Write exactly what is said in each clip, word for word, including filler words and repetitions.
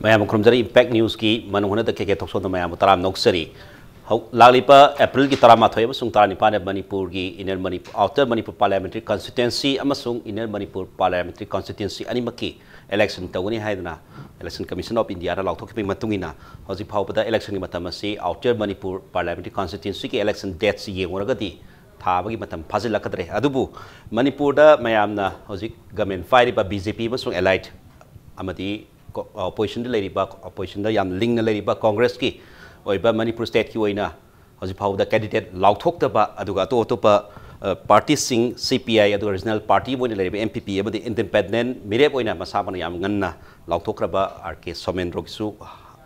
ꯃꯌꯥꯝ ꯈꯨꯔꯨꯝꯖꯔꯤ꯫ Impact Newsꯀꯤ ꯃꯅꯨꯡ ꯍꯨꯠꯅꯗ ꯀꯦ ꯀꯦ ꯊꯣꯛꯆꯣꯝꯗ ꯃꯌꯥꯝꯕꯨ ꯇꯔꯥꯝꯅ ꯑꯣꯛꯆꯔꯤ꯫ ꯍꯧ-, ꯂꯥꯛꯂꯤꯕ Aprilꯒꯤ ꯇꯔꯥꯃꯥꯊꯣꯏ ꯑꯃꯁꯨꯡ ꯇꯔꯥꯅꯤꯄꯥꯟꯗ ꯃꯅꯤꯄꯨꯔꯒꯤ Inner ꯃꯅꯤ-, Outer ꯃꯅꯤꯄꯨꯔ Parliamentary Constituency ꯑꯃꯁꯨꯡ Inner ꯃꯅꯤꯄꯨꯔ Parliamentary Constituency ꯑꯅꯤꯃꯛꯀꯤ election ꯇꯧꯒꯅꯤ ꯍꯥꯏꯗꯨꯅ Election Commission of Indiaꯅ ꯂꯥꯎꯊꯣꯛꯈꯤꯕꯒꯤ ꯃꯇꯨꯡ ꯏꯟꯅ, ꯍꯧꯖꯤꯛ ꯐꯥꯎꯕꯗ electionꯒꯤ ꯃꯇꯝ ꯑꯁꯤ Outer ꯃꯅꯤꯄꯨꯔ Parliamentary Constituencyꯒꯤ election dateꯁꯤ ꯌꯦꯡꯉꯨꯔꯒꯗꯤ ꯊꯥ ꯑꯃꯒꯤ ꯃꯇꯝ ꯐꯥꯖꯤꯜꯂꯛꯀꯗ꯭ꯔꯦ꯫ ꯑꯗꯨꯕꯨ ꯃꯅꯤꯄꯨꯔꯗ ꯃꯌꯥꯝꯅ ꯍꯧꯖꯤꯛ ꯒꯃꯦꯟ ꯄꯥꯏꯔꯤꯕ B J P ꯑꯃꯁꯨꯡ allied ꯑꯃꯗꯤ ꯀꯣ-, oppositionꯗ ꯂꯩꯔꯤꯕ, oppositionꯗ ꯌꯥꯝ ꯂꯤꯡꯅ ꯂꯩꯔꯤꯕ Congressꯀꯤ ꯑꯣꯏꯕ ꯃꯅꯤꯄꯨꯔ stateꯀꯤ ꯑꯣꯏꯅ ꯍꯧꯖꯤꯛ ꯐꯥꯎꯕꯗ candidate ꯂꯥꯎꯊꯣꯛꯇꯕ, ꯑꯗꯨꯒ ꯑꯇꯣꯞ ꯑꯇꯣꯞꯄ, ꯑ, partyꯁꯤꯡ, C P I, ꯑꯗꯨꯒ regional party ꯑꯃ ꯑꯣꯏꯅ ꯂꯩꯔꯤꯕ N P P ꯑꯃꯗꯤ independent ꯃꯤꯔꯦꯞ ꯑꯣꯏꯅ ꯃꯁꯥꯃꯛꯅ ꯌꯥꯝ ꯉꯟꯅ ꯂꯥꯎꯊꯣꯛꯈ꯭ꯔꯕ R K ꯁꯣꯃꯦꯟꯗ꯭ꯔꯣꯒꯤꯁꯨ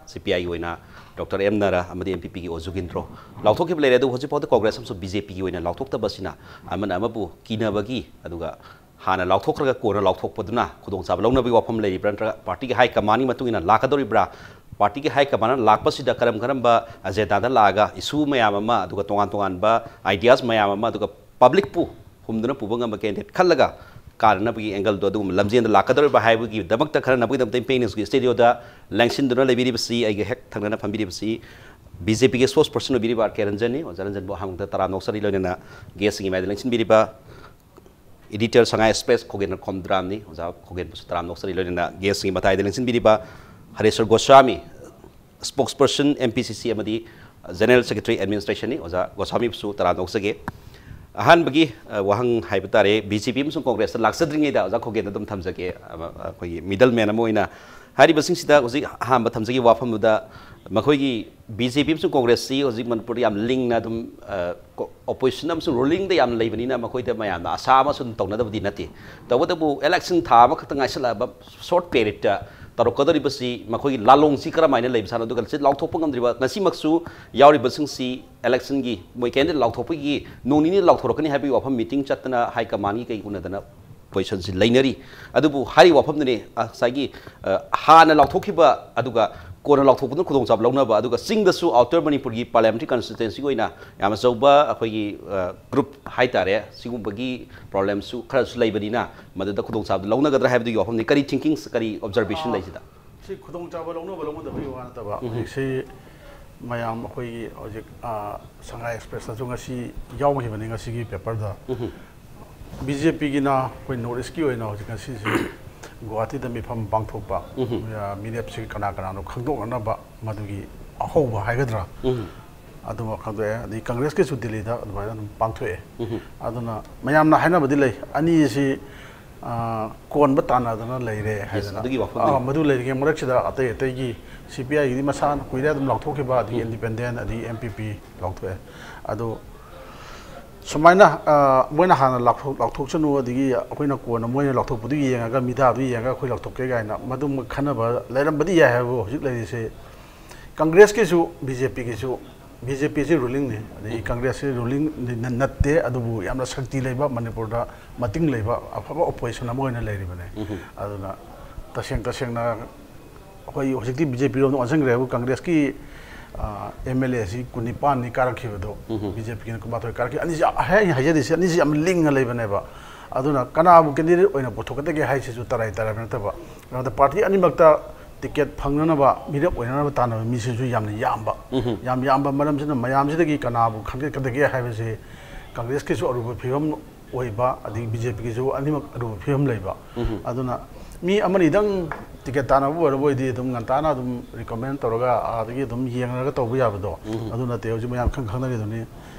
C P I ꯑꯣꯏꯅ Doctor M ꯅꯥꯔꯥ ꯑꯃꯗꯤ N P Pꯒꯤ ꯑꯣ ꯖꯨꯒꯤꯟꯗ꯭ꯔꯣ ꯂꯥꯎꯊꯣꯛꯈꯤꯕ ꯂꯩꯔꯦ꯫ ꯑꯗꯨꯕꯨ ꯍꯧꯖꯤꯛ ꯐꯥꯎꯗ Congress ꯑꯃꯁꯨꯡ B J Pꯒꯤ ꯑꯣꯏꯅ ꯂꯥꯎꯊꯣꯛꯇꯕꯁꯤꯅ ꯑꯃꯅ ꯑꯃꯕꯨ ꯀꯤꯅꯕꯒꯤ, ꯑꯗꯨꯒ ꯍꯥꯟꯅ ꯂꯥꯎꯊꯣꯛꯈ꯭ꯔꯒ ꯀꯣꯟꯅ ꯂꯥꯎꯊꯣꯛꯄꯗꯨꯅ ꯈꯨꯗꯣꯡꯆꯥꯕ ꯂꯧꯅꯕꯒꯤ ꯋꯥꯐꯝ ꯂꯩꯔꯤꯕ꯭ꯔꯥ, ꯅꯠꯇ꯭ꯔꯒ partyꯒꯤ high commandꯒꯤ ꯃꯇꯨꯡ ꯏꯟꯅ ꯂꯥꯛꯀꯗꯧꯔꯤꯕ꯭ꯔꯥ? Partyꯒꯤ high commandꯅ ꯂꯥꯛꯄꯁꯤꯗ ꯀꯔꯝ ꯀꯔꯝꯕ agendaꯗ ꯂꯥꯛꯑꯒ issue ꯃꯌꯥꯝ ꯑꯃ, ꯑꯗꯨꯒ ꯇꯣꯉꯥꯟ ꯇꯣꯉꯥꯟꯕ ideas ꯃꯌꯥꯝ ꯑꯃ, ꯑꯗꯨꯒ publicꯄꯨ ꯍꯨꯝꯗꯨꯅ ꯄꯨꯕ ꯉꯝꯕ candidate ꯈꯜꯂꯒ ꯀꯥꯅꯅꯕꯒꯤ angleꯗꯣ, ꯑꯗꯨꯒꯨꯝꯕ ꯂꯝꯖꯦꯟꯗ ꯂꯥꯛꯀꯗꯧꯔꯤꯕ ꯍꯥꯏꯕꯒꯤ ꯗꯃꯛꯇ ꯈꯟꯅꯅꯕꯒꯤꯗꯃꯛꯇ Impact Newsꯀꯤ studioꯗ ꯂꯦꯡꯁꯤꯟꯗꯨꯅ ꯂꯩꯕꯤꯔꯤꯕꯁꯤ, ꯑꯩꯒ ꯍꯦꯛ ꯊꯪꯅꯅ ꯐꯝꯕꯤꯔꯤꯕꯁꯤ B J Pꯒꯤ spokesperson ꯑꯣꯏꯕꯤꯔꯤꯕ R K ꯔꯟꯖꯟꯅꯤ꯫ ꯑꯣꯖꯥ ꯔꯟꯖꯟꯕꯨ ꯑꯍꯥꯟꯕꯗ ꯇꯔꯥꯝꯅ ꯑꯣꯛꯆꯔꯤ, ꯂꯣꯏꯅꯅ guestꯁꯤꯡꯒꯤ ꯃꯥꯏꯗ ꯂꯦꯡꯁꯤꯟꯕꯤꯔꯤꯕ editor ꯁꯉꯥꯏ Express ꯈꯣꯒꯦꯟ ꯈꯣꯝꯗ꯭ꯔꯥꯝꯅꯤ꯫ ꯑꯣꯖꯥ ꯈꯣꯒꯦꯟꯕꯨꯁꯨ ꯇꯔꯥꯝꯅ ꯑꯣꯛꯆꯔꯤ, ꯂꯣꯏꯅꯅ guestꯁꯤꯡꯒꯤ ꯃꯇꯥꯏꯗ ꯂꯦꯡꯁꯤꯟꯕꯤꯔꯤꯕ ꯍꯔꯦꯁ꯭ꯋꯔ Goswami, spokesperson M P C C ꯑꯃꯗꯤ General Secretary Administrationꯅꯤ꯫ ꯑꯣꯖꯥ ꯒꯣꯁ꯭ꯋꯥꯃꯤꯕꯨꯁꯨ ꯇꯔꯥꯝꯅ ꯑꯣꯛꯆꯒꯦ꯫ ꯑꯍꯥꯟꯕꯒꯤ, ꯑ, ꯋꯥꯍꯪ ꯍꯥꯏꯕ ꯇꯥꯔꯦ, B J P ꯑꯃꯁꯨꯡ Congressꯇ ꯂꯥꯛꯆꯗ꯭ꯔꯤꯉꯩꯗ ꯑꯣꯖꯥ ꯈꯣꯒꯦꯟꯗ ꯑꯗꯨꯝ ꯊꯝꯖꯒꯦ꯫ ꯑꯃ, ꯑꯩꯈꯣꯏꯒꯤ middleman ꯑꯃ ꯑꯣꯏꯅ ꯍꯥꯏꯔꯤꯕꯁꯤꯡꯁꯤꯗ ꯍꯧꯖꯤꯛ ꯑꯍꯥꯟꯕ ꯊꯝꯖꯒꯦ ꯋꯥꯐꯝꯗꯨꯗ, ꯃꯈꯣꯏꯒꯤ B J P ꯑꯃꯁꯨꯡ Congressꯁꯤ ꯍꯧꯖꯤꯛ ꯃꯅꯤꯄꯨꯔꯗ ꯌꯥꯝ ꯂꯤꯡꯅ ꯑꯗꯨꯝ, ꯑ, ꯀꯣ-, opposition ꯑꯃꯁꯨꯡ rulingꯗ ꯌꯥꯝꯅ ꯂꯩꯕꯅꯤꯅ ꯃꯈꯣꯏꯗ ꯃꯌꯥꯝꯅ ꯑꯁꯥ ꯑꯃꯁꯨ ꯑꯗꯨꯝ ꯇꯧꯅꯗꯕꯗꯤ ꯅꯠꯇꯦ꯫ ꯇꯧꯕꯇꯕꯨ election ꯊꯥ ꯑꯃꯈꯛꯇ ꯉꯥꯏꯁꯜꯂꯛꯑꯕ short periodꯇ ꯇꯧꯔꯛꯀꯗꯧꯔꯤꯕꯁꯤ ꯃꯈꯣꯏꯒꯤ ꯂꯥꯂꯣꯡꯁꯤ ꯀꯔꯝꯍꯥꯏꯅ ꯂꯩꯕ ꯁꯥꯅꯣ, ꯑꯗꯨꯒ ꯁꯤ ꯂꯥꯎꯊꯣꯛꯄ ꯉꯝꯗ꯭ꯔꯤꯕ ꯉꯁꯤꯃꯛꯁꯨ ꯌꯥꯎꯔꯤꯕꯁꯤꯡꯁꯤ electionꯒꯤ ꯃꯣꯏ candidate ꯂꯥꯎꯊꯣꯛꯄꯒꯤ ꯅꯣꯡ ꯅꯤꯅꯤ ꯂꯥꯎꯊꯣꯔꯛꯀꯅꯤ ꯍꯥꯏꯕꯒꯤ ꯋꯥꯐꯝ meeting ꯆꯠꯇꯅ high commandꯒꯤ ꯀꯩ ꯎꯅꯗꯅ positionꯁꯤ ꯂꯩꯅꯔꯤ꯫ ꯑꯗꯨꯕꯨ ꯍꯥꯏꯔꯤꯕ ꯋꯥꯐꯝꯗꯨꯅꯤ, ꯑ, ꯉꯁꯥꯏꯒꯤ, ꯑ, ꯍꯥꯟꯅ ꯂꯥꯎꯊꯣꯛꯈꯤꯕ ꯑꯗꯨꯒ ꯀꯣꯟꯅ ꯂꯥꯎꯊꯣꯛꯄꯗꯨꯅ ꯈꯨꯗꯣꯡꯆꯥꯕ ꯂꯧꯅꯕ, ꯑꯗꯨꯒ ꯆꯤꯡꯗꯁꯨ Outer ꯃꯅꯤꯄꯨꯔꯒꯤ Parliamentary Constituencyꯒꯤ ꯑꯣꯏꯅ ꯌꯥꯝ ꯑꯆꯧꯕ ꯑꯩꯈꯣꯏꯒꯤ, ꯑ, group ꯍꯥꯏꯇꯥꯔꯦ, ꯁꯤꯒꯨꯝꯕꯒꯤ problemꯁꯨ ꯈꯔꯁꯨ ꯂꯩꯕꯅꯤꯅ ꯃꯗꯨꯗ ꯈꯨꯗꯣꯡꯆꯥꯕꯗꯨ ꯂꯧꯅꯒꯗ꯭ꯔꯥ ꯍꯥꯏꯕꯗꯨꯒꯤ ꯋꯥꯐꯝꯅꯤ꯫ ꯀꯔꯤ thinking, ꯀꯔꯤ observation ꯑꯥ, ꯂꯩ ꯁꯤꯗ? ꯁꯤ ꯈꯨꯗꯣꯡꯆꯥꯕ ꯂꯧꯅꯕ ꯂꯧꯅꯗꯕꯒꯤ ꯋꯥ ꯅꯠꯇꯕ, ꯎꯝ꯫ ꯍꯧꯖꯤꯛꯁꯤ ꯃꯌꯥꯝ ꯑꯩꯈꯣꯏꯒꯤ ꯍꯧꯖꯤꯛ, ꯑ, ꯁꯉꯥꯏ ꯑꯦꯛꯁꯄ꯭ꯔꯦꯁꯇꯁꯨ ꯉꯁꯤ ꯌꯥꯎꯈꯤꯕꯅꯤ, ꯉꯁꯤꯒꯤ ꯄꯦꯄꯔꯗ꯫ ꯎꯝ꯫ ꯕꯤ ꯖꯦ ꯄꯤꯒꯤꯅ ꯑꯩꯈꯣꯏ ꯅꯣꯔꯠ ꯏꯁꯀꯤ ꯑꯣꯏꯅ ꯍꯧꯖꯤꯛ ꯉꯁꯤꯁꯤ ꯒꯨꯋꯥꯍꯥꯇꯤꯗ ꯃꯤꯐꯝ ꯄꯥꯡꯊꯣꯛꯄ, ꯎꯝ꯫ ꯑ, ꯃꯤꯔꯦꯞꯁꯤ ꯀꯅꯥ ꯀꯅꯥꯅꯣ ꯈꯪꯗꯣꯛꯅꯅꯕ ꯃꯗꯨꯒꯤ ꯑꯍꯧꯕ ꯍꯥꯏꯒꯗ꯭ꯔꯥ, ꯎꯝ꯫ ꯑꯗꯨꯃ ꯈꯪꯗꯣꯛꯑꯦ꯫ ꯑꯗꯩ ꯀꯪꯒ꯭ꯔꯦꯁꯀꯤꯁꯨ ꯗꯤꯜꯂꯤꯗ ꯑꯗꯨꯃꯥꯏꯅ ꯑꯗꯨꯝ ꯄꯥꯡꯊꯣꯛꯑꯦ꯫ ꯎꯝ꯫ ꯑꯗꯨꯅ ꯃꯌꯥꯝꯅ ꯍꯥꯏꯅꯕꯗꯤ ꯂꯩ, ꯑꯅꯤꯁꯤ, ꯑ, ꯀꯣꯟꯕ ꯇꯥꯟꯅꯗꯅ ꯂꯩꯔꯦ ꯍꯥꯏꯗꯅ꯫ ꯑꯗꯨꯒꯤ ꯋꯥꯐꯝꯗꯤ ꯑꯥ, ꯃꯗꯨ ꯂꯩꯔꯤꯉꯩ ꯃꯔꯛꯁꯤꯗ ꯑꯇꯩ ꯑꯇꯩꯒꯤ ꯁꯤ ꯄꯤ ꯑꯥꯏꯒꯤꯗꯤ ꯃꯁꯥꯅ ꯀꯨꯏꯔꯦ ꯑꯗꯨꯝ ꯂꯥꯎꯊꯣꯛꯈꯤꯕ, ꯑꯗꯒꯤ ꯎꯝ꯫ ꯏꯟꯗꯤꯄꯦꯟꯗꯦꯟ, ꯑꯗꯒꯤ ꯑꯦꯝ ꯄꯤ ꯄꯤ ꯂꯥꯎꯊꯣꯛꯑꯦ꯫ ꯑꯗꯣ ꯁꯨꯃꯥꯏꯅ, ꯑ, ꯃꯣꯏꯅ ꯍꯥꯟꯅ ꯂꯥꯎꯊꯣꯛ-, ꯂꯥꯎꯊꯣꯛꯁꯅꯨ, ꯑꯗꯒꯤ ꯑꯩꯈꯣꯏꯅ ꯀꯣꯟꯅ ꯃꯣꯏꯅ ꯂꯥꯎꯊꯣꯛꯄꯗꯨ ꯌꯦꯡꯉꯒ, ꯃꯤꯗꯥꯗꯨ ꯌꯦꯡꯉꯒ ꯑꯩꯈꯣꯏ ꯂꯥꯎꯊꯣꯛꯀꯦ ꯀꯥꯏꯅ ꯃꯗꯨꯃ ꯈꯟꯅꯕ ꯂꯩꯔꯝꯕꯗꯤ ꯌꯥꯏ ꯍꯥꯏꯕꯕꯨ, ꯍꯧꯖꯤꯛ ꯂꯩꯔꯤꯁꯦ ꯀꯪꯒ꯭ꯔꯦꯁꯀꯤꯁꯨ ꯕꯤ ꯖꯦ ꯄꯤꯒꯤꯁꯨ, ꯕꯤ ꯖꯦ ꯄꯤꯁꯤ ꯔꯨꯂꯤꯡꯅꯤ, ꯑꯗꯒꯤ ꯎꯝ꯫ ꯀꯪꯒ꯭ꯔꯦꯁꯁꯤ ꯔꯨꯂꯤꯡ ꯅ-, ꯅꯠꯇꯦ, ꯑꯗꯨꯕꯨ ꯌꯥꯝꯅ ꯁꯛꯇꯤ ꯂꯩꯕ, ꯃꯅꯤꯄꯨꯔꯗ ꯃꯇꯤꯡ ꯂꯩꯕ ꯑꯐꯕ ꯑꯣꯄꯣꯖꯤꯁꯟ ꯑꯃ ꯑꯣꯏꯅ ꯂꯩꯔꯤꯕꯅꯦ꯫ ꯎꯝ꯫ ꯑꯗꯨꯅ ꯇꯁꯦꯡ ꯇꯁꯦꯡꯅ ꯑꯩꯈꯣꯏ ꯍꯧꯖꯤꯛꯇꯤ ꯕꯤ ꯖꯦ ꯄꯤ ꯔꯣꯝꯗ ꯑꯣꯟꯁꯤꯟꯈ꯭ꯔꯦꯕꯨ, ꯀꯪꯒ꯭ꯔꯦꯁꯀꯤ, ꯑ, ꯑꯦꯝ ꯑꯦꯜ ꯑꯦꯁꯤ ꯀꯨꯟꯅꯤꯄꯥꯟꯅꯤ ꯀꯥꯔꯛꯈꯤꯕꯗꯣ, ꯎꯝ꯫ ꯕꯤ ꯖꯦ ꯄꯤꯒꯤꯅ ꯀꯨꯟꯃꯥꯊꯣꯏ ꯀꯥꯔꯛꯈꯤ꯫ ꯑꯅꯤꯁꯤ ꯑꯩ ꯍꯥꯏꯖꯔꯤꯁꯦ, ꯑꯅꯤꯁꯤ ꯌꯥꯝ ꯂꯤꯡꯅ ꯂꯩꯕꯅꯦꯕ꯫ ꯑꯗꯨꯅ ꯀꯅꯥꯕꯨ ꯀꯦꯟꯗꯤꯗꯦꯠ ꯑꯣꯏꯅ ꯄꯨꯊꯣꯛꯀꯗꯒꯦ ꯍꯥꯏꯁꯤꯁꯨ ꯇꯔꯥꯏ ꯇꯔꯥꯏꯕ ꯅꯠꯇꯕ, ꯑꯗ ꯄꯥꯔꯇꯤ ꯑꯅꯤꯃꯛꯇ ꯇꯤꯀꯦꯠ ꯐꯪꯅꯅꯕ, ꯃꯤꯔꯦꯞ ꯑꯣꯏꯅꯅꯕ ꯇꯥꯟꯅꯕ ꯃꯤꯁꯤꯁꯨ ꯌꯥꯝꯅ ꯌꯥꯝꯕ꯫ ꯎꯝ꯫ ꯌꯥꯝ ꯌꯥꯝꯕ ꯃꯔꯝꯁꯤꯅ ꯃꯌꯥꯝꯁꯤꯗꯒꯤ ꯀꯅꯥꯕꯨ ꯈꯟꯒꯠꯀꯗꯒꯦ ꯍꯥꯏꯕꯁꯤ ꯀꯪꯒ꯭ꯔꯦꯁꯀꯤꯁꯨ ꯑꯔꯨꯕ ꯐꯤꯕꯝ ꯑꯣꯏꯕ, ꯑꯗꯒꯤ ꯕꯤ ꯖꯦ ꯄꯤꯒꯤꯁꯨ ꯑꯅꯤꯃꯛ ꯑꯔꯨꯕ ꯐꯤꯕꯝ ꯂꯩꯕ꯫ ꯎꯝ꯫ ꯑꯗꯨꯅ ꯃꯤ ꯑꯃꯅꯤꯗꯪ ꯇꯤꯀꯦꯠ ꯇꯥꯟꯅꯕ ꯑꯣꯏꯔꯕ ꯑꯣꯏꯗꯤ ꯑꯗꯨꯝ ꯉꯟꯇꯥꯅ ꯑꯗꯨꯝ ꯔꯤꯀꯃꯦꯟ ꯇꯧꯔꯒ ꯑꯥꯗꯒꯤ ꯑꯗꯨꯝ ꯌꯦꯡꯉꯒ ꯇꯧꯕ ꯌꯥꯕꯗꯣ꯫ ꯎꯝ꯫ ꯑꯗꯨ ꯅꯠꯇꯦ, ꯍꯧꯖꯤꯛ ꯃꯌꯥꯝ ꯈꯪ ꯈꯪꯅꯔꯤꯗꯨꯅꯤ꯫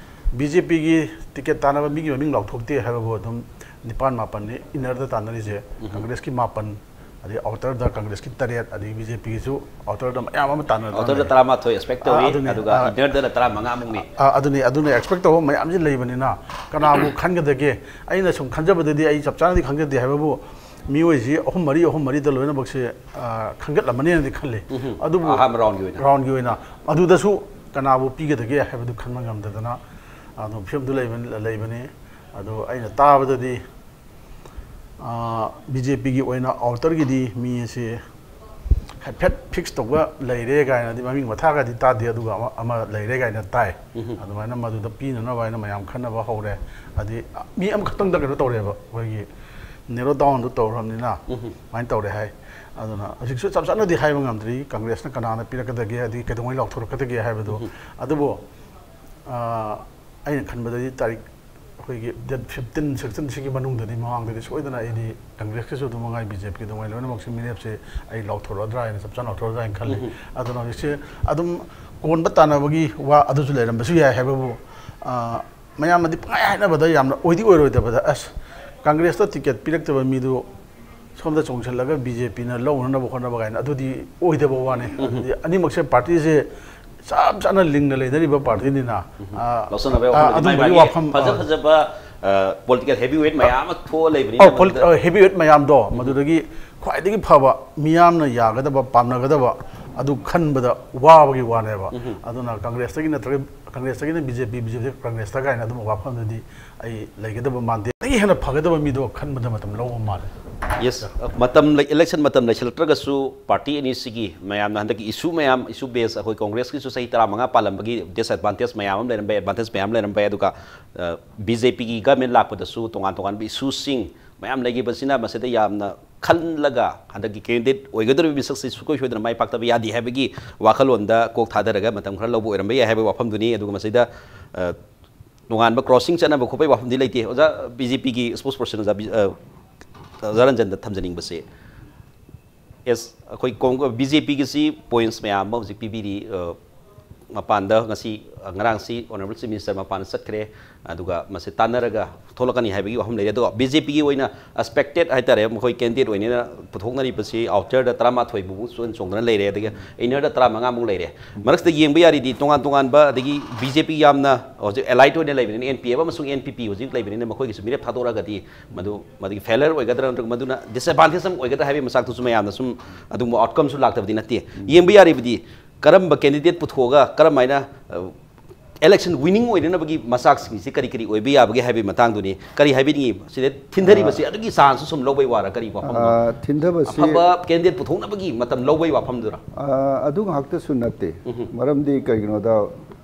ꯕꯤ ꯖꯦ ꯄꯤꯒꯤ ꯇꯤꯀꯦꯠ ꯇꯥꯟꯅꯕ ꯃꯤꯒꯤ ꯃꯃꯤꯡ ꯂꯥꯎꯊꯣꯛꯇꯦ ꯍꯥꯏꯕꯕꯨ ꯑꯗꯨꯝ ꯅꯤꯄꯥꯟ ꯃꯥꯄꯟꯅꯤ ꯏꯟꯅꯔꯗ ꯇꯥꯟꯅꯔꯤꯁꯦ꯫ ꯎꯝ꯫ ꯀꯪꯒ꯭ꯔꯦꯁꯀꯤ ꯃꯥꯄꯟ, ꯑꯗꯩ ꯑꯥꯎꯇꯔꯗ ꯀꯪꯒ꯭ꯔꯦꯁꯀꯤ ꯇꯔꯦꯠ, ꯑꯗꯩ ꯕꯤ ꯖꯦ ꯄꯤꯒꯤꯁꯨ ꯑꯥꯎꯇꯔꯗ ꯃꯌꯥꯝ ꯑꯃ ꯇꯥꯟꯅꯔꯦ꯫ ꯑꯥꯎꯇꯔꯗ ꯇꯔꯥꯃꯥꯊꯣꯏ ꯑꯦꯛꯁꯄꯦꯛ ꯑꯥ, ꯇꯧꯏ, ꯑꯗꯨꯅꯤ꯫ ꯑꯗꯨꯒ ꯑꯥ, ꯏꯟꯅꯔꯗꯅ ꯇꯔꯥꯃꯉꯥꯃꯨꯛꯅꯤ꯫ ꯑꯥ, ꯑꯗꯨꯅꯤ, ꯑꯗꯨꯅ ꯑꯦꯛꯁꯄꯦꯛ ꯇꯧꯕ ꯃꯌꯥꯝꯁꯤ ꯂꯩꯕꯅꯤꯅ ꯀꯅꯥꯕꯨ ꯈꯟꯒꯗꯒꯦ? ꯑꯩꯅ ꯁꯨꯝ ꯈꯟꯖꯕꯗꯗꯤ, ꯑꯩ ꯆꯞ ꯆꯥꯅꯗꯤ ꯈꯪꯖꯗꯦ ꯍꯥꯏꯕꯕꯨ, ꯃꯤꯑꯣꯏꯁꯤ ꯑꯍꯨꯝ ꯃꯔꯤ, ꯑꯍꯨꯝ ꯃꯔꯤꯗ ꯂꯣꯏꯅꯃꯛꯁꯦ, ꯑꯥ, ꯈꯟꯒꯠꯂꯝꯃꯅꯤꯅꯗꯤ ꯈꯜꯂꯤ꯫ ꯎꯝ꯫ ꯑꯗꯨꯕꯨ ꯑꯍꯥꯟꯕ ꯔꯥꯎꯟꯒꯤ ꯑꯣꯏꯅ꯫ ꯔꯥꯎꯟꯒꯤ ꯑꯣꯏꯅ ꯑꯗꯨꯗꯁꯨ ꯀꯅꯥꯕꯨ ꯄꯤꯒꯗꯒꯦ ꯍꯥꯏꯕꯗꯨ ꯈꯟꯕ ꯉꯝꯗꯗꯅ ꯑꯗꯨꯝ ꯐꯤꯕꯝꯗꯨ ꯂꯩꯕ-, ꯂꯩꯕꯅꯤ꯫ ꯑꯗꯣ ꯑꯩꯅ ꯇꯥꯕꯗꯗꯤ, ꯑꯥ, ꯕꯤ ꯖꯦ ꯄꯤꯒꯤ ꯑꯣꯏꯅ ꯑꯥꯎꯇꯔꯒꯤꯗꯤ ꯃꯤ ꯑꯁꯤ ꯍꯥꯏꯐꯦꯠ ꯐꯤꯛꯁ ꯇꯧꯕ ꯂꯩꯔꯦ ꯀꯥꯏꯅꯗꯤ ꯃꯃꯤꯡ ꯃꯊꯥꯒꯗꯤ ꯇꯥꯗꯦ, ꯑꯗꯨꯒ ꯑꯃ, ꯑꯃ ꯂꯩꯔꯦ ꯀꯥꯏꯅ ꯇꯥꯏ꯫ ꯎꯝ꯫ ꯑꯗꯨꯃꯥꯏꯅ ꯃꯗꯨꯗ ꯄꯤꯅꯅꯕ ꯍꯥꯏꯅ ꯃꯌꯥꯝ ꯈꯟꯅꯕ ꯍꯧꯔꯦ꯫ ꯍꯥꯏꯗꯤ ꯃꯤ ꯑꯃꯈꯛꯇꯪꯗ ꯀꯩꯅꯣ ꯇꯧꯔꯦꯕ, ꯑꯩꯈꯣꯏꯒꯤ ꯅꯦꯔꯣ ꯗꯥꯎꯟꯗꯨ ꯇꯧꯈ꯭ꯔꯕꯅꯤꯅ ꯑꯗꯨꯃꯥꯏꯅ ꯇꯧꯔꯦ ꯍꯥꯏ꯫ ꯑꯗꯨꯅ ꯍꯧꯖꯤꯛꯁꯨ ꯆꯞ ꯆꯥꯅꯗꯤ ꯍꯥꯏꯕ ꯉꯝꯗ꯭ꯔꯤ ꯀꯪꯒ꯭ꯔꯦꯁꯅ ꯀꯅꯥꯅ ꯄꯤꯔꯛꯀꯗꯒꯦ, ꯑꯗꯒꯤ ꯀꯩꯗꯧꯉꯩ ꯂꯥꯎꯊꯣꯔꯛꯀꯗꯒꯦ ꯍꯥꯏꯕꯗꯨ꯫ ꯑꯗꯨꯕꯨ ꯑꯩꯅ ꯈꯟꯕꯗꯗꯤ ꯇꯥꯔꯤꯛ ꯑꯩꯈꯣꯏꯒꯤ ꯗꯦꯠ ꯐꯤꯐꯇꯤꯟ ꯁꯤꯛꯁꯇꯤꯟ ꯁꯤꯒꯤ ꯃꯅꯨꯡꯗꯗꯤ, ꯃꯃꯥꯡꯗꯗꯤ ꯁꯣꯏꯗꯅ ꯑꯩꯗꯤ ꯀꯪꯒ꯭ꯔꯦꯁꯀꯤꯁꯨ ꯑꯗꯨꯝ ꯃꯉꯥꯏ, ꯕꯤ ꯖꯦ ꯄꯤꯒꯤ ꯑꯗꯨꯝ ꯃꯉꯥꯏ, ꯂꯣꯏꯅꯃꯛꯁꯤ ꯃꯤꯔꯦꯞꯁꯦ ꯑꯩ ꯂꯥꯎꯊꯣꯔꯛꯑꯗ꯭ꯔꯥ ꯍꯥꯏꯅ, ꯆꯞ ꯆꯥꯅ ꯂꯥꯎꯊꯣꯔꯛꯑꯗ꯭ꯔꯥ ꯍꯥꯏꯅ ꯈꯜꯂꯤ꯫ ꯑꯗꯨꯅ ꯍꯧꯖꯤꯛꯁꯦ ꯑꯗꯨꯝ ꯀꯣꯟꯕ ꯇꯥꯟꯅꯕꯒꯤ ꯋꯥ ꯑꯗꯨꯁꯨ ꯂꯩꯔꯝꯕꯁꯨ ꯌꯥꯏ ꯍꯥꯏꯕꯕꯨ, ꯃꯌꯥꯝꯅꯗꯤ ꯄꯪꯍꯥꯏ ꯍꯥꯏꯅꯕꯗ ꯌꯥꯝꯅ ꯑꯣꯏꯗꯤ ꯑꯣꯏꯔꯣꯏꯗꯕꯗ, ꯑꯁ, ꯀꯪꯒ꯭ꯔꯦꯁꯇ ꯇꯤꯀꯦꯠ ꯄꯤꯔꯛꯇꯕ ꯃꯤꯗꯨ ꯁꯣꯝꯗ ꯆꯣꯡꯁꯤꯜꯂꯒ ꯕꯤ ꯖꯦ ꯄꯤꯅ ꯂꯧꯅꯅꯕ ꯍꯣꯠꯅꯕ ꯀꯥꯏꯅ, ꯑꯗꯨꯗꯤ ꯑꯣꯏꯗꯕ ꯋꯥꯅꯤ꯫ ꯑꯗꯨꯗꯤ ꯑꯅꯤꯃꯛꯁꯦ ꯄꯥꯔꯇꯤꯁꯦ ꯆꯞ ꯆꯥꯅ ꯂꯤꯡꯅ ꯂꯩꯅꯔꯤꯕ ꯄꯥꯔꯇꯤꯅꯤꯅ, ꯂꯧꯁꯤꯟꯅꯕ ꯋꯥꯐꯝꯗꯤ ꯃꯥꯏ ꯑꯗꯨꯝꯕꯒꯤ ꯃꯥꯒꯤ ꯋꯥꯐꯝ, ꯐꯖ ꯐꯖꯕ ꯄꯣꯂꯤꯇꯤꯀꯦꯜ ꯍꯦꯚꯤ ꯋꯦꯠ ꯃꯌꯥꯝ ꯑꯃ ꯊꯣꯛꯑ ꯂꯩꯕꯅꯤꯅ, ꯃꯗꯨꯗ ꯍꯦꯚꯤ ꯋꯦꯠ ꯃꯌꯥꯝꯗꯣ, ꯃꯗꯨꯗꯒꯤ ꯈ꯭ꯋꯥꯏꯗꯒꯤ ꯐꯕ, ꯃꯤꯌꯥꯝꯅ ꯌꯥꯒꯗꯕ, ꯄꯥꯝꯅꯒꯗꯕ ꯑꯗꯨ ꯈꯟꯕꯗ ꯋꯥꯕꯒꯤ ꯋꯥꯅꯦꯕ꯫ ꯑꯗꯨꯅ ꯀꯪꯒ꯭ꯔꯦꯁꯇꯒꯤ ꯅꯠꯇ꯭ꯔꯒ ꯀꯪꯒ꯭ꯔꯦꯁꯇꯒꯤꯅ ꯕꯤ ꯖꯦ ꯄꯤ, ꯕꯤ ꯖꯦ ꯄꯤ ꯀꯪꯒ꯭ꯔꯦꯁꯇ ꯀꯥꯏꯅ ꯑꯗꯨꯝꯕ ꯋꯥꯐꯝꯗꯨꯗꯤ ꯑꯩ ꯂꯩꯒꯗꯕ ꯃꯥꯟꯗꯦ꯫ ꯑꯗꯒꯤ ꯍꯦꯟꯅ ꯐꯒꯗꯕ ꯃꯤꯗꯣ ꯈꯟꯕꯗ ꯃꯇꯝ ꯂꯧꯕ ꯃꯥꯜꯂꯦ꯫ ꯌꯦꯁ, ꯃꯇꯝ ꯂꯩ-, ꯏꯂꯦꯛꯁꯟ ꯃꯇꯝ ꯂꯩꯁꯤꯜꯂꯛꯇ꯭ꯔꯒꯁꯨ ꯄꯥꯔꯇꯤ ꯑꯅꯤꯁꯤꯒꯤ ꯃꯌꯥꯝꯅ ꯍꯟꯗꯛꯀꯤ ꯏꯁꯨ ꯃꯌꯥꯝ, ꯏꯁꯨ ꯕꯦꯁ, ꯑꯩꯈꯣꯏ ꯀꯣꯡꯒ꯭ꯔꯦꯁꯀꯤꯁꯨ ꯆꯍꯤ ꯇꯔꯥꯃꯉꯥ ꯄꯥꯜꯂꯝꯕꯒꯤ ꯗꯤꯁꯑꯦꯗꯚꯥꯟꯇꯦꯖ ꯃꯌꯥꯝ ꯑꯃ ꯂꯩꯔꯝꯕ ꯌꯥꯏ, ꯑꯦꯗꯚꯥꯟꯇꯦꯖ ꯃꯌꯥꯝ ꯑꯃ ꯂꯩꯔꯝꯕ ꯌꯥꯏ꯫ ꯑꯗꯨꯒ ꯕꯤ ꯖꯦ ꯄꯤꯒꯤ ꯒꯃꯦꯟ ꯂꯥꯛꯄꯗꯁꯨ ꯇꯣꯉꯥꯟ ꯇꯣꯉꯥꯟꯕ ꯏꯁꯨꯁꯤꯡ ꯃꯌꯥꯝ ꯂꯩꯈꯤꯕꯁꯤꯅ ꯃꯁꯤꯗ ꯌꯥꯝꯅ ꯈꯜꯂꯒ ꯍꯟꯗꯛꯀꯤ ꯀꯦꯟꯗꯤꯗꯦꯠ ꯑꯣꯏꯒꯗꯧꯔꯤꯕ ꯃꯤꯁꯛꯁꯤ ꯁꯨꯡꯁꯣꯏ ꯁꯣꯏꯗꯅ ꯃꯥꯏ ꯄꯥꯛꯇꯕ ꯌꯥꯗꯦ ꯍꯥꯏꯕꯒꯤ ꯋꯥꯈꯜꯂꯣꯟꯗ ꯀꯣꯛ ꯊꯥꯗꯔꯒ ꯃꯇꯝ ꯈꯔ ꯂꯧꯕ ꯑꯣꯏꯔꯝꯕ ꯌꯥꯏ ꯍꯥꯏꯕꯒꯤ ꯋꯥꯐꯝꯗꯨꯅꯤ꯫ ꯑꯗꯨꯒ ꯃꯁꯤꯗ, ꯑ, ꯇꯣꯉꯥꯟꯕ ꯀ꯭ꯔꯣꯁꯤꯡ ꯆꯠꯅꯕ ꯈꯣꯠꯄꯒꯤ ꯋꯥꯐꯝꯗꯤ ꯂꯩꯇꯦ꯫ ꯑꯣꯖꯥ, ꯕꯤ ꯖꯦ ꯄꯤꯒꯤ ꯁ꯭ꯄꯣꯛꯁ ꯄꯔꯁꯟ ꯑꯣꯖꯥ ꯕꯤ-, ꯑ, ꯑꯣꯖꯥ ꯔꯟꯖꯟꯗ ꯊꯝꯖꯅꯤꯡꯕꯁꯦ, ꯑꯦꯁ, ꯑꯩꯈꯣꯏ ꯀꯣꯡ-, ꯕꯤ ꯖꯦ ꯄꯤꯒꯤꯁꯤ ꯄꯣꯏꯟꯠꯁ ꯃꯌꯥꯝ ꯑꯃ ꯍꯧꯖꯤꯛ ꯄꯤꯕꯤꯔꯤ꯫ ꯑ, ꯃꯄꯥꯟꯗ ꯉꯁꯤ, ꯑ, ꯉꯔꯥꯡꯁꯤ ꯑꯣꯅꯔꯦꯕꯜ ꯆꯤꯐ ꯃꯤꯅꯤꯁꯇꯔ ꯃꯄꯥꯟꯗ ꯆꯠꯈ꯭ꯔꯦ, ꯑꯗꯨꯒ ꯃꯁꯤ ꯇꯥꯟꯅꯔꯒ ꯊꯣꯛꯂꯛꯀꯅꯤ ꯍꯥꯏꯕꯒꯤ ꯋꯥꯐꯝ ꯂꯩꯔꯦ꯫ ꯑꯗꯨꯒ ꯕꯤ ꯖꯦ ꯄꯤꯒꯤ ꯑꯣꯏꯅ ꯑꯦꯛꯁꯄꯦꯛꯇꯦꯠ ꯍꯥꯏꯇꯥꯔꯦ, ꯃꯈꯣꯏ ꯀꯦꯟꯗꯤꯗꯦꯠ ꯑꯣꯏꯅ ꯄꯨꯊꯣꯛꯅꯔꯤꯕꯁꯤ ꯑꯥꯎꯇꯔꯗ ꯇꯔꯥꯃꯥꯊꯣꯏ ꯃꯨꯛ ꯆꯣꯡ-, ꯆꯣꯡꯗꯅ ꯂꯩꯔꯦ, ꯑꯗꯒꯤ ꯏꯟꯅꯔꯗ ꯇꯔꯥꯃꯉꯥꯃꯨꯛ ꯂꯩꯔꯦ꯫ ꯃꯔꯛꯁꯤꯗ ꯌꯦꯡꯕ ꯌꯥꯔꯤꯗꯤ ꯇꯣꯉꯥꯟ ꯇꯣꯉꯥꯟꯕ, ꯑꯗꯒꯤ ꯕꯤ ꯖꯦ ꯄꯤ ꯌꯥꯝꯅ ꯍꯧꯖꯤꯛ ꯑꯦꯂꯥꯏꯠ ꯑꯣꯏꯅ ꯂꯩꯕꯅꯤꯅ, ꯑꯦꯟ ꯄꯤ ꯑꯦꯐ ꯑꯃꯁꯨꯡ ꯑꯦꯟ ꯄꯤ ꯄꯤ ꯍꯧꯖꯤꯛ ꯂꯩꯕꯅꯤꯅ, ꯃꯈꯣꯏꯒꯤꯁꯨ ꯃꯤꯔꯦꯞ ꯊꯥꯗꯣꯔꯛꯑꯒꯗꯤ ꯃꯗꯨ, ꯃꯗꯨꯒꯤ ꯐꯦꯂꯔ ꯑꯣꯏꯒꯗ꯭ꯔꯥ ꯅꯠꯇ꯭ꯔꯒ ꯃꯗꯨꯅ ꯗꯤꯁꯑꯦꯗꯚꯥꯟꯇꯦꯖ ꯑꯃ ꯑꯣꯏꯒꯗ꯭ꯔꯥ ꯍꯥꯏꯕꯒꯤ ꯃꯆꯥꯛꯇꯨꯁꯨ ꯃꯌꯥꯝꯅ ꯁꯨꯝ ꯑꯗꯨꯒꯨꯝꯕ ꯑꯥꯎꯠꯀꯝꯁꯨ ꯂꯥꯛꯇꯕꯗꯤ ꯅꯠꯇꯦ꯫ ꯌꯦꯡꯕ ꯌꯥꯔꯤꯕꯗꯤ ꯀꯔꯝꯕ ꯀꯦꯟꯗꯤꯗꯦꯠ ꯄꯨꯊꯣꯛꯑꯒ ꯀꯔꯝꯍꯥꯏꯅ, ꯑ, ꯏꯂꯦꯛꯁꯟ ꯋꯤꯅꯤꯡ ꯑꯣꯏꯅꯅꯕꯒꯤ ꯃꯆꯥꯛꯁꯤꯡꯁꯤ ꯀꯔꯤ ꯀꯔꯤ ꯑꯣꯏꯕ ꯌꯥꯕꯒꯦ ꯍꯥꯏꯕꯒꯤ ꯃꯇꯥꯡꯗꯨꯅꯤ꯫ ꯀꯔꯤ ꯍꯥꯏꯕꯤꯅꯤꯡꯉꯤ? ꯁꯤꯗ ꯊꯤꯟꯊꯔꯤꯕꯁꯤ ꯑ, ꯑꯗꯨꯒꯤ ꯆꯥꯟꯁꯁꯨ ꯁꯨꯝ ꯂꯧꯕꯩ ꯋꯥꯔ, ꯀꯔꯤ ꯋꯥꯐꯝꯅꯣ? ꯑ, ꯊꯤꯟꯊꯕꯁꯤ ꯑꯐꯕ ꯀꯦꯟꯗꯤꯗꯦꯠ ꯄꯨꯊꯣꯛꯅꯕꯒꯤ ꯃꯇꯝ ꯂꯧꯕꯩ ꯋꯥꯐꯝꯗꯨꯔꯥ? ꯑ, ꯑꯗꯨ ꯉꯥꯛꯇꯁꯨ ꯅꯠꯇꯦ꯫ ꯎꯝꯍꯨꯝ꯫ ꯃꯔꯝꯗꯤ ꯀꯩꯒꯤꯅꯣꯗ,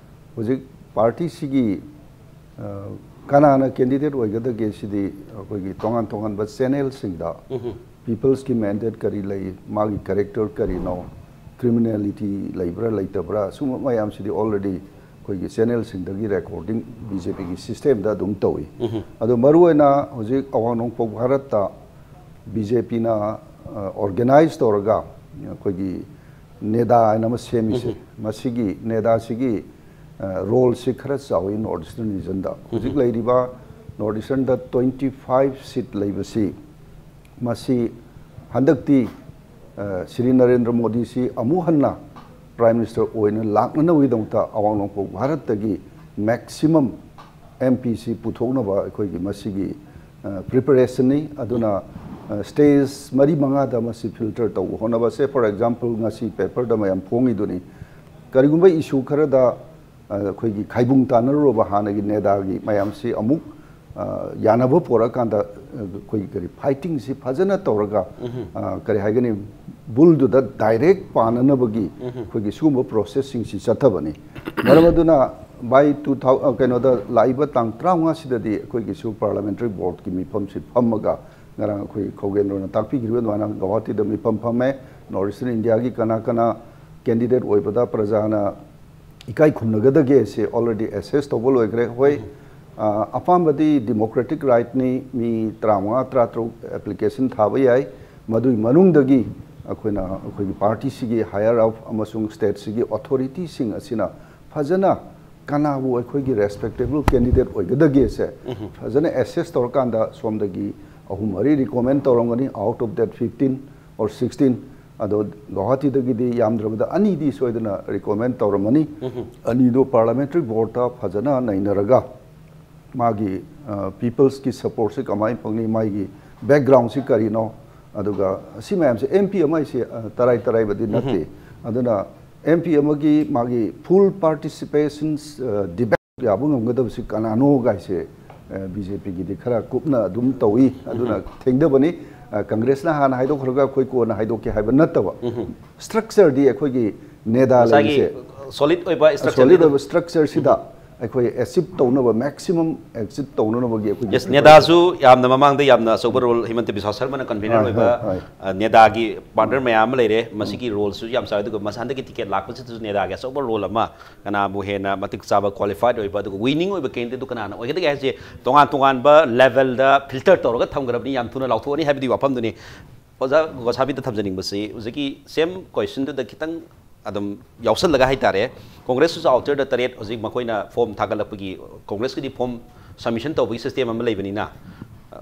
ꯍꯧꯖꯤꯛ ꯄꯥꯔꯇꯤꯁꯤꯒꯤ, ꯑ, ꯀꯅꯥꯅ ꯀꯦꯟꯗꯤꯗꯦꯠ ꯑꯣꯏꯒꯗꯒꯦ ꯁꯤꯗꯤ ꯑꯩꯈꯣꯏꯒꯤ ꯇꯣꯉꯥꯟ ꯇꯣꯉꯥꯟꯕ ꯆꯦꯅꯦꯜꯁꯤꯡꯗ ꯄꯤꯄꯜꯁꯀꯤ ꯃꯦꯟꯗꯦꯠ ꯀꯔꯤ ꯂꯩ, ꯃꯥꯒꯤ ꯀꯦꯔꯦꯛꯇꯔ ꯀꯔꯤꯅꯣ, ꯀ꯭ꯔꯤꯃꯤꯅꯦꯂꯤꯇꯤ ꯂꯩꯕ꯭ꯔꯥ ꯂꯩꯇꯕ꯭ꯔꯥ, ꯁꯨꯝꯕ ꯃꯌꯥꯝꯁꯤꯗꯤ ꯑꯣꯜꯔꯦꯗꯤ ꯑꯩꯈꯣꯏꯒꯤ ꯆꯦꯅꯦꯜꯁꯤꯡꯗꯒꯤ ꯔꯦꯀꯣꯔꯗꯤꯡ ꯕꯤ ꯖꯦ ꯄꯤꯒꯤ ꯁꯤꯁꯇꯦꯝꯗ ꯑꯗꯨꯝ ꯇꯧꯏ꯫ ꯑꯗꯣ ꯃꯔꯨꯑꯣꯏꯅ ꯍꯧꯖꯤꯛ ꯑꯋꯥꯡ ꯅꯣꯡꯄꯣꯛ ꯚꯥꯔꯠꯇ ꯕꯤ ꯖꯦ ꯄꯤꯅ ꯑꯣꯔꯒꯦꯅꯥꯏꯖ ꯇꯧꯔꯒ ꯑꯩꯈꯣꯏꯒꯤ ꯅꯦꯗꯥ ꯍꯥꯏꯅ ꯑꯃ ꯁꯦꯝꯃꯤꯁꯦ, ꯃꯁꯤꯒꯤ ꯅꯦꯗꯥꯁꯤꯒꯤ ꯔꯣꯜꯁꯤ ꯈꯔ ꯆꯥꯎꯏ ꯅꯣꯔꯠ ꯏꯁꯇꯔꯟ ꯔꯤꯖꯟꯗ꯫ ꯍꯧꯖꯤꯛ ꯂꯩꯔꯤꯕ ꯅꯣꯔꯠ ꯏꯁꯇꯔꯟꯗ ꯇ꯭ꯋꯦꯟꯇꯤ ꯐꯥꯏꯚ ꯁꯤꯠ ꯂꯩꯕꯁꯤ, ꯃꯁꯤ ꯍꯟꯗꯛꯇꯤ ꯁ꯭ꯔꯤ ꯅꯔꯦꯟꯗ꯭ꯔ ꯃꯣꯗꯤꯁꯤ ꯑꯃꯨꯛ ꯍꯟꯅ ꯄ꯭ꯔꯥꯏꯝ ꯃꯤꯅꯤꯁꯇꯔ ꯑꯣꯏꯅ ꯂꯥꯛꯅꯅꯕꯒꯤꯗꯃꯛꯇ ꯑꯋꯥꯡ ꯅꯣꯡꯄꯣꯛ ꯚꯥꯔꯠꯇꯒꯤ ꯃꯦꯛꯁꯤꯃꯝ ꯑꯦꯝ ꯄꯤꯁꯤ ꯄꯨꯊꯣꯛꯅꯕ ꯑꯩꯈꯣꯏꯒꯤ ꯃꯁꯤꯒꯤ ꯄ꯭ꯔꯤꯄꯦꯔꯦꯁꯟꯅꯤ꯫ ꯑꯗꯨꯅ ꯁ꯭ꯇꯦꯖ ꯃꯔꯤ ꯃꯉꯥꯗ ꯃꯁꯤ ꯐꯤꯜꯇꯔ ꯇꯧꯕ ꯍꯣꯠꯅꯕꯁꯦ, ꯐꯣꯔ ꯑꯦꯛꯖꯥꯝꯄꯜ, ꯉꯁꯤ ꯄꯦꯄꯔꯗ ꯃꯌꯥꯝ ꯐꯣꯡꯉꯤꯗꯨꯅꯤ, ꯀꯔꯤꯒꯨꯝꯕ ꯏꯁꯨ ꯈꯔꯗ ꯑꯩꯈꯣꯏꯒꯤ ꯈꯥꯏꯕꯨꯡ ꯇꯥꯟꯅꯔꯨꯔꯕ ꯍꯥꯟꯅꯒꯤ ꯅꯦꯗꯥꯒꯤ ꯃꯌꯥꯝꯁꯤ ꯑꯃꯨꯛ ꯌꯥꯅꯕ ꯄꯣꯔꯛꯑꯀꯥꯟꯗ ꯑꯩꯈꯣꯏꯒꯤ ꯀꯔꯤ ꯐꯥꯏꯇꯤꯡꯁꯤ ꯐꯖꯅ ꯇꯧꯔꯒ, ꯀꯔꯤ ꯍꯥꯏꯒꯅꯤ, ꯕꯨꯜꯗꯨꯗ ꯗꯥꯏꯔꯦꯛ ꯄꯥꯟꯅꯅꯕꯒꯤ ꯑꯩꯈꯣꯏꯒꯤ ꯁꯤꯒꯨꯝꯕ ꯄ꯭ꯔꯣꯁꯦꯁꯁꯤꯡꯁꯤ ꯆꯠꯊꯕꯅꯤ꯫ ꯃꯔꯝ ꯑꯗꯨꯅ by two thousand, ꯀꯩꯅꯣꯗ, ꯂꯥꯛꯏꯕ ꯇꯥꯡ ꯇꯔꯥꯃꯉꯥꯁꯤꯗꯗꯤ ꯑꯩꯈꯣꯏꯒꯤꯁꯨ ꯄꯥꯔꯂꯥꯃꯦꯟꯇꯔꯤ ꯕꯣꯔꯗꯀꯤ ꯃꯤꯐꯝꯁꯤ ꯐꯝꯃꯒ, ꯉꯔꯥꯡ ꯑꯩꯈꯣꯏ ꯈꯧꯒꯦꯟꯗ꯭ꯔꯣꯅ ꯇꯥꯛꯄꯤꯈꯤꯕ ꯑꯗꯨꯃꯥꯏꯅ ꯒꯧꯍꯥꯇꯤꯗ ꯃꯤꯐꯝ ꯐꯝꯃꯦ꯫ ꯅꯣꯔꯠ ꯏꯁꯇꯔꯟ ꯏꯟꯗꯤꯌꯥꯒꯤ ꯀꯅꯥ ꯀꯅꯥ ꯀꯦꯟꯗꯤꯗꯦꯠ ꯑꯣꯏꯕꯗ ꯄ꯭ꯔꯖꯥꯅ ꯏꯀꯥꯏ ꯈꯨꯝꯅꯒꯗꯒꯦꯁꯦ ꯑꯣꯜꯔꯦꯗꯤ ꯑꯦꯁꯦꯁ ꯇꯧꯕ ꯂꯣꯏꯈ꯭ꯔꯦ꯫ ꯍꯣꯏ, ꯑ, ꯑꯄꯥꯝꯕꯗꯤ ꯗꯤꯃꯣꯀ꯭ꯔꯦꯇꯤꯛ ꯔꯥꯏꯠꯅꯤ, ꯃꯤ ꯇꯔꯥꯃꯉꯥ, ꯇꯔꯥꯇꯔꯨꯛ ꯑꯦꯄ꯭ꯂꯤꯀꯦꯁꯟ ꯊꯥꯕ ꯌꯥꯏ꯫ ꯃꯗꯨꯒꯤ ꯃꯅꯨꯡꯗꯒꯤ ꯑꯩꯈꯣꯏꯅ ꯑꯩꯈꯣꯏꯒꯤ ꯄꯥꯔꯇꯤꯁꯤꯒꯤ ꯍꯥꯌꯔ ꯑꯞ ꯑꯃꯁꯨꯡ ꯁ꯭ꯇꯦꯠꯁꯤꯒꯤ ꯑꯣꯊꯣꯔꯤꯇꯤꯁꯤꯡ ꯑꯁꯤꯅ ꯐꯖꯅ ꯀꯅꯥꯕꯨ ꯑꯩꯈꯣꯏꯒꯤ ꯔꯦꯁꯄꯦꯛꯇꯦꯕꯜ ꯀꯦꯟꯗꯤꯗꯦꯠ ꯑꯣꯏꯒꯗꯒꯦꯁꯦ ꯐꯖꯅ ꯑꯦꯁꯦꯁ ꯇꯧꯔꯀꯥꯟꯗ ꯁꯣꯝꯗꯒꯤ ꯑꯍꯨꯝ ꯃꯔꯤ ꯔꯤꯀꯣꯃꯦꯟ ꯇꯧꯔꯝꯒꯅꯤ꯫ Out of that fifteen or sixteen, ꯑꯗꯣ ꯒꯧꯍꯥꯇꯤꯗꯒꯤꯗꯤ ꯌꯥꯝꯗ꯭ꯔꯕꯗ ꯑꯅꯤꯗꯤ ꯁꯣꯏꯗꯅ ꯔꯤꯀꯣꯃꯦꯟ ꯇꯧꯔꯝꯃꯅꯤ꯫ ꯑꯅꯤꯗꯣ ꯄꯥꯔꯂꯥꯃꯦꯟꯇꯔꯤ ꯕꯣꯔꯗꯇ ꯐꯖꯅ ꯅꯩꯅꯔꯒ ꯃꯥꯒꯤ ꯄꯤꯄꯜꯁꯀꯤ ꯁꯄꯣꯔꯠꯁꯤ ꯀꯃꯥꯏꯅ ꯐꯪꯅꯤ, ꯃꯥꯒꯤ ꯕꯦꯛꯒ꯭ꯔꯥꯎꯟꯁꯤ ꯀꯔꯤꯅꯣ, ꯑꯗꯨꯒ ꯁꯤ ꯃꯌꯥꯝꯁꯦ ꯑꯦꯝ ꯄꯤ ꯑꯃ ꯍꯥꯏꯁꯦ ꯇꯔꯥꯏ ꯇꯔꯥꯏꯕꯗꯤ ꯅꯠꯇꯦ꯫ ꯑꯗꯨꯅ ꯑꯦꯝ ꯄꯤ ꯑꯃꯒꯤ ꯃꯥꯒꯤ ꯐꯨꯜ ꯄꯥꯔꯇꯤꯁꯤꯄꯦꯁꯟ, ꯗꯤꯕꯦꯠ ꯌꯥꯕ ꯉꯝꯒꯗꯕꯁꯤ ꯀꯅꯥꯅꯣ ꯒꯥꯏꯁꯦ ꯕꯤ ꯖꯦ ꯄꯤꯒꯤꯗꯤ ꯈꯔ ꯀꯨꯞꯅ ꯑꯗꯨꯝ ꯇꯧꯏ꯫ ꯑꯗꯨꯅ ꯊꯦꯡꯊꯕꯅꯤ꯫ ꯀꯪꯒ꯭ꯔꯦꯁꯅ ꯍꯥꯟꯅ ꯍꯥꯏꯗꯣꯛꯈ꯭ꯔꯒ ꯑꯩꯈꯣꯏ ꯀꯣꯟꯅ ꯍꯥꯏꯗꯣꯛꯀꯦ ꯍꯥꯏꯕ ꯅꯠꯇꯕ, ꯁ꯭ꯇ꯭ꯔꯛꯆꯔꯗꯤ ꯑꯩꯈꯣꯏꯒꯤ ꯅꯦꯗꯥ ꯉꯁꯥꯏꯒꯤ ꯂꯩꯔꯤꯁꯦ, ꯁꯣꯂꯤꯗ ꯑꯣꯏꯕ ꯁ꯭ꯇ꯭ꯔꯛꯆꯔꯗꯤ ꯁꯣꯂꯤꯗ ꯑꯗꯨꯝ ꯑꯣꯏꯕ ꯁ꯭ꯇ꯭ꯔꯛꯆꯔꯁꯤꯗ ꯑꯩꯈꯣꯏ ꯑꯦꯆꯤꯞ ꯇꯧꯅꯕ, ꯃꯦꯛꯁꯤꯃꯝ ꯑꯦꯆꯤꯞ ꯇꯧꯅꯅꯕꯒꯤ ꯑꯩꯈꯣꯏꯒꯤ ꯌꯦꯁ, ꯅꯦꯗꯥꯁꯨ ꯌꯥꯝꯅ ꯃꯃꯥꯡꯗ ꯌꯥꯝꯅ ꯑꯆꯧꯕ ꯔꯣꯜ, ꯍꯤꯃꯟꯇ ꯕꯤꯁ꯭ꯋꯥ ꯁꯔꯃꯅ ꯀꯟꯚꯤꯅꯔ ꯍꯣꯏ, ꯑꯣꯏꯕ ꯍꯣꯏ, ꯍꯣꯏ꯫ ꯑ, ꯅꯦꯗꯥꯒꯤ ꯄꯥꯔꯠꯅꯔ ꯃꯌꯥꯝ ꯑꯃ ꯂꯩꯔꯦ꯫ ꯃꯁꯤꯒꯤ ꯔꯣꯜꯁꯨ ꯌꯥꯝ ꯆꯥꯎꯋꯦ꯫ ꯑꯗꯨꯒ ꯃꯁꯥ ꯍꯟꯗꯛꯀꯤ ꯇꯤꯀꯦꯠ ꯂꯥꯛꯄꯁꯤꯗꯁꯨ ꯅꯦꯗꯥꯒꯤ ꯑꯆꯧꯕ ꯔꯣꯜ ꯑꯃ, ꯀꯅꯥꯕꯨ ꯍꯦꯟꯅ ꯃꯇꯤꯛ ꯆꯥꯕ, ꯀ꯭ꯋꯥꯂꯤꯐꯥꯏꯗ ꯑꯣꯏꯕ, ꯑꯗꯨꯒ ꯋꯤꯅꯤꯡ ꯑꯣꯏꯕ ꯀꯦꯟꯗꯤꯗꯦꯠꯇꯨ ꯀꯅꯥꯅ ꯑꯣꯏꯒꯗꯒꯦ ꯍꯥꯏꯁꯦ ꯇꯣꯉꯥꯟ ꯇꯣꯉꯥꯟꯕ ꯂꯦꯚꯦꯜꯗ ꯐꯤꯜꯇꯔ ꯇꯧꯔꯒ ꯊꯝꯈ꯭ꯔꯕꯅꯤ, ꯌꯥꯝ ꯊꯨꯅ ꯂꯥꯎꯊꯣꯛꯑꯅꯤ ꯍꯥꯏꯕꯗꯨꯒꯤ ꯋꯥꯐꯝꯗꯨꯅꯤ꯫ ꯑꯣꯖꯥ ꯒꯣꯁꯥꯕꯤꯗ ꯊꯝꯖꯅꯤꯡꯕꯁꯤ ꯍꯧꯖꯤꯛꯀꯤ ꯁꯦꯝ ꯀꯣꯏꯁꯟꯗꯨꯗ ꯈꯤꯇꯪ ꯑꯗꯨꯝ ꯌꯥꯎꯁꯜꯂꯒ ꯍꯥꯏꯇꯥꯔꯦ, ꯀꯣꯡꯒ꯭ꯔꯦꯁꯁꯨ ꯑꯥꯎꯇꯔꯗ ꯇꯔꯦꯠ ꯍꯧꯖꯤꯛ ꯃꯈꯣꯏꯅ ꯐꯣꯝ ꯊꯥꯒꯠꯂꯛꯄꯒꯤ, ꯀꯣꯡꯒ꯭ꯔꯦꯁꯀꯤꯗꯤ ꯐꯣꯝ ꯁꯕꯃꯤꯁꯟ ꯇꯧꯕꯒꯤ ꯁꯤꯁꯇꯦꯝ ꯑꯃ ꯂꯩꯕꯅꯤꯅ,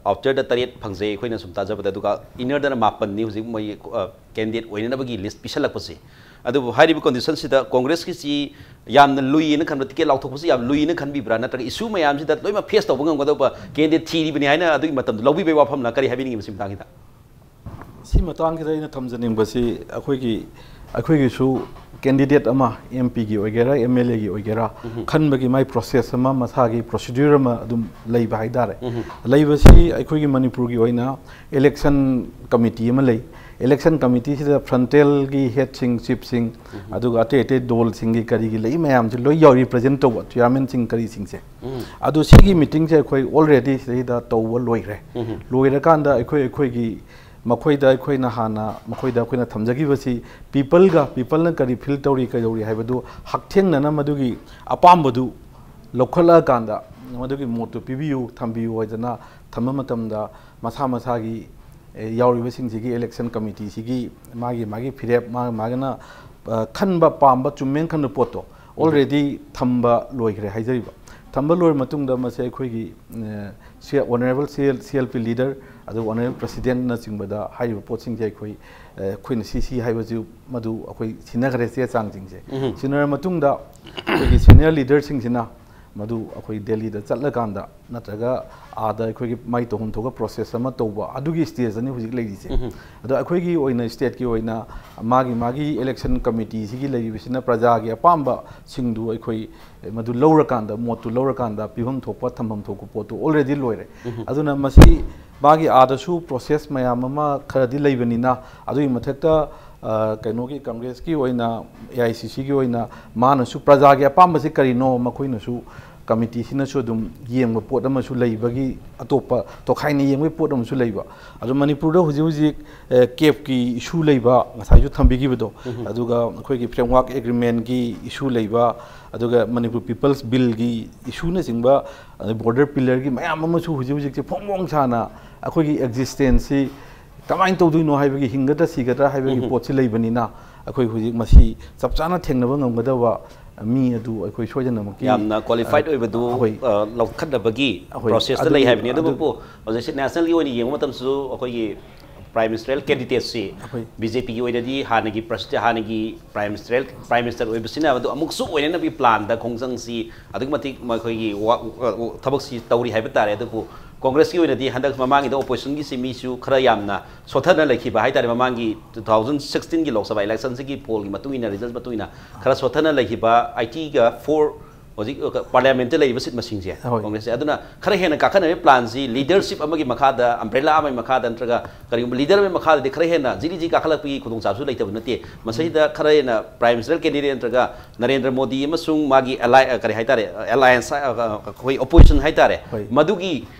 ꯑꯥꯎꯇꯔꯗ ꯇꯔꯦꯠ ꯐꯪꯖꯩ ꯑꯩꯈꯣꯏꯅ ꯁꯨꯝ ꯇꯥꯖꯕꯗ, ꯑꯗꯨꯒ ꯏꯅꯔꯗꯅ ꯃꯥꯄꯟꯅꯤ ꯍꯧꯖꯤꯛ ꯃꯣꯏ ꯀꯦꯟꯗꯤꯗꯦꯠ ꯑꯣꯏꯅꯅꯕꯒꯤ ꯂꯤꯁ ꯄꯤꯁꯜꯂꯛꯄꯁꯦ꯫ ꯑꯗꯨꯕꯨ ꯍꯥꯏꯔꯤꯕ ꯀꯣꯟꯗꯤꯁꯟꯁꯤꯗ ꯀꯣꯡꯒ꯭ꯔꯦꯁꯀꯤꯁꯤ ꯌꯥꯝꯅ ꯂꯨꯏꯅ ꯈꯟꯕ, ꯇꯤꯀꯦꯠ ꯂꯥꯎꯊꯣꯛꯄꯁꯤ ꯌꯥꯝ ꯂꯨꯏꯅ ꯈꯟꯕꯤꯕ꯭ꯔꯥ, ꯅꯠꯇ꯭ꯔꯒ ꯏꯁꯨ ꯃꯌꯥꯝꯁꯤꯗ ꯂꯣꯏꯅꯃꯛ ꯐꯦꯁ ꯇꯧꯕ ꯉꯝꯒꯗꯧꯕ ꯀꯦꯟꯗꯤꯗꯦꯠ ꯊꯤꯔꯤꯕꯅꯤ ꯍꯥꯏꯅ ꯑꯗꯨꯒꯤ ꯃꯇꯝꯗ ꯂꯧꯕꯤꯕꯒꯤ ꯋꯥꯐꯝꯂ, ꯀꯔꯤ ꯍꯥꯏꯕꯤꯅꯤꯡꯉꯤ ꯃꯁꯤ ꯃꯇꯥꯡꯁꯤꯗ? ꯁꯤ ꯃꯇꯥꯡꯁꯤꯗ ꯑꯩꯅ ꯊꯝꯖꯅꯤꯡꯕꯁꯤ, ꯑꯩꯈꯣꯏꯒꯤ, ꯑꯩꯈꯣꯏꯒꯤꯁꯨ ꯀꯦꯟꯗꯤꯗꯦꯠ ꯑꯃ, ꯑꯦꯝ ꯄꯤꯒꯤ ꯑꯣꯏꯒꯦꯔꯥ, ꯑꯦꯝ ꯑꯦꯜ ꯑꯦꯒꯤ ꯑꯣꯏꯒꯦꯔꯥ, ꯈꯟꯕꯒꯤ ꯃꯥꯏ ꯄ꯭ꯔꯣꯁꯦꯁ ꯑꯃ, ꯃꯁꯥꯒꯤ ꯄ꯭ꯔꯣꯁꯤꯗ꯭ꯌꯨꯔ ꯑꯃ ꯑꯗꯨꯝ ꯂꯩꯕ ꯍꯥꯏꯇꯥꯔꯦ꯫ ꯂꯩꯕꯁꯤ ꯑꯩꯈꯣꯏꯒꯤ ꯃꯅꯤꯄꯨꯔꯒꯤ ꯑꯣꯏꯅ ꯏꯂꯦꯛꯁꯟ ꯀꯃꯤꯇꯤ ꯑꯃ ꯂꯩ꯫ ꯏꯂꯦꯛꯁꯟ ꯀꯃꯤꯇꯤꯁꯤꯗ ꯐ꯭ꯔꯟꯇꯦꯜꯒꯤ ꯍꯦꯠꯁꯤꯡ, ꯆꯤꯞꯁꯤꯡ, ꯑꯗꯨꯒ ꯑꯇꯩ ꯑꯇꯩ ꯗꯣꯜꯁꯤꯡꯒꯤ ꯀꯔꯤꯒꯤ ꯂꯩ ꯃꯌꯥꯝꯁꯤ ꯂꯣꯏ ꯌꯥꯎꯔꯤ, ꯔꯤꯄ꯭ꯔꯖꯦꯟ ꯇꯧꯕ ꯆꯤꯌꯥꯔꯃꯦꯟꯁꯤꯡ ꯀꯔꯤꯁꯤꯡꯁꯦ꯫ ꯑꯗꯨ ꯁꯤꯒꯤ ꯃꯤꯇꯤꯡꯁꯦ ꯑꯩꯈꯣꯏ ꯑꯣꯜꯔꯦꯗꯤ ꯁꯤꯗꯩꯗ ꯇꯧꯕ ꯂꯣꯏꯈ꯭ꯔꯦ꯫ ꯂꯣꯏꯔꯀꯥꯟꯗ ꯑꯩꯈꯣꯏ, ꯑꯩꯈꯣꯏꯒꯤ ꯃꯈꯣꯏꯗ ꯑꯩꯈꯣꯏꯅ ꯍꯥꯟꯅ ꯃꯈꯣꯏꯗ ꯑꯩꯈꯣꯏꯅ ꯊꯝꯖꯈꯤꯕꯁꯤ ꯄꯤꯄꯜꯒ, ꯄꯤꯄꯜꯅ ꯀꯔꯤ ꯐꯤꯜ ꯇꯧꯔꯤ, ꯀꯩꯗꯧꯔꯤ ꯍꯥꯏꯕꯗꯨ ꯍꯛꯊꯦꯡꯅꯅ ꯃꯗꯨꯒꯤ ꯑꯄꯥꯝꯕꯗꯨ ꯂꯧꯈꯠꯂꯛꯑꯀꯥꯟꯗ ꯃꯗꯨꯒꯤ ꯃꯣꯠꯇꯨ ꯄꯤꯕꯤꯌꯨ, ꯊꯝꯕꯤꯌꯨ ꯍꯥꯏꯗꯅ ꯊꯝꯕ ꯃꯇꯝꯗ ꯃꯁꯥ ꯃꯁꯥꯒꯤ, ꯑꯦ, ꯌꯥꯎꯔꯤꯕꯁꯤꯡꯁꯤꯒꯤ ꯏꯂꯦꯛꯁꯟ ꯀꯃꯤꯇꯤꯁꯤꯒꯤ ꯃꯥꯒꯤ ꯃꯥꯒꯤ ꯐꯤꯔꯦꯞ, ꯃꯥ ꯃꯥꯒꯤꯅ, ꯑ, ꯈꯟꯕ ꯄꯥꯝꯕ ꯆꯨꯝꯃꯦꯅ ꯈꯟꯕ ꯄꯣꯠꯇꯣ ꯑꯣꯜꯔꯦꯗꯤ ꯊꯝꯕ ꯂꯣꯏꯈ꯭ꯔꯦ ꯍꯥꯏꯖꯔꯤꯕ꯫ ꯊꯝꯕ ꯂꯣꯏꯔ ꯃꯇꯨꯡꯗ ꯃꯁꯤ ꯑꯩꯈꯣꯏꯒꯤ, ꯑ, ꯁꯤ honourable C L, C L P leader, ꯑꯗꯨꯒ ꯑꯣꯅꯔꯦꯕꯜ ꯄ꯭ꯔꯁꯤꯗꯦꯟꯅꯆꯤꯡꯕꯗ ꯍꯥꯏꯔꯤꯕ ꯄꯣꯠꯁꯤꯡꯁꯦ ꯑꯩꯈꯣꯏ, ꯑ, ꯑꯩꯈꯣꯏꯅ ꯁꯤ ꯁꯤ ꯍꯥꯏꯕꯁꯤ ꯃꯗꯨ ꯑꯩꯈꯣꯏ ꯁꯤꯟꯅꯈ꯭ꯔꯦ ꯆꯦ ꯆꯥꯡꯁꯤꯡꯁꯦ꯫ ꯁꯤꯟꯅꯔ ꯃꯇꯨꯡꯗ ꯑꯩꯈꯣꯏꯒꯤ ꯁꯦꯅꯤꯌꯔ ꯂꯤꯗꯔꯁꯤꯡꯁꯤꯅ ꯃꯗꯨ ꯑꯩꯈꯣꯏ ꯗꯦꯜꯂꯤꯗ ꯆꯠꯂꯀꯥꯟꯗ ꯅꯠꯇ꯭ꯔꯒ ꯑꯥꯗ ꯑꯩꯈꯣꯏꯒꯤ ꯃꯥꯏ ꯇꯧꯐꯝ ꯊꯣꯛꯄ ꯄ꯭ꯔꯣꯁꯦꯁ ꯑꯃ ꯇꯧꯕ, ꯑꯗꯨꯒꯤ ꯁ꯭ꯇꯦꯖꯇꯅꯤ ꯍꯧꯖꯤꯛ ꯂꯩꯔꯤꯁꯦ꯫ ꯑꯗꯣ ꯑꯩꯈꯣꯏꯒꯤ ꯑꯣꯏꯅ, ꯁ꯭ꯇꯦꯠꯀꯤ ꯑꯣꯏꯅ ꯃꯥꯒꯤ ꯃꯥꯒꯤ ꯏꯂꯦꯛꯁꯟ ꯀꯃꯤꯇꯤꯁꯤꯒꯤ ꯂꯩꯔꯤꯕꯁꯤꯅ ꯄ꯭ꯔꯖꯥꯒꯤ ꯑꯄꯥꯝꯕꯁꯤꯡꯗꯨ ꯑꯩꯈꯣꯏ ꯃꯗꯨ ꯂꯧꯔꯀꯥꯟꯗ, ꯃꯣꯠꯇꯨ ꯂꯧꯔꯀꯥꯟꯗ ꯄꯤꯐꯝ ꯊꯣꯛꯄ, ꯊꯝꯐꯝ ꯊꯣꯛꯄ ꯄꯣꯠꯇꯨ ꯑꯣꯜꯔꯦꯗꯤ ꯂꯣꯏꯔꯦ꯫ ꯑꯗꯨꯅ ꯃꯁꯤ ꯃꯥꯒꯤ ꯑꯥꯗꯁꯨ ꯄ꯭ꯔꯣꯁꯦꯁ ꯃꯌꯥꯝ ꯑꯃ ꯈꯔꯗꯤ ꯂꯩꯕꯅꯤꯅ, ꯑꯗꯨꯒꯤ ꯃꯊꯛꯇ ꯑ, ꯀꯩꯅꯣꯒꯤ, ꯀꯪꯒ꯭ꯔꯦꯁꯀꯤ ꯑꯣꯏꯅ, ꯑꯦ ꯑꯥꯏ ꯁꯤ ꯁꯤꯒꯤ ꯑꯣꯏꯅ, ꯃꯥꯅꯁꯨ ꯄ꯭ꯔꯖꯥꯒꯤ ꯑꯄꯥꯝꯕꯁꯤ ꯀꯔꯤꯅꯣ, ꯃꯈꯣꯏꯅꯁꯨ, ꯀꯃꯤꯇꯤꯁꯤꯅꯁꯨ ꯑꯗꯨꯝ ꯌꯦꯡꯕ ꯄꯣꯠ ꯑꯃꯁꯨ ꯂꯩꯕꯒꯤ, ꯑꯇꯣꯞꯄ ꯇꯣꯈꯥꯏꯅ ꯌꯦꯡꯕꯒꯤ ꯄꯣꯠ ꯑꯃꯁꯨ ꯂꯩꯕ꯫ ꯑꯗꯣ ꯃꯅꯤꯄꯨꯔꯗ ꯍꯧꯖꯤꯛ ꯍꯧꯖꯤꯛ, ꯑꯦ, ꯀꯦꯞꯀꯤ ꯏꯁꯨ ꯂꯩꯕ, ꯉꯁꯥꯏꯁꯨ ꯊꯝꯕꯤꯈꯤꯕꯗꯣ, ꯑꯗꯨꯒ ꯑꯩꯈꯣꯏꯒꯤ ꯐ꯭ꯔꯦꯝꯋꯥꯔꯛ ꯑꯦꯒ꯭ꯔꯤꯃꯦꯟꯒꯤ ꯏꯁꯨ ꯂꯩꯕ, ꯑꯗꯨꯒ ꯃꯅꯤꯄꯨꯔ ꯄꯤꯄꯜꯁ ꯕꯤꯜꯒꯤ ꯏꯁꯨꯅꯆꯤꯡꯕ, ꯑꯗꯩ ꯕꯣꯔꯗꯔ ꯄꯤꯂꯔꯒꯤ ꯃꯌꯥꯝ ꯑꯃꯁꯨ ꯍꯧꯖꯤꯛ ꯍꯧꯖꯤꯛꯁꯦ ꯐꯣꯡ ꯐꯣꯡ ꯁꯥꯅ ꯑꯩꯈꯣꯏꯒꯤ ꯑꯦꯛꯖꯤꯁꯇꯦꯟꯁꯁꯤ ꯀꯃꯥꯏꯅ ꯇꯧꯗꯣꯏꯅꯣ ꯍꯥꯏꯕꯒꯤ, ꯍꯤꯡꯒꯗ꯭ꯔꯥ ꯁꯤꯒꯗ꯭ꯔꯥ ꯍꯥꯏꯕꯒꯤ ꯄꯣꯠꯁꯤ ꯂꯩꯕꯅꯤꯅ, ꯑꯩꯈꯣꯏ ꯍꯧꯖꯤꯛ ꯃꯁꯤ ꯆꯞ ꯆꯥꯅ ꯊꯦꯡꯅꯕ ꯉꯝꯒꯗꯕ ꯃꯤ ꯑꯗꯨ ꯑꯩꯈꯣꯏ ꯁꯣꯏꯗꯅꯃꯛꯀꯤ, ꯌꯥꯝꯅ ꯀ꯭ꯋꯥꯂꯤꯐꯥꯏꯠ ꯑ, ꯑꯣꯏꯕꯗꯨ, ꯑꯩꯈꯣꯏ ꯑ, ꯂꯧꯈꯠꯅꯕꯒꯤ ꯑꯩꯈꯣꯏ ꯄ꯭ꯔꯣꯁꯦꯁꯇ ꯂꯩ ꯑꯗꯨꯒꯤ, ꯍꯥꯏꯕꯅꯤ꯫ ꯑꯗꯨ ꯑꯗꯨꯕꯨ ꯍꯧꯖꯤꯛꯁꯦ ꯅꯦꯁꯅꯦꯜꯒꯤ ꯑꯣꯏꯅ ꯌꯦꯡꯕ ꯃꯇꯝꯗꯁꯨ ꯑꯩꯈꯣꯏꯒꯤ ꯄ꯭ꯔꯥꯏꯝ ꯃꯤꯅꯤꯁꯇꯔꯦꯜ ꯀꯦꯟꯗꯤꯗꯦꯠꯁꯤ ꯑꯩꯈꯣꯏ ꯕꯤ ꯖꯦ ꯄꯤꯒꯤ ꯑꯣꯏꯅꯗꯤ ꯍꯥꯟꯅꯒꯤ ꯄ꯭ꯔꯁꯤꯗꯦꯟ, ꯍꯥꯟꯅꯒꯤ ꯄ꯭ꯔꯥꯏꯝ ꯃꯤꯅꯤꯁꯇꯔꯦꯜ, ꯄ꯭ꯔꯥꯏꯝ ꯃꯤꯅꯤꯁꯇꯔ ꯑꯣꯏꯕꯁꯤꯅ ꯑꯗꯨ ꯑꯃꯨꯛꯁꯨ ꯑꯣꯏꯅꯅꯕꯒꯤ ꯄ꯭ꯂꯥꯟꯗ, ꯈꯣꯡꯖꯪꯁꯤ ꯑꯗꯨꯛꯀꯤ ꯃꯇꯤꯛ ꯃꯈꯣꯏꯒꯤ ꯋꯥ-, ꯊꯕꯛꯁꯤ ꯇꯧꯔꯤ ꯍꯥꯏꯕ ꯇꯥꯔꯦ꯫ ꯑꯗꯨꯕꯨ ꯀꯣꯡꯒ꯭ꯔꯦꯁꯀꯤ ꯑꯣꯏꯅꯗꯤ ꯍꯟꯗꯛ ꯃꯃꯥꯡꯒꯤꯗ ꯑꯣꯄꯣꯖꯤꯁꯟꯒꯤꯁꯤ ꯃꯤꯁꯨ ꯈꯔ ꯌꯥꯝꯅ ꯁꯣꯠꯊꯅ ꯂꯩꯈꯤꯕ ꯍꯥꯏ ꯇꯥꯔꯦ꯫ ꯃꯃꯥꯡꯒꯤ ꯇꯨ ꯊꯥꯎꯖꯟ ꯁꯤꯛꯁꯇꯤꯟꯒꯤ ꯂꯣꯛ ꯁꯚꯥ ꯏꯂꯦꯛꯁꯟꯁꯤꯒꯤ ꯄꯣꯜꯒꯤ ꯃꯇꯨꯡ ꯏꯟꯅ, ꯔꯤꯖꯜꯠ ꯃꯇꯨꯡ ꯏꯟꯅ ꯈꯔ ꯁꯣꯠꯊꯅ ꯂꯩꯈꯤꯕ ꯑꯥꯏꯇꯤꯒ ꯐꯣꯔ ꯍꯧꯖꯤꯛ ꯄꯥꯔꯂꯤꯌꯥꯃꯦꯟꯠꯇ ꯂꯩꯔꯤꯕ ꯁꯤꯠ ꯃꯁꯤꯡꯁꯦ, ꯍꯣꯏ꯫ ꯀꯣꯡꯒ꯭ꯔꯦꯁꯁꯦ꯫ ꯑꯗꯨꯅ ꯈꯔ ꯍꯦꯟꯅ ꯀꯥꯈꯠꯅꯕꯒꯤ ꯄ꯭ꯂꯥꯟꯁꯤ ꯂꯤꯗꯔꯁꯤꯞ ꯑꯃꯒꯤ ꯃꯈꯥꯗ, ꯑꯝꯕ꯭ꯔꯦꯂꯥ ꯑꯃꯒꯤ ꯃꯈꯥꯗ ꯅꯠꯇ꯭ꯔꯒ ꯀꯔꯤꯒꯨꯝꯕ ꯂꯤꯗꯔ ꯑꯃꯒꯤ ꯃꯈꯥꯗꯗꯤ ꯈꯔ ꯍꯦꯟꯅ ꯖꯤꯔꯤ ꯖꯤ ꯀꯥꯈꯠꯂꯛꯄꯒꯤ ꯈꯨꯗꯣꯡꯆꯥꯕꯁꯨ ꯂꯩꯇꯕ ꯅꯠꯇꯦ꯫ ꯃꯁꯤꯗ ꯈꯔ ꯍꯦꯟꯅ ꯄ꯭ꯔꯥꯏꯝ ꯃꯤꯅꯤꯁꯇꯔ ꯀꯦꯟꯗꯤꯗꯦꯠ ꯅꯠꯇ꯭ꯔꯒ ꯅꯔꯦꯟꯗ꯭ꯔ ꯃꯣꯗꯤ ꯑꯃꯁꯨꯡ ꯃꯥꯒꯤ ꯑꯦꯂꯥꯏ-, ꯀꯔꯤ ꯍꯥꯏꯇꯥꯔꯦ, ꯑꯦꯂꯥꯏꯌꯦꯟꯁ, ꯑꯩꯈꯣꯏ ꯑꯣꯄꯣꯖꯤꯁꯟ ꯍꯥꯏꯇꯥꯔꯦ, ꯍꯣꯏ꯫ ꯃꯗꯨꯒꯤ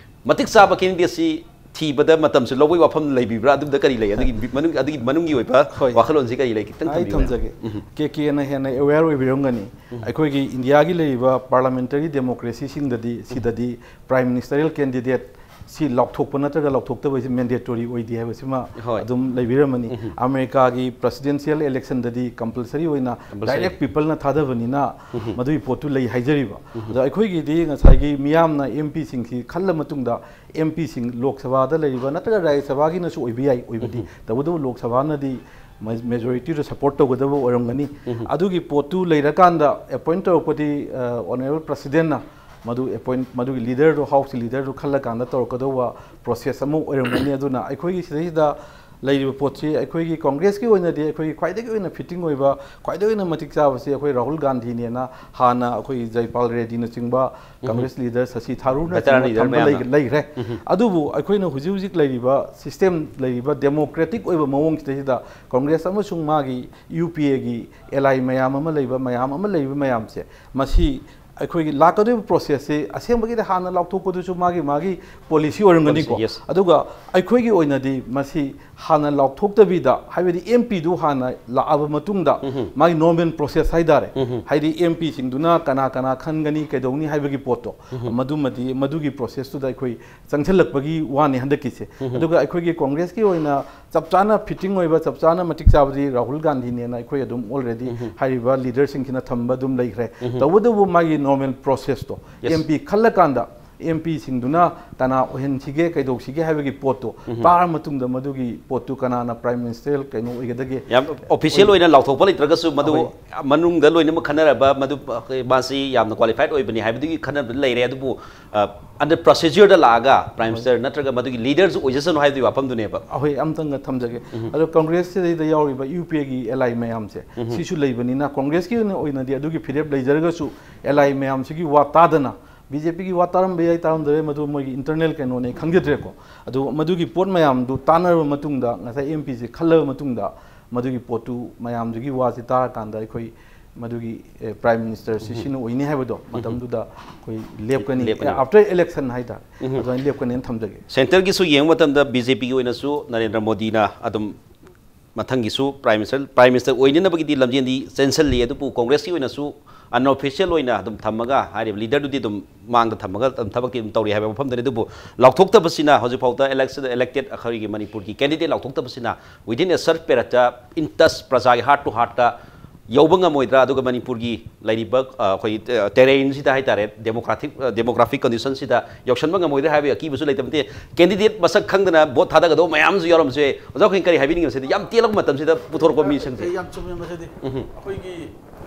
ꯃꯇꯤꯛ ꯆꯥꯕ ꯀꯦꯟꯗꯤꯗꯦꯠꯁꯤ ꯊꯤꯕꯗ ꯃꯇꯝꯁꯨ ꯂꯧꯕꯒꯤ ꯋꯥꯐꯝ ꯂꯩꯕꯤꯕ꯭ꯔꯥ? ꯑꯗꯨꯝꯗ ꯀꯔꯤ ꯂꯩ? ꯑꯗꯨꯒꯤ ꯃꯅꯨꯡ-, ꯑꯗꯨꯒꯤ ꯃꯅꯨꯡꯒꯤ ꯑꯣꯏꯕ ꯍꯣꯏ꯫ ꯋꯥꯈꯜꯂꯣꯟꯁꯤ ꯀꯔꯤ ꯂꯩ? ꯈꯤꯇꯪ ꯑꯩ ꯊꯝꯕꯤꯌꯨ꯫ ꯊꯝꯖꯒꯦ꯫ ꯎꯝ꯫ ꯀꯦ ꯀꯦꯅ ꯍꯦꯟꯅ ꯑꯦꯋꯦꯌꯔ ꯑꯣꯏꯕꯤꯔꯝꯒꯅꯤ꯫ ꯎꯝ꯫ ꯑꯩꯈꯣꯏꯒꯤ ꯏꯟꯗꯤꯌꯥꯒꯤ ꯂꯩꯔꯤꯕ ꯄꯥꯔꯂꯤꯌꯥꯃꯦꯟꯇꯔꯤ ꯗꯦꯃꯣꯀ꯭ꯔꯦꯁꯤꯁꯤꯡꯗꯗꯤ, ꯁꯤꯗꯗꯤ ꯄ꯭ꯔꯥꯏꯝ ꯃꯤꯅꯤꯁꯇꯔꯤꯌꯦꯜ ꯀꯦꯟꯗꯤꯗꯦꯠ ꯁꯤ ꯂꯥꯎꯊꯣꯛꯄ ꯅꯠꯇ꯭ꯔꯒ ꯂꯥꯎꯊꯣꯛꯇꯕ ꯍꯥꯏꯁꯤ ꯃꯦꯟꯗꯦꯇꯣꯔꯤ ꯑꯣꯏꯗꯦ ꯍꯥꯏꯕꯁꯤꯃ ꯍꯣꯏ꯫ ꯑꯗꯨꯝ ꯂꯩꯕꯤꯔꯝꯃꯅꯤ꯫ ꯎꯝ꯫ ꯑꯃꯦꯔꯤꯀꯥꯒꯤ ꯄ꯭ꯔꯦꯁꯤꯗꯦꯟꯁꯤꯌꯦꯜ ꯏꯂꯦꯛꯁꯟꯗꯗꯤ ꯀꯝꯄꯜꯁꯔꯤ ꯑꯣꯏꯅ ꯀꯝꯄꯜꯁꯔꯤ꯫ ꯗꯥꯏꯔꯦꯛ ꯄꯤꯄꯜꯅ ꯊꯥꯗꯕꯅꯤꯅ ꯎꯝ꯫ ꯃꯗꯨꯒꯤ ꯄꯣꯠꯇꯨ ꯂꯩ ꯍꯥꯏꯖꯔꯤꯕ꯫ ꯎꯝ꯫ ꯑꯗꯣ ꯑꯩꯈꯣꯏꯒꯤꯗꯤ ꯉꯁꯥꯏꯒꯤ ꯃꯤꯌꯥꯝꯅ ꯑꯦꯝ ꯄꯤꯁꯤꯡꯁꯤ ꯈꯜꯂ ꯃꯇꯨꯡꯗ ꯑꯦꯝ ꯄꯤꯁꯤꯡ ꯂꯣꯛ ꯁꯚꯥꯗ ꯂꯩꯔꯤꯕ ꯅꯠꯇ꯭ꯔꯒ ꯔꯥꯖ꯭ꯌ ꯁꯚꯥꯒꯤꯅꯁꯨ ꯑꯣꯏꯕ ꯌꯥꯏ, ꯑꯣꯏꯕꯗꯤ꯫ ꯎꯝ꯫ ꯇꯧꯕꯇꯕꯨ ꯂꯣꯛ ꯁꯚꯥꯅꯗꯤ ꯃꯦ-, ꯃꯦꯖꯣꯔꯤꯇꯤꯗ ꯁꯄꯣꯔꯠ ꯇꯧꯒꯗꯕ ꯑꯣꯏꯔꯝꯒꯅꯤ꯫ ꯎꯝ꯫ ꯑꯗꯨꯒꯤ ꯄꯣꯠꯇꯨ ꯂꯩꯔꯀꯥꯟꯗ ꯑꯦꯄꯣꯏꯟꯠ ꯇꯧꯔꯛꯄꯗꯤ, ꯑ, ꯑꯣꯅꯔꯦꯕꯜ ꯄ꯭ꯔꯁꯤꯗꯦꯟꯠꯅ ꯃꯗꯨ ꯑꯦꯄꯣꯏꯟꯠ, ꯃꯗꯨꯒꯤ ꯂꯤꯗꯔꯗꯨ, ꯍꯥꯎꯁꯀꯤ ꯂꯤꯗꯔꯗꯨ ꯈꯜꯂꯀꯥꯟꯗ ꯇꯧꯔꯛꯀꯗꯧꯕ ꯄ꯭ꯔꯣꯁꯦꯁ ꯑꯃ ꯑꯣꯏꯔꯝꯒꯅꯤ꯫ ꯑꯗꯨꯅ ꯑꯩꯈꯣꯏꯒꯤ ꯁꯤꯗꯩꯁꯤꯗ ꯂꯩꯔꯤꯕ ꯄꯣꯠꯁꯤ ꯑꯩꯈꯣꯏꯒꯤ ꯀꯣꯡꯒ꯭ꯔꯦꯁꯀꯤ ꯑꯣꯏꯅꯗꯤ ꯑꯩꯈꯣꯏꯒꯤ ꯈ꯭ꯋꯥꯏꯗꯒꯤ ꯑꯣꯏꯅ ꯐꯤꯠꯇꯤꯡ ꯑꯣꯏꯕ, ꯈ꯭ꯋꯥꯏꯗꯒꯤ ꯑꯣꯏꯅ ꯃꯇꯤꯛ ꯆꯥꯕꯁꯤ ꯑꯩꯈꯣꯏ ꯔꯥꯍꯨꯜ ꯒꯥꯟꯙꯤꯅꯦꯅ ꯍꯥꯟꯅ ꯑꯩꯈꯣꯏ ꯖꯩꯄꯥꯜ ꯔꯦꯗꯤꯅꯆꯤꯡꯕ ꯀꯪꯒ꯭ꯔꯦꯁ ꯂꯤꯗꯔ ꯁꯁꯤ ꯊꯥꯔꯨꯔꯅꯆꯤꯡꯕ ꯊꯝꯕ ꯂꯩ- ꯂꯩꯈ꯭ꯔꯦ꯫ ꯑꯗꯨꯕꯨ ꯑꯩꯈꯣꯏꯅ ꯍꯧꯖꯤꯛ ꯍꯧꯖꯤꯛ ꯂꯩꯔꯤꯕ ꯁꯤꯁꯇꯦꯝ, ꯂꯩꯔꯤꯕ ꯗꯦꯃꯣꯀ꯭ꯔꯦꯇꯤꯛ ꯑꯣꯏꯕ ꯃꯑꯣꯡꯁꯤꯗꯩꯁꯤꯗ ꯀꯪꯒ꯭ꯔꯦꯁ ꯑꯃꯁꯨꯡ ꯃꯥꯒꯤ ꯌꯨ ꯄꯤ ꯑꯦꯒꯤ ꯑꯦꯂꯥꯏ ꯃꯌꯥꯝ ꯑꯃ ꯂꯩꯕ, ꯃꯌꯥꯝ ꯑꯃ ꯂꯩꯕ ꯃꯌꯥꯝꯁꯦ, ꯃꯁꯤ ꯑꯩꯈꯣꯏꯒꯤ ꯂꯥꯛꯀꯗꯧꯔꯤꯕ ꯄ꯭ꯔꯣꯁꯦꯁꯁꯤ ꯑꯁꯦꯡꯕꯒꯤꯗꯤ ꯍꯥꯟꯅ ꯂꯥꯎꯊꯣꯛꯄꯗꯨꯁꯨ ꯃꯥꯒꯤ ꯃꯥꯒꯤ ꯄꯣꯂꯤꯁꯤ ꯑꯣꯏꯔꯝꯒꯅꯤꯀꯣ꯫ Policy, yes. ꯑꯗꯨꯒ ꯑꯩꯈꯣꯏꯒꯤ ꯑꯣꯏꯅꯗꯤ ꯃꯁꯤ ꯍꯥꯟꯅ ꯂꯥꯎꯊꯣꯛꯇꯕꯤꯗ, ꯍꯥꯏꯕꯗꯤ ꯑꯦꯝ ꯄꯤꯗꯨ ꯍꯥꯟꯅ ꯂꯥꯛꯑꯕ ꯃꯇꯨꯡꯗ ꯃꯥꯒꯤ ꯅꯣꯔꯃꯦꯜ ꯄ꯭ꯔꯣꯁꯦꯁ ꯍꯥꯏꯇꯥꯔꯦ, ꯍꯥꯏꯗꯤ ꯑꯦꯝ ꯄꯤꯁꯤꯡꯗꯨꯅ ꯀꯅꯥ ꯀꯅꯥ ꯈꯟꯒꯅꯤ, ꯀꯩꯗꯧꯅꯤ ꯍꯥꯏꯕꯒꯤ ꯄꯣꯠꯇꯣ, ꯃꯗꯨꯃꯗꯤ ꯃꯗꯨꯒꯤ ꯄ꯭ꯔꯣꯁꯦꯁꯇꯨꯗ ꯑꯩꯈꯣꯏ ꯆꯪꯁꯤꯜꯂꯛꯄꯒꯤ ꯋꯥꯅꯤ ꯍꯟꯗꯛꯀꯤꯁꯦ꯫ ꯑꯗꯨꯒ ꯑꯩꯈꯣꯏꯒꯤ ꯀꯣꯡꯒ꯭ꯔꯦꯁꯀꯤ ꯑꯣꯏꯅ ꯆꯞ ꯆꯥꯅ ꯐꯤꯠꯇꯤꯡ ꯑꯣꯏꯕ, ꯆꯞ ꯆꯥꯅ ꯃꯇꯤꯛ ꯆꯥꯕꯗꯤ ꯔꯥꯍꯨꯜ ꯒꯥꯟꯙꯤꯅꯦꯅ ꯑꯩꯈꯣꯏ ꯑꯗꯨꯝ ꯑꯣꯜꯔꯦꯗꯤ ꯍꯥꯏꯔꯤꯕ ꯂꯤꯗꯔꯁꯤꯡꯁꯤꯅ ꯊꯝꯕ ꯑꯗꯨꯝ ꯂꯩꯈ꯭ꯔꯦ꯫ ꯇꯧꯕꯇꯕꯨ ꯃꯥꯒꯤ ꯅꯣꯔꯃꯦꯜ ꯄ꯭ꯔꯣꯁꯦꯁꯇꯣ, ꯑꯦꯝ ꯄꯤ ꯈꯜꯂꯀꯥꯟꯗ ꯑꯦꯝ ꯄꯤꯁꯤꯡꯗꯨꯅ ꯀꯅꯥ ꯑꯣꯏꯍꯟꯁꯤꯒꯦ, ꯀꯩꯗꯧꯁꯤꯒꯦ ꯍꯥꯏꯕꯒꯤ ꯄꯣꯠꯇꯣ ꯇꯥꯔ ꯃꯇꯨꯡꯗ ꯃꯗꯨꯒꯤ ꯄꯣꯠꯇꯨ ꯀꯅꯥꯅ ꯄ꯭ꯔꯥꯏꯝ ꯃꯤꯅꯤꯁꯇꯔ ꯀꯩꯅꯣ ꯑꯣꯏꯒꯗꯒꯦ, ꯌꯥꯝ ꯑꯣꯐꯤꯁꯤꯌꯦꯜ ꯑꯣꯏꯅ ꯂꯥꯎꯊꯣꯛꯄ ꯂꯩꯇ꯭ꯔꯒꯁꯨ ꯃꯗꯨ ꯃꯅꯨꯡꯗ ꯂꯣꯏꯅꯃꯛ ꯈꯟꯅꯔꯕ, ꯃꯗꯨ, ꯑ, ꯃꯥꯁꯤ ꯌꯥꯝꯅ ꯀ꯭ꯋꯥꯂꯤꯐꯥꯏꯠ ꯑꯣꯏꯕꯅꯤ ꯍꯥꯏꯕꯗꯨꯒꯤ ꯈꯟꯅꯕ ꯂꯩꯔꯦ꯫ ꯑꯗꯨꯕꯨ, ꯑ, ꯑꯟꯗꯔ ꯄ꯭ꯔꯣꯁꯤꯖꯔꯗ ꯂꯥꯛꯑꯒ ꯄ꯭ꯔꯥꯏꯝ ꯃꯤꯅꯤꯁꯇꯔ ꯅꯠꯇ꯭ꯔꯒ ꯃꯗꯨꯒꯤ ꯂꯤꯗꯔꯁꯨ ꯑꯣꯏꯖꯁꯅꯨ ꯍꯥꯏꯕꯗꯨꯒꯤ ꯋꯥꯐꯝꯗꯨꯅꯦꯕ꯫ ꯑꯩꯈꯣꯏ ꯑꯝꯇꯪꯒ ꯊꯝꯖꯒꯦ꯫ ꯑꯗꯣ ꯀꯪꯒ꯭ꯔꯦꯁꯁꯤꯗꯩꯗ ꯌꯥꯎꯔꯤꯕ ꯌꯨ ꯄꯤ ꯑꯦꯒꯤ ꯑꯦꯂꯥꯏ ꯃꯌꯥꯝꯁꯦ, ꯁꯤꯁꯨ ꯂꯩꯕꯅꯤꯅ ꯀꯪꯒ꯭ꯔꯦꯁꯀꯤ ꯑꯣꯏꯅ, ꯑꯣꯏꯅꯗꯤ ꯑꯗꯨꯒꯤ ꯐꯤꯔꯦꯞ ꯂꯩꯖꯔꯒꯁꯨ ꯑꯦꯂꯥꯏ ꯃꯌꯥꯝꯁꯤꯒꯤ ꯋꯥ ꯇꯥꯗꯅ, ꯕꯤ ꯖꯦ ꯄꯤꯒꯤ ꯋꯥ ꯇꯥꯔꯝꯕ ꯌꯥꯏ, ꯇꯥꯔꯝꯗꯕ ꯌꯥꯏ, ꯃꯗꯨ ꯃꯣꯏꯒꯤ ꯏꯟꯇꯔꯅꯦꯜ ꯀꯩꯅꯣꯅꯦ, ꯈꯪꯖꯗ꯭ꯔꯦꯀꯣ꯫ ꯑꯗꯨ ꯃꯗꯨꯒꯤ ꯄꯣꯠ ꯃꯌꯥꯝꯗꯨ ꯇꯥꯟꯅꯔꯕ ꯃꯇꯨꯡꯗ, ꯉꯁꯥꯏ ꯑꯦꯝ ꯄꯤꯁꯦ ꯈꯜꯂꯕ ꯃꯇꯨꯡꯗ, ꯃꯗꯨꯒꯤ ꯄꯣꯠꯇꯨ ꯃꯌꯥꯝꯗꯨꯒꯤ ꯋꯥꯁꯤ ꯇꯥꯔꯀꯥꯟꯗ ꯑꯩꯈꯣꯏ ꯃꯗꯨꯒꯤ, ꯑꯦ, ꯄ꯭ꯔꯥꯏꯝ ꯃꯤꯅꯤꯁꯇꯔ ꯁꯤꯁꯤꯅ ꯑꯣꯏꯅꯤ ꯍꯥꯏꯕꯗꯣ ꯃꯇꯝꯗꯨꯗ ꯑꯩꯈꯣꯏ ꯂꯦꯞꯀꯅꯤ꯫ ꯂꯦꯞꯀꯅꯤ꯫ ꯑꯥꯐꯇꯔ ꯏꯂꯦꯛꯁꯟ ꯍꯥꯏꯇꯥꯔꯦ, ꯑꯗꯨꯃꯥꯏꯅ ꯂꯦꯞꯀꯅꯤꯅ ꯊꯝꯖꯒꯦ꯫ ꯁꯦꯟꯇꯔꯒꯤꯁꯨ ꯌꯦꯡꯕ ꯃꯇꯝꯗ ꯕꯤ ꯖꯦ ꯄꯤꯒꯤ ꯑꯣꯏꯅꯁꯨ ꯅꯔꯦꯟꯗ꯭ꯔ ꯃꯣꯗꯤꯅ ꯑꯗꯨꯝ ꯃꯊꯪꯒꯤꯁꯨ ꯄ꯭ꯔꯥꯏꯝ ꯃꯤꯅꯤꯁꯇꯔ, ꯄ꯭ꯔꯥꯏꯝ ꯃꯤꯅꯤꯁꯇꯔ ꯑꯣꯏꯅꯅꯕꯒꯤꯗꯤ ꯂꯝꯖꯦꯟꯗꯤ ꯆꯦꯟꯁꯤꯜꯂꯤ, ꯑꯗꯨꯕꯨ ꯀꯣꯡꯒ꯭ꯔꯦꯁꯀꯤ ꯑꯣꯏꯅꯁꯨ ꯑꯟꯑꯣꯐꯤꯁꯤꯌꯦꯜ ꯑꯣꯏꯅ ꯑꯗꯨꯝ ꯊꯝꯃꯒ, ꯍꯥꯏꯔꯤꯕ ꯂꯤꯗꯔꯗꯨꯗꯤ ꯑꯗꯨꯝ ꯃꯥꯡꯗ ꯊꯝꯃꯒ ꯑꯗꯨꯝ ꯊꯕꯛꯇꯤ ꯑꯗꯨꯝ ꯇꯧꯔꯤ ꯍꯥꯏꯕ ꯋꯥꯐꯝꯗꯅꯤ꯫ ꯑꯗꯨꯕꯨ ꯂꯥꯎꯊꯣꯛꯇꯕꯁꯤꯅ, ꯍꯧꯖꯤꯛꯐꯥꯎꯗ ꯏꯂꯦꯛꯁꯟ, ꯏꯂꯦꯛꯇꯦꯠ ꯑꯩꯈꯣꯏꯒꯤ ꯃꯅꯤꯄꯨꯔꯒꯤ ꯀꯦꯟꯗꯤꯗꯦꯠ ꯂꯥꯎꯊꯣꯛꯇꯕꯁꯤꯅ within a short period ꯇ in touch ꯄ꯭ꯔꯖꯥꯒꯤ heart to heart ꯇ ꯌꯧꯕ ꯉꯝꯃꯣꯏꯗ꯭ꯔꯥ? ꯑꯗꯨꯒ ꯃꯅꯤꯄꯨꯔꯒꯤ ꯂꯩꯔꯤꯕ, ꯑ, ꯑꯩꯈꯣꯏꯒꯤ, ꯑ, terrain ꯁꯤꯗ ꯍꯥꯏꯇꯥꯔꯦ, demographic, ꯑ, demographic condition ꯁꯤꯗ ꯌꯧꯁꯟꯕ ꯉꯝꯃꯣꯏꯗ꯭ꯔꯥ ꯍꯥꯏꯕꯒꯤ ꯑꯀꯤꯕꯁꯨ ꯂꯩꯇꯕ ꯅꯠꯇꯦ꯫ ꯀꯦꯟꯗꯤꯗꯦꯠ ꯃꯁꯛ ꯈꯪꯗꯅ ꯚꯣꯠ ꯊꯥꯗꯒꯗꯧꯕ ꯃꯌꯥꯝꯁꯨ ꯌꯥꯎꯔꯝꯕꯁꯨ ꯌꯥꯏ꯫ ꯑꯣꯖꯥ, ꯑꯩꯈꯣꯏꯅ ꯀꯔꯤ ꯍꯥꯏꯕꯤꯅꯤꯡꯉꯤ ꯃꯁꯤꯗ? ꯌꯥꯝ ꯇꯦꯜꯂꯛꯄ ꯃꯇꯝꯁꯤꯗ ꯄꯨꯊꯣꯔꯛꯄ ꯃꯤꯁꯤꯡꯁꯦ꯫ ꯑꯦ, ꯌꯥꯝ ꯆꯨꯝꯃꯦ ꯃꯁꯤꯗꯤ꯫ ꯑꯩꯈꯣꯏꯒꯤ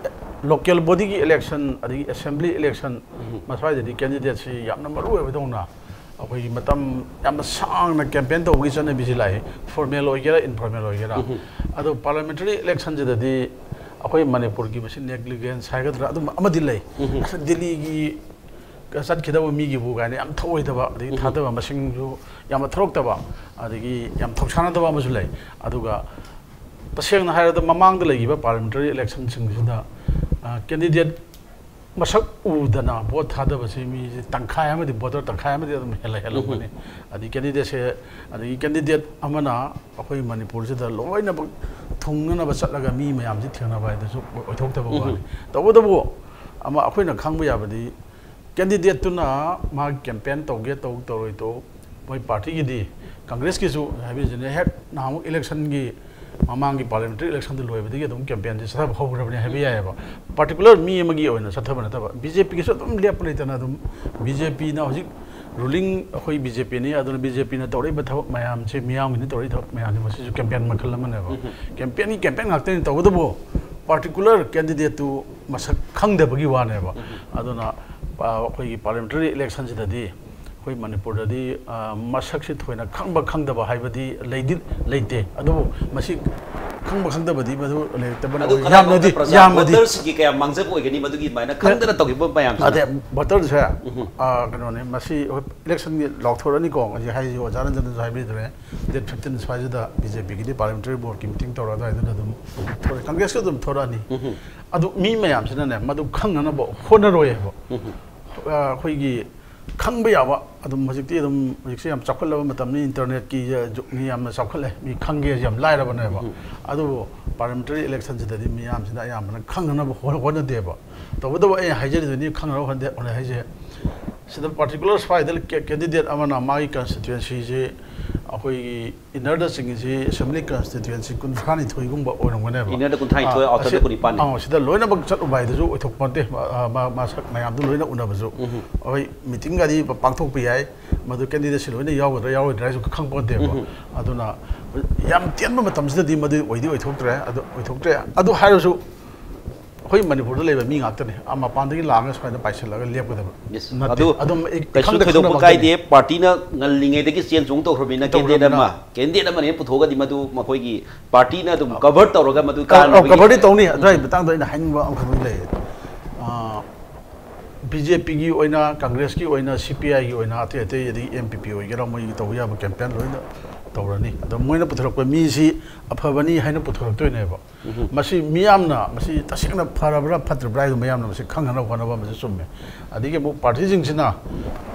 ꯂꯣꯀꯦꯜ ꯕꯣꯗꯤꯒꯤ ꯏꯂꯦꯛꯁꯟ, ꯑꯗꯒꯤ ꯑꯦꯁꯦꯝꯕ꯭ꯂꯤ ꯏꯂꯦꯛꯁꯟ, ꯃꯁ꯭ꯋꯥꯏꯗꯗꯤ ꯀꯦꯟꯗꯤꯗꯦꯠꯁꯤ ꯌꯥꯝꯅ ꯃꯔꯨ ꯑꯣꯏꯕꯗꯧꯅ ꯑꯩꯈꯣꯏꯒꯤ ꯃꯇꯝ ꯌꯥꯝꯅ ꯁꯥꯡꯅ ꯀꯦꯝꯄꯦꯟ ꯇꯧꯕꯒꯤ ꯆꯠꯅꯕꯤꯁꯤ ꯂꯥꯛꯏ, ꯐꯣꯔꯃꯦꯜ ꯑꯣꯏꯒꯦꯔꯥ ꯏꯟꯐꯣꯔꯃꯦꯜ ꯑꯣꯏꯒꯦꯔꯥ꯫ ꯑꯗꯣ ꯄꯥꯔꯂꯤꯌꯥꯃꯦꯟꯇꯔꯤ ꯏꯂꯦꯛꯁꯟꯁꯤꯗꯗꯤ ꯑꯩꯈꯣꯏ ꯃꯅꯤꯄꯨꯔꯒꯤ ꯃꯁꯤ ꯅꯦꯒ꯭ꯂꯤꯖꯦꯟꯁ ꯍꯥꯏꯒꯗ꯭ꯔꯥ, ꯑꯗꯨꯝ ꯑꯃꯗꯤ ꯂꯩ꯫ ꯗꯤꯜꯂꯤꯒꯤ ꯆꯠꯈꯤꯗꯕ ꯃꯤꯒꯤꯕꯨ ꯀꯥꯏꯅ ꯌꯥꯝ ꯊꯧꯑꯣꯏꯗꯕ, ꯑꯗꯒꯤ ꯊꯥꯗꯕ ꯃꯁꯤꯡꯁꯨ ꯌꯥꯝꯅ ꯊꯧꯔꯛꯇꯕ, ꯑꯗꯒꯤ ꯌꯥꯝ ꯊꯧꯁꯥꯅꯗꯕ ꯑꯃꯁꯨ ꯂꯩ꯫ ꯑꯗꯨꯒ ꯇꯁꯦꯡꯅ ꯍꯥꯏꯔꯕꯗ ꯃꯃꯥꯡꯗ ꯂꯩꯈꯤꯕ ꯄꯥꯔꯂꯤꯌꯥꯃꯦꯟꯇꯔꯤ ꯏꯂꯦꯛꯁꯟꯁꯤꯡꯁꯤꯗ ꯀꯦꯟꯗꯤꯗꯦꯠ ꯃꯁꯛ ꯎꯗꯅ ꯚꯣꯠ ꯊꯥꯗꯕꯁꯤ ꯃꯤꯁꯦ ꯇꯪꯈꯥꯏ ꯑꯃꯗꯤ, ꯚꯣꯇꯔ ꯇꯪꯈꯥꯏ ꯑꯃꯗꯤ ꯑꯗꯨꯝ ꯍꯦꯜꯂ ꯍꯦꯜꯂꯝꯒꯅꯤ꯫ ꯑꯗꯒꯤ ꯀꯦꯟꯗꯤꯗꯦꯠꯁꯦ, ꯑꯗꯒꯤ ꯀꯦꯟꯗꯤꯗꯦꯠ ꯑꯃꯅ ꯑꯩꯈꯣꯏ ꯃꯅꯤꯄꯨꯔꯁꯤꯗ ꯂꯣꯏꯅꯃꯛ ꯊꯨꯡꯅꯅꯕ ꯆꯠꯂꯒ ꯃꯤ ꯃꯌꯥꯝꯁꯤ ꯊꯦꯡꯅꯕ ꯍꯥꯏꯗꯨꯁꯨ ꯑꯣꯏꯊꯣꯛꯇꯕ ꯋꯥꯅꯤ꯫ ꯇꯧꯕꯇꯕꯨ ꯑꯃ ꯑꯩꯈꯣꯏꯅ ꯈꯪꯕ ꯌꯥꯕꯗꯤ, ꯀꯦꯟꯗꯤꯗꯦꯠꯇꯨꯅ ꯃꯥꯒꯤ ꯀꯦꯝꯄꯦꯟ ꯇꯧꯒꯦ ꯇꯧ ꯇꯧꯔꯣꯏ ꯇꯧ, ꯃꯣꯏ ꯄꯥꯔꯇꯤꯒꯤꯗꯤ, ꯀꯪꯒ꯭ꯔꯦꯁꯀꯤꯁꯨ ꯍꯥꯏꯕꯤꯁꯤꯅꯦ, ꯍꯦꯛ ꯅꯍꯥꯟꯃꯨꯛ ꯏꯂꯦꯛꯁꯟꯒꯤ ꯃꯃꯥꯡꯒꯤ ꯄꯥꯔꯂꯤꯌꯥꯃꯦꯟꯇꯔꯤ ꯏꯂꯦꯛꯁꯟꯗꯨ ꯂꯣꯏꯕꯗꯒꯤ ꯑꯗꯨꯝ ꯀꯦꯝꯄꯦꯟꯁꯦ ꯆꯠꯊꯕ ꯍꯧꯈ꯭ꯔꯕꯅꯤ ꯍꯥꯏꯕ ꯌꯥꯏꯑꯕ꯫ ꯄꯥꯔꯇꯤꯀꯨꯂꯔ ꯃꯤ ꯑꯃꯒꯤ ꯑꯣꯏꯅ ꯆꯠꯊꯕ ꯅꯠꯇꯕ, ꯕꯤ ꯖꯦ ꯄꯤꯒꯤꯁꯨ ꯑꯗꯨꯝ ꯂꯦꯞꯄ ꯂꯩꯇꯅ ꯑꯗꯨꯝ, ꯕꯤ ꯖꯦ ꯄꯤꯅ ꯍꯧꯖꯤꯛ ꯔꯨꯂꯤꯡ, ꯑꯩꯈꯣꯏ ꯕꯤ ꯖꯦ ꯄꯤꯅꯤ, ꯑꯗꯨꯅ ꯕꯤ ꯖꯦ ꯄꯤꯅ ꯇꯧꯔꯛꯏꯕ ꯊꯕꯛ ꯃꯌꯥꯝꯁꯦ, ꯃꯤꯌꯥꯝꯒꯤꯅ ꯇꯧꯔꯛꯏꯕ ꯊꯕꯛ ꯃꯌꯥꯝꯁꯦ, ꯃꯁꯤꯁꯨ ꯀꯦꯝꯄꯦꯟ ꯃꯈꯜ ꯑꯃꯅꯦꯕ꯫ ꯀꯦꯝꯄꯦꯟꯒꯤ ꯀꯦꯝꯄꯦꯟ ꯉꯥꯛꯇꯅꯤ꯫ ꯇꯧꯕꯇꯕꯨ ꯄꯥꯔꯇꯤꯀꯨꯂꯔ ꯀꯦꯟꯗꯤꯗꯦꯠꯇꯨ ꯃꯁꯛ ꯈꯪꯗꯕꯒꯤ ꯋꯥꯅꯦꯕ꯫ ꯑꯗꯨꯅ ꯑ, ꯑꯩꯈꯣꯏꯒꯤ ꯄꯥꯔꯂꯤꯌꯥꯃꯦꯟꯇꯔꯤ ꯏꯂꯦꯛꯁꯟꯁꯤꯗꯗꯤ ꯑꯩꯈꯣꯏ ꯃꯅꯤꯄꯨꯔꯗꯗꯤ, ꯑ, ꯃꯁꯛꯁꯤ ꯊꯣꯏꯅ ꯈꯪꯕ ꯈꯪꯗꯕ ꯍꯥꯏꯕꯗꯤ ꯂꯩꯗꯤ ꯂꯩꯇꯦ꯫ ꯑꯗꯨꯕꯨ ꯃꯁꯤ ꯈꯪꯕ ꯈꯪꯗꯕꯗꯤ ꯃꯗꯨ ꯂꯩꯔꯛꯇꯕꯅ ꯑꯗꯨ ꯑꯣꯏ-, ꯀꯗꯥꯏꯐꯥꯎꯗ ꯌꯥꯝꯅꯗꯤ, ꯄ꯭ꯔꯖꯥ ꯌꯥꯝꯅꯗꯤ ꯚꯣꯇꯔꯁꯤꯡꯒꯤ ꯀꯌꯥꯝ ꯃꯥꯡꯖꯕ ꯑꯣꯏꯒꯅꯤ ꯃꯗꯨꯒꯤ ꯑꯗꯨꯃꯥꯏꯅ ꯈꯪꯗꯅ ꯇꯧꯈꯤꯕ ꯃꯌꯥꯝꯁꯤꯅ? ꯑꯗꯩ ꯚꯣꯇꯔꯁꯦ, ꯑ, ꯀꯩꯅꯣꯅꯦ, ꯃꯁꯤ ꯍꯣꯏ ꯏꯂꯦꯛꯁꯟꯒꯤ ꯂꯥꯎꯊꯣꯔꯛꯑꯅꯤꯀꯣ, ꯍꯧꯖꯤꯛ ꯍꯥꯏꯔꯤꯁꯤ ꯑꯣꯖꯥ ꯔꯟꯖꯟꯅꯁꯨ ꯍꯥꯏꯕꯤꯗ꯭ꯔꯦ, ꯗꯦꯠ ꯐꯤꯐꯇꯤꯟ ꯁ꯭ꯋꯥꯏꯁꯤꯗ ꯕꯤ ꯖꯦ ꯄꯤꯒꯤꯗꯤ ꯄꯥꯔꯂꯤꯌꯥꯃꯦꯟꯇꯔꯤ ꯕꯣꯔꯗꯀꯤ ꯃꯤꯇꯤꯡ ꯇꯧꯔ ꯑꯗꯨꯋꯥꯏꯗꯨꯗ ꯑꯗꯨꯝ ꯊꯣꯛꯂꯛꯑꯦ, ꯀꯪꯒ꯭ꯔꯦꯁꯀꯤ ꯑꯗꯨꯝ ꯊꯣꯛꯂꯛꯑꯅꯤ꯫ ꯑꯗꯨ ꯃꯤ ꯃꯌꯥꯝꯁꯤꯅꯅꯦ ꯃꯗꯨ ꯈꯪꯅꯅꯕ ꯍꯣꯠꯅꯔꯣꯏ ꯍꯥꯏꯕ꯫ ꯑ, ꯑꯩꯈꯣꯏꯒꯤ ꯈꯪꯕ ꯌꯥꯕ ꯑꯗꯨꯝ ꯍꯧꯖꯤꯛꯇꯤ ꯑꯗꯨꯝ, ꯍꯧꯖꯤꯛꯁꯦ ꯌꯥꯝ ꯆꯥꯎꯈꯠꯂꯕ ꯃꯇꯝꯅꯤ, ꯏꯟꯇꯔꯅꯦꯠꯀꯤ ꯖꯨꯛꯅꯤ, ꯌꯥꯝꯅ ꯆꯥꯎꯈꯠꯂꯦ, ꯃꯤ ꯈꯪꯒꯦ ꯌꯥꯝ ꯂꯥꯏꯔꯕꯅꯦꯕ꯫ ꯑꯗꯨꯕꯨ ꯄꯥꯔꯂꯤꯌꯥꯃꯦꯟꯇꯔꯤ ꯏꯂꯦꯛꯁꯟꯁꯤꯗꯗꯤ ꯃꯤꯌꯥꯝꯁꯤꯅ ꯑꯌꯥꯝꯕꯅ ꯈꯪꯅꯅꯕ ꯍꯣ-, ꯍꯣꯠꯅꯗꯦꯕ꯫ ꯇꯧꯕꯇꯕꯨ ꯑꯩꯅ ꯍꯥꯏꯖꯔꯤꯗꯨꯅꯤ, ꯈꯪꯅꯅꯕ ꯍꯣꯠꯅꯗꯦ, ꯍꯣꯠꯅꯩ ꯍꯥꯏꯁꯦ, ꯁꯤꯗ ꯄꯥꯔꯇꯤꯀꯨꯂꯔ ꯁ꯭ꯋꯥꯏꯗ ꯀꯦ-, ꯀꯦꯟꯗꯤꯗꯦꯠ ꯑꯃꯅ ꯃꯥꯒꯤ ꯀꯟꯁꯇꯤꯇ꯭ꯋꯦꯟꯁꯤꯁꯦ ꯑꯩꯈꯣꯏꯒꯤ ꯏꯟꯅꯔꯗ ꯆꯤꯡꯉꯤꯁꯤ ꯑꯦꯁꯦꯝꯕ꯭ꯂꯤ ꯀꯟꯁꯇꯤꯇ꯭ꯌꯨꯑꯦꯟꯁꯤ ꯀꯨꯟꯊ꯭ꯔꯥꯅꯤꯊꯣꯏꯒꯨꯝꯕ ꯑꯣꯏꯔꯝꯒꯅꯦꯕ꯫ ꯏꯟꯅꯔꯗ ꯀꯨꯟꯊ꯭ꯔꯥꯅꯤꯊꯣꯏ, ꯑꯥ, ꯑꯥꯎꯇꯔꯗ ꯑꯁꯤ-, ꯀꯨꯟꯅꯤꯄꯥꯟꯅꯤ꯫ ꯑꯥ, ꯁꯤꯗ ꯂꯣꯏꯅꯃꯛ ꯆꯠꯂꯨꯕ ꯍꯥꯏꯗꯨꯁꯨ ꯑꯣꯏꯊꯣꯛꯄ ꯅꯠꯇꯦ꯫ ꯃ-, ꯑꯥ, ꯃ-, ꯃꯁꯛ ꯃꯌꯥꯝꯗꯨ ꯂꯣꯏꯅ ꯎꯅꯕꯁꯨ꯫ ꯑꯩꯈꯣꯏ ꯃꯤꯇꯤꯡꯒꯗꯤ ꯄ-, ꯄꯥꯡꯊꯣꯛꯄ ꯌꯥꯏ, ꯃꯗꯨ ꯀꯦꯟꯗꯤꯗꯦꯠꯁꯤ ꯂꯣꯏꯅ ꯌꯥꯎꯒꯗ꯭ꯔꯥ ꯌꯥꯎꯔꯣꯏꯗ꯭ꯔꯥ ꯍꯥꯏꯁꯨ ꯈꯪꯄꯣꯟꯇꯦꯕ꯫ ꯑꯗꯨꯅ ꯌꯥꯝ ꯇꯦꯟꯕ ꯃꯇꯝꯁꯤꯗꯗꯤ ꯃꯗꯨ ꯑꯣꯏꯗꯤ ꯑꯣꯏꯊꯣꯛꯇ꯭ꯔꯦ꯫ ꯑꯗꯨ ꯑꯣꯏꯊꯣꯛꯇ꯭ꯔꯦ꯫ ꯑꯗꯨ ꯍꯥꯏꯔꯁꯨ ꯑꯩꯈꯣꯏ ꯃꯅꯤꯄꯨꯔꯗ ꯂꯩꯕ ꯃꯤ ꯉꯥꯛꯇꯅꯤ꯫ ꯑꯥ, ꯃꯄꯥꯟꯗꯒꯤ ꯂꯥꯛꯑꯒ ꯁ꯭ꯋꯥꯏꯗ ꯄꯥꯏꯁꯤꯜꯂꯒ ꯂꯦꯞꯀꯗꯕ Yes. ꯅꯠꯇꯦ꯫ ꯑꯗꯨ ꯑꯗꯨꯝ ꯑꯩ ꯀꯩꯁꯨ ꯈꯪꯗ ꯊꯣꯏꯗꯣꯛꯄ ꯈꯪꯗꯕ ꯀꯥꯏꯗꯦ꯫ ꯉꯥꯛꯇꯅꯤ꯫ ꯄꯥꯔꯇꯤꯅ ꯉꯜꯂꯤꯉꯩꯗꯒꯤ ꯆꯦꯟ ꯆꯣꯡ ꯇꯧꯈ꯭ꯔꯕꯅꯤꯅ ꯀꯦꯟꯗꯤꯗꯦꯠ ꯇꯧꯔꯕꯅꯤꯅ꯫ ꯑꯃ, ꯀꯦꯟꯗꯤꯗꯦꯠ ꯑꯃꯅ ꯍꯦꯛ ꯄꯨꯊꯣꯛꯑꯒꯗꯤ ꯃꯗꯨ ꯃꯈꯣꯏꯒꯤ ꯄꯥꯔꯇꯤꯅ ꯑꯗꯨꯝ ꯀꯚꯔ ꯇꯧꯔꯒ ꯃꯗꯨ ꯀ- ꯑ, ꯀꯥꯟꯅꯕꯒꯤ ꯀꯚꯔꯗꯤ ꯇꯧꯅꯤ꯫ ꯑꯗꯨꯋꯥꯏ ꯃꯇꯥꯡꯗ ꯑꯩꯅ ꯍꯥꯏꯅꯤꯡꯕ ꯑꯃꯈꯛꯇꯪ ꯂꯩꯌꯦ꯫ ꯕꯤ ꯖꯦ ꯄꯤꯒꯤ ꯑꯣꯏꯅ, ꯀꯪꯒ꯭ꯔꯦꯁꯀꯤ ꯑꯣꯏꯅ, ꯁꯤ ꯄꯤ ꯑꯥꯏꯒꯤ ꯑꯣꯏꯅ, ꯑꯇꯩ ꯑꯇꯩ, ꯑꯗꯒꯤ ꯑꯦꯝ ꯄꯤ ꯄꯤ ꯑꯣꯏꯒꯦꯔꯥ, ꯃꯣꯏꯒꯤ ꯇꯧꯕ ꯌꯥꯕ ꯀꯦꯝꯄꯦꯟ ꯂꯣꯏꯅ ꯇꯧꯔꯅꯤ꯫ ꯑꯗꯣ ꯃꯣꯏꯅ ꯄꯨꯊꯣꯔꯛꯄ ꯃꯤꯁꯤ ꯑꯐꯕꯅꯤ ꯍꯥꯏꯅ ꯄꯨꯊꯣꯔꯛꯇꯣꯏꯅꯦꯕ꯫ ꯃꯁꯤ ꯃꯤꯌꯥꯝꯅ ꯃꯁꯤ ꯇꯁꯦꯡꯅ ꯐꯔꯕ꯭ꯔꯥ ꯐꯠꯇ꯭ꯔꯕ꯭ꯔꯥ ꯍꯥꯏꯗꯣ ꯃꯌꯥꯝꯅ ꯃꯁꯤ ꯈꯪꯅꯅꯕ ꯍꯣꯠꯅꯕ ꯑꯃꯁꯨ ꯆꯨꯝꯃꯦ꯫ ꯑꯗꯒꯤ ꯑꯃꯨꯛ ꯄꯥꯔꯇꯤꯁꯤꯡꯁꯤꯅ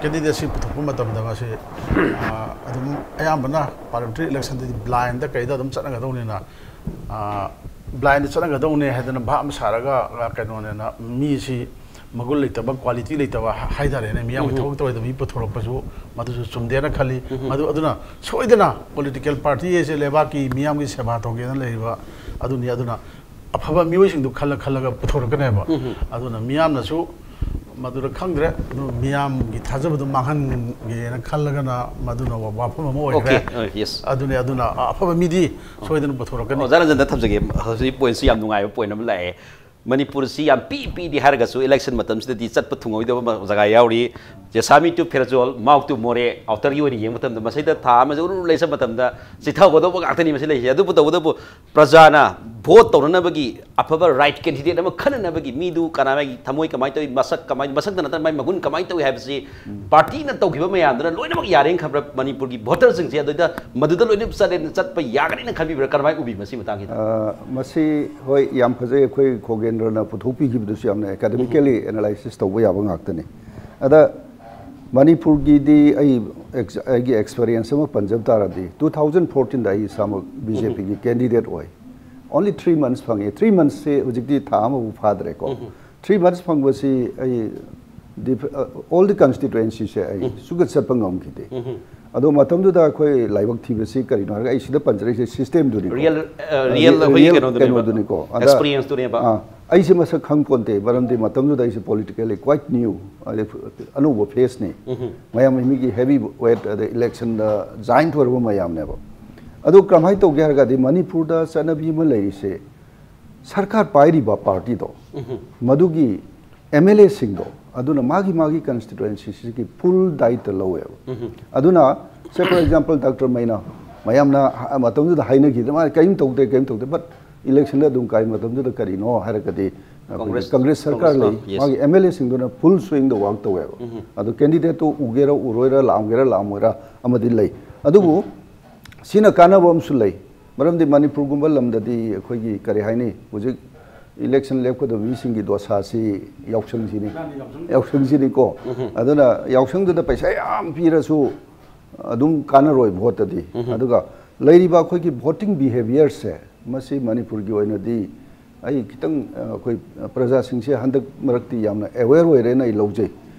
ꯀꯦꯟꯗꯤꯗꯦꯠꯁꯤ ꯄꯨꯊꯣꯛꯄ ꯃꯇꯝꯗ ꯃꯁꯤ, ꯑ, ꯑꯗꯨꯝ ꯑꯌꯥꯝꯕꯅ ꯄꯥꯔꯂꯤꯌꯥꯃꯦꯟꯇꯔꯤ ꯏꯂꯦꯛꯁꯟꯗꯗꯤ ꯕ꯭ꯂꯥꯏꯟꯗ ꯀꯩꯗ ꯑꯗꯨꯝ ꯆꯠꯅꯒꯗꯧꯅꯤꯅ, ꯕ꯭ꯂꯥꯏꯟꯗ ꯆꯠꯅꯒꯗꯧꯅꯦ ꯍꯥꯏꯗꯅ ꯚꯥꯞ ꯑꯃ ꯁꯥꯔꯒ, ꯑ, ꯀꯩꯅꯣꯅꯦꯅ ꯃꯤꯁꯤ ꯃꯒꯨꯟ ꯂꯩꯇꯕ, ꯀ꯭ꯋꯥꯂꯤꯇꯤ ꯂꯩꯇꯕ ꯍꯥꯏ ꯇꯥꯔꯦꯅꯦ, ꯃꯤꯌꯥꯝꯒꯤ ꯊꯕꯛ ꯇꯧꯔꯣꯏꯗꯕ ꯃꯤ ꯄꯨꯊꯣꯔꯛꯄꯁꯨ ꯃꯗꯨꯁꯨ ꯆꯨꯝꯗꯦꯅ ꯈꯜꯂꯤ꯫ ꯃꯗꯨ ꯑꯗꯨꯅ ꯁꯣꯏꯗꯅ ꯄꯣꯂꯤꯇꯤꯀꯦꯜ ꯄꯥꯔꯇꯤ ꯍꯥꯏꯁꯦ ꯂꯩꯕꯥꯛꯀꯤ ꯃꯤꯌꯥꯝꯒꯤ ꯁꯦꯕꯥ ꯇꯧꯒꯦꯅ ꯂꯩꯔꯤꯕ ꯑꯗꯨꯅꯤ꯫ ꯑꯗꯨꯅ ꯑꯐꯕ ꯃꯤꯑꯣꯏꯁꯤꯡꯗꯨ ꯈꯜꯂ ꯈꯜꯂꯒ ꯄꯨꯊꯣꯔꯛꯀꯅꯦꯕ꯫ ꯑꯗꯨꯅ ꯃꯤꯌꯥꯝꯅꯁꯨ ꯃꯗꯨꯗ ꯈꯪꯗ꯭ꯔꯦ, ꯑꯗꯨ ꯃꯤꯌꯥꯝꯒꯤ ꯊꯥꯖꯕꯗꯨ ꯃꯥꯡꯍꯟꯒꯦꯅ ꯈꯜꯂꯒꯅ ꯃꯗꯨꯅ ꯋꯥꯐꯝ ꯑꯃ ꯑꯣꯏꯈ꯭ꯔꯦ꯫ Okay, uh, yes. ꯑꯗꯨꯅꯤ꯫ ꯑꯗꯨꯅ ꯑꯐꯕ ꯃꯤꯗꯤ ꯁꯣꯏꯗꯅ ꯄꯨꯊꯣꯔꯛꯀꯅꯤ꯫ ꯑꯣꯖꯥ ꯔꯟꯖꯟꯗ ꯊꯝꯖꯒꯦ꯫ ꯍꯧꯖꯤꯛ ꯄꯣꯏꯟꯠꯁꯤ ꯌꯥꯝ ꯅꯨꯡꯉꯥꯏꯕ ꯄꯣꯏꯟꯠ ꯑꯃ ꯂꯥꯛꯑꯦ꯫ ꯃꯅꯤꯄꯨꯔꯁꯤ ꯌꯥꯝ ꯄꯤ ꯄꯤꯗꯤ ꯍꯥꯏꯔꯒꯁꯨ ꯏꯂꯦꯛꯁꯟ ꯃꯇꯝꯁꯤꯗꯗꯤ ꯆꯠꯄ ꯊꯨꯡꯉꯣꯏꯗꯕ ꯖꯒꯥ ꯌꯥꯎꯔꯤ꯫ ꯖꯦꯁꯥꯃꯤ ꯇꯨ ꯐꯦꯔꯖꯣꯜ, ꯃꯥꯎ ꯇꯨ ꯃꯣꯔꯦ, ꯑꯥꯎꯇꯔꯒꯤ ꯑꯣꯏꯅ ꯌꯦꯡꯕ ꯃꯇꯝꯗ ꯃꯁꯤꯗ ꯊꯥ ꯑꯃꯁꯦ ꯎꯔꯨ ꯂꯩꯁꯟꯕ ꯃꯇꯝꯗ ꯆꯤꯊꯒꯗꯧꯕ ꯉꯥꯛꯇꯅꯤ ꯃꯁꯤ ꯂꯩꯔꯤꯁꯦ꯫ ꯑꯗꯨꯕꯨ ꯇꯧꯕꯇꯕꯨ ꯄ꯭ꯔꯖꯥꯅ ꯚꯣꯠ ꯇꯧꯅꯅꯕꯒꯤ ꯑꯐꯕ ꯔꯥꯏꯠ ꯀꯦꯟꯗꯤꯗꯦꯠ ꯑꯃ ꯈꯟꯅꯅꯕꯒꯤ ꯃꯤꯗꯨ ꯀꯅꯥ, ꯃꯥꯒꯤ ꯊꯃꯣꯏ ꯀꯃꯥꯏꯅ ꯇꯧꯏ, ꯃꯁꯛ ꯀꯃꯥꯏ, ꯃꯁꯛꯇ ꯅꯠꯇꯅ ꯃꯥꯒꯤ ꯃꯒꯨꯟ ꯀꯃꯥꯏꯅ ꯇꯧꯏ ꯍꯥꯏꯕꯁꯤ ꯄꯥꯔꯇꯤꯅ ꯇꯧꯈꯤꯕ ꯃꯌꯥꯝꯗꯨꯅ ꯂꯣꯏꯅꯃꯛ ꯌꯥꯔꯦꯅ ꯈꯟꯕ꯭ꯔꯥ? ꯃꯅꯤꯄꯨꯔꯒꯤ ꯚꯣꯇꯔꯁꯤꯡꯁꯦ ꯑꯗꯨꯗ ꯃꯗꯨꯗ ꯂꯣꯏꯅ ꯆꯠꯂꯦꯅ ꯆꯠꯄ ꯌꯥꯒꯅꯤꯅ ꯈꯟꯕꯤꯕ꯭ꯔꯥ? ꯀꯔꯝꯍꯥꯏꯅ ꯎꯕꯤ ꯃꯁꯤ ꯃꯇꯥꯡꯁꯤꯗ? ꯑ, ꯃꯁꯤ ꯍꯣꯏ, ꯌꯥꯝ ꯐꯖꯩ꯫ ꯑꯩꯈꯣꯏ ꯈꯣꯒꯦꯟꯗ꯭ꯔꯅ ꯄꯨꯊꯣꯛꯄꯤꯈꯤꯕꯗꯨꯁꯨ ꯌꯥꯝꯅ ꯑꯦꯀꯥꯗꯃꯤꯀꯦꯂꯤ ꯑꯦꯅꯥꯂꯥꯏꯁꯤꯁ ꯇꯧꯕ ꯌꯥꯕ ꯉꯥꯛꯇꯅꯤ꯫ ꯑꯗ ꯃꯅꯤꯄꯨꯔꯒꯤꯗꯤ ꯑꯩ ꯑꯦꯛꯁ- ꯑꯩꯒꯤ ꯑꯦꯛꯁꯄꯤꯔꯤꯌꯦꯟꯁ ꯑꯃ ꯄꯟꯖꯕ ꯇꯥꯔꯗꯤ, ꯇꯨ ꯊꯥꯎꯖꯟ ꯐꯣꯔꯇꯤꯟꯗ ꯑꯩ ꯏꯁꯥꯃꯛ ꯕꯤ ꯖꯦ ꯄꯤꯒꯤ ꯀꯦꯟꯗꯤꯗꯦꯠ ꯑꯣꯏ꯫ ꯑꯣꯟꯂꯤ ꯊ꯭ꯔꯤ ꯃꯟꯁ ꯐꯪꯉꯤ꯫ ꯊ꯭ꯔꯤ ꯃꯟꯁꯁꯦ ꯍꯧꯖꯤꯛꯇꯤ ꯊꯥ ꯑꯃꯐꯥꯎ ꯐꯥꯗ꯭ꯔꯦꯀꯣ꯫ ꯊ꯭ꯔꯤ ꯃꯟꯁ ꯐꯪꯕꯁꯤ ꯑꯩ ꯑꯣꯜ ꯗꯤ ꯀꯟꯁꯇꯤꯇ꯭ꯋꯦꯟꯁꯤꯁꯦ ꯑꯩ ꯁꯨꯡꯆꯠ ꯆꯠꯄ ꯉꯝꯈꯤꯗꯦ꯫ ꯑꯗꯣ ꯃꯇꯝꯗꯨꯗ ꯑꯩꯈꯣꯏ ꯂꯥꯏꯕꯛ ꯊꯤꯕꯁꯤ ꯀꯔꯤꯅꯣ ꯍꯥꯏꯔꯒ, ꯑꯩ ꯁꯤꯗ ꯄꯟꯖꯔꯛꯏꯁꯦ ꯁꯤꯁꯇꯦꯝꯗꯨꯅꯤꯀꯣ꯫ ꯔꯤꯌꯦꯜ, ꯑ, ꯔꯤꯌꯦꯜ ꯑꯩꯈꯣꯏꯒꯤ ꯔꯤꯌꯦꯜ ꯀꯩꯅꯣꯗꯨꯅꯦꯕ꯫ ꯀꯩꯅꯣꯗꯨꯅꯤꯀꯣ꯫ ꯑꯗ, ꯑꯦꯛꯁꯄꯤꯔꯤꯌꯦꯟꯁꯇꯨꯅꯦꯕ꯫ ꯑꯥ, ꯑꯩꯁꯦ ꯃꯁꯛ ꯈꯪ ꯄꯣꯟꯇꯦ, ꯃꯔꯝꯗꯤ ꯃꯇꯝꯗꯨꯗ ꯑꯩꯁꯦ ꯄꯣꯂꯤꯇꯤꯀꯦꯜꯂꯤ ꯀ꯭ꯋꯥꯏꯠ ꯅ꯭ꯌꯨ, ꯑꯅꯧꯕ ꯐꯦꯁꯅꯤ꯫ ꯃꯌꯥꯝ ꯃꯤꯒꯤ ꯍꯦꯚꯤ ꯋꯦꯠ, ꯑꯗꯩ ꯏꯂꯦꯛꯁꯟꯗ ꯖꯥꯏꯟ ꯑꯣꯏꯔꯕ ꯃꯌꯥꯝꯅꯦꯕ꯫ ꯑꯗꯣ ꯀꯔꯝꯍꯥꯏꯅ ꯇꯧꯒꯦ ꯍꯥꯏꯔꯒꯗꯤ, ꯃꯅꯤꯄꯨꯔꯗ ꯆꯠꯅꯕꯤ ꯑꯃ ꯂꯩꯔꯤꯁꯦ, ꯁꯔꯀꯥꯔ ꯄꯥꯏꯔꯤꯕ ꯄꯥꯔꯇꯤꯗꯣ, ꯃꯗꯨꯒꯤ ꯑꯦꯝ ꯑꯦꯜ ꯑꯦꯁꯤꯡꯗꯣ, ꯑꯗꯨꯅ ꯃꯥꯒꯤ ꯃꯥꯒꯤ ꯀꯟꯁꯇꯤꯇ꯭ꯋꯦꯟꯁꯤꯁꯤꯒꯤ ꯐꯨꯜ ꯗꯥꯏꯇ ꯂꯧꯋꯦꯕ꯫ ꯑꯗꯨꯅ, ꯁꯦ, ꯐꯣꯔ ꯑꯦꯛꯖꯥꯝꯄꯜ, ꯗꯥꯛꯇꯔ ꯃꯩꯅꯥ, ꯃꯌꯥꯝꯅ ꯍ- ꯃꯇꯝꯗꯨꯗ ꯍꯥꯏꯅꯈꯤꯗꯅ ꯃꯥꯅ ꯀꯔꯤꯝ ꯇꯧꯗꯦ, ꯀꯔꯤꯝ ꯇꯧꯗꯦ, ꯕꯠ ꯏꯂꯦꯛꯁꯟꯗ ꯑꯗꯨꯝ ꯀꯥꯏ꯫ ꯃꯇꯝꯗꯨꯗ ꯀꯔꯤꯅꯣ ꯍꯥꯏꯔꯒꯗꯤ, ꯑꯩꯈꯣꯏꯒꯤ ꯀꯪꯒ꯭ꯔꯦꯁ, ꯀꯪꯒ꯭ꯔꯦꯁ ꯁꯔꯀꯥꯔ ꯂꯩ꯫ ꯀꯪꯒ꯭ꯔꯦꯁꯅ, ꯌꯦꯁ꯫ ꯃꯥꯒꯤ ꯑꯦꯝ ꯑꯦꯜ ꯑꯦꯁꯤꯡꯗꯨꯅ ꯐꯨꯜ ꯁ꯭ꯋꯤꯡꯗ ꯋꯥꯛ ꯇꯧꯋꯦꯕ꯫ ꯑꯗꯣ ꯀꯦꯟꯗꯤꯗꯦꯠꯇꯨ ꯎꯒꯦꯔꯥ ꯎꯔꯣꯏꯔꯥ, ꯂꯥꯛꯑꯝꯒꯦꯔꯥ ꯂꯥꯛꯑꯝꯃꯣꯏꯔꯥ ꯑꯃꯗꯤ ꯂꯩ꯫ ꯑꯗꯨꯕꯨ ꯁꯤꯅ ꯀꯥꯟꯅꯕ ꯑꯃꯁꯨ ꯂꯩ꯫ ꯃꯔꯝꯗꯤ ꯃꯅꯤꯄꯨꯔꯒꯨꯝꯕ ꯂꯝꯗꯗꯤ ꯑꯩꯈꯣꯏꯒꯤ, ꯀꯔꯤ ꯍꯥꯏꯅꯤ, ꯍꯧꯖꯤꯛ ꯏꯂꯦꯛꯁꯟ ꯂꯦꯞꯀꯗꯕ ꯃꯤꯁꯤꯡꯒꯤ ꯗꯣꯁꯥꯁꯤ ꯌꯥꯎꯁꯪꯁꯤꯅꯤ꯫ ꯌꯥꯎꯁꯪꯁꯤꯅꯤꯀꯣ꯫ ꯑꯗꯨꯅ ꯌꯥꯎꯁꯪꯗꯨꯗ ꯄꯩꯁꯥ ꯌꯥꯝ ꯄꯤꯔꯁꯨ ꯑꯗꯨꯝ ꯀꯥꯟꯅꯔꯣꯏ ꯚꯣꯠꯇꯗꯤ꯫ ꯑꯗꯨꯒ ꯂꯩꯔꯤꯕ ꯑꯩꯈꯣꯏꯒꯤ ꯚꯣꯇꯤꯡ ꯕꯤꯍꯦꯕꯤꯌꯔꯁꯦ, ꯃꯁꯤ ꯃꯅꯤꯄꯨꯔꯒꯤ ꯑꯣꯏꯅꯗꯤ ꯑꯩ ꯈꯤꯇꯪ, ꯑ, ꯑꯩꯈꯣꯏ ꯄ꯭ꯔꯖꯥꯁꯤꯡꯁꯦ ꯍꯟꯗꯛ ꯃꯔꯛꯇꯤ ꯌꯥꯝꯅ ꯑꯦꯋꯦꯌꯔ ꯑꯣꯏꯔꯦꯅ ꯑꯩ ꯂꯧꯖꯩ꯫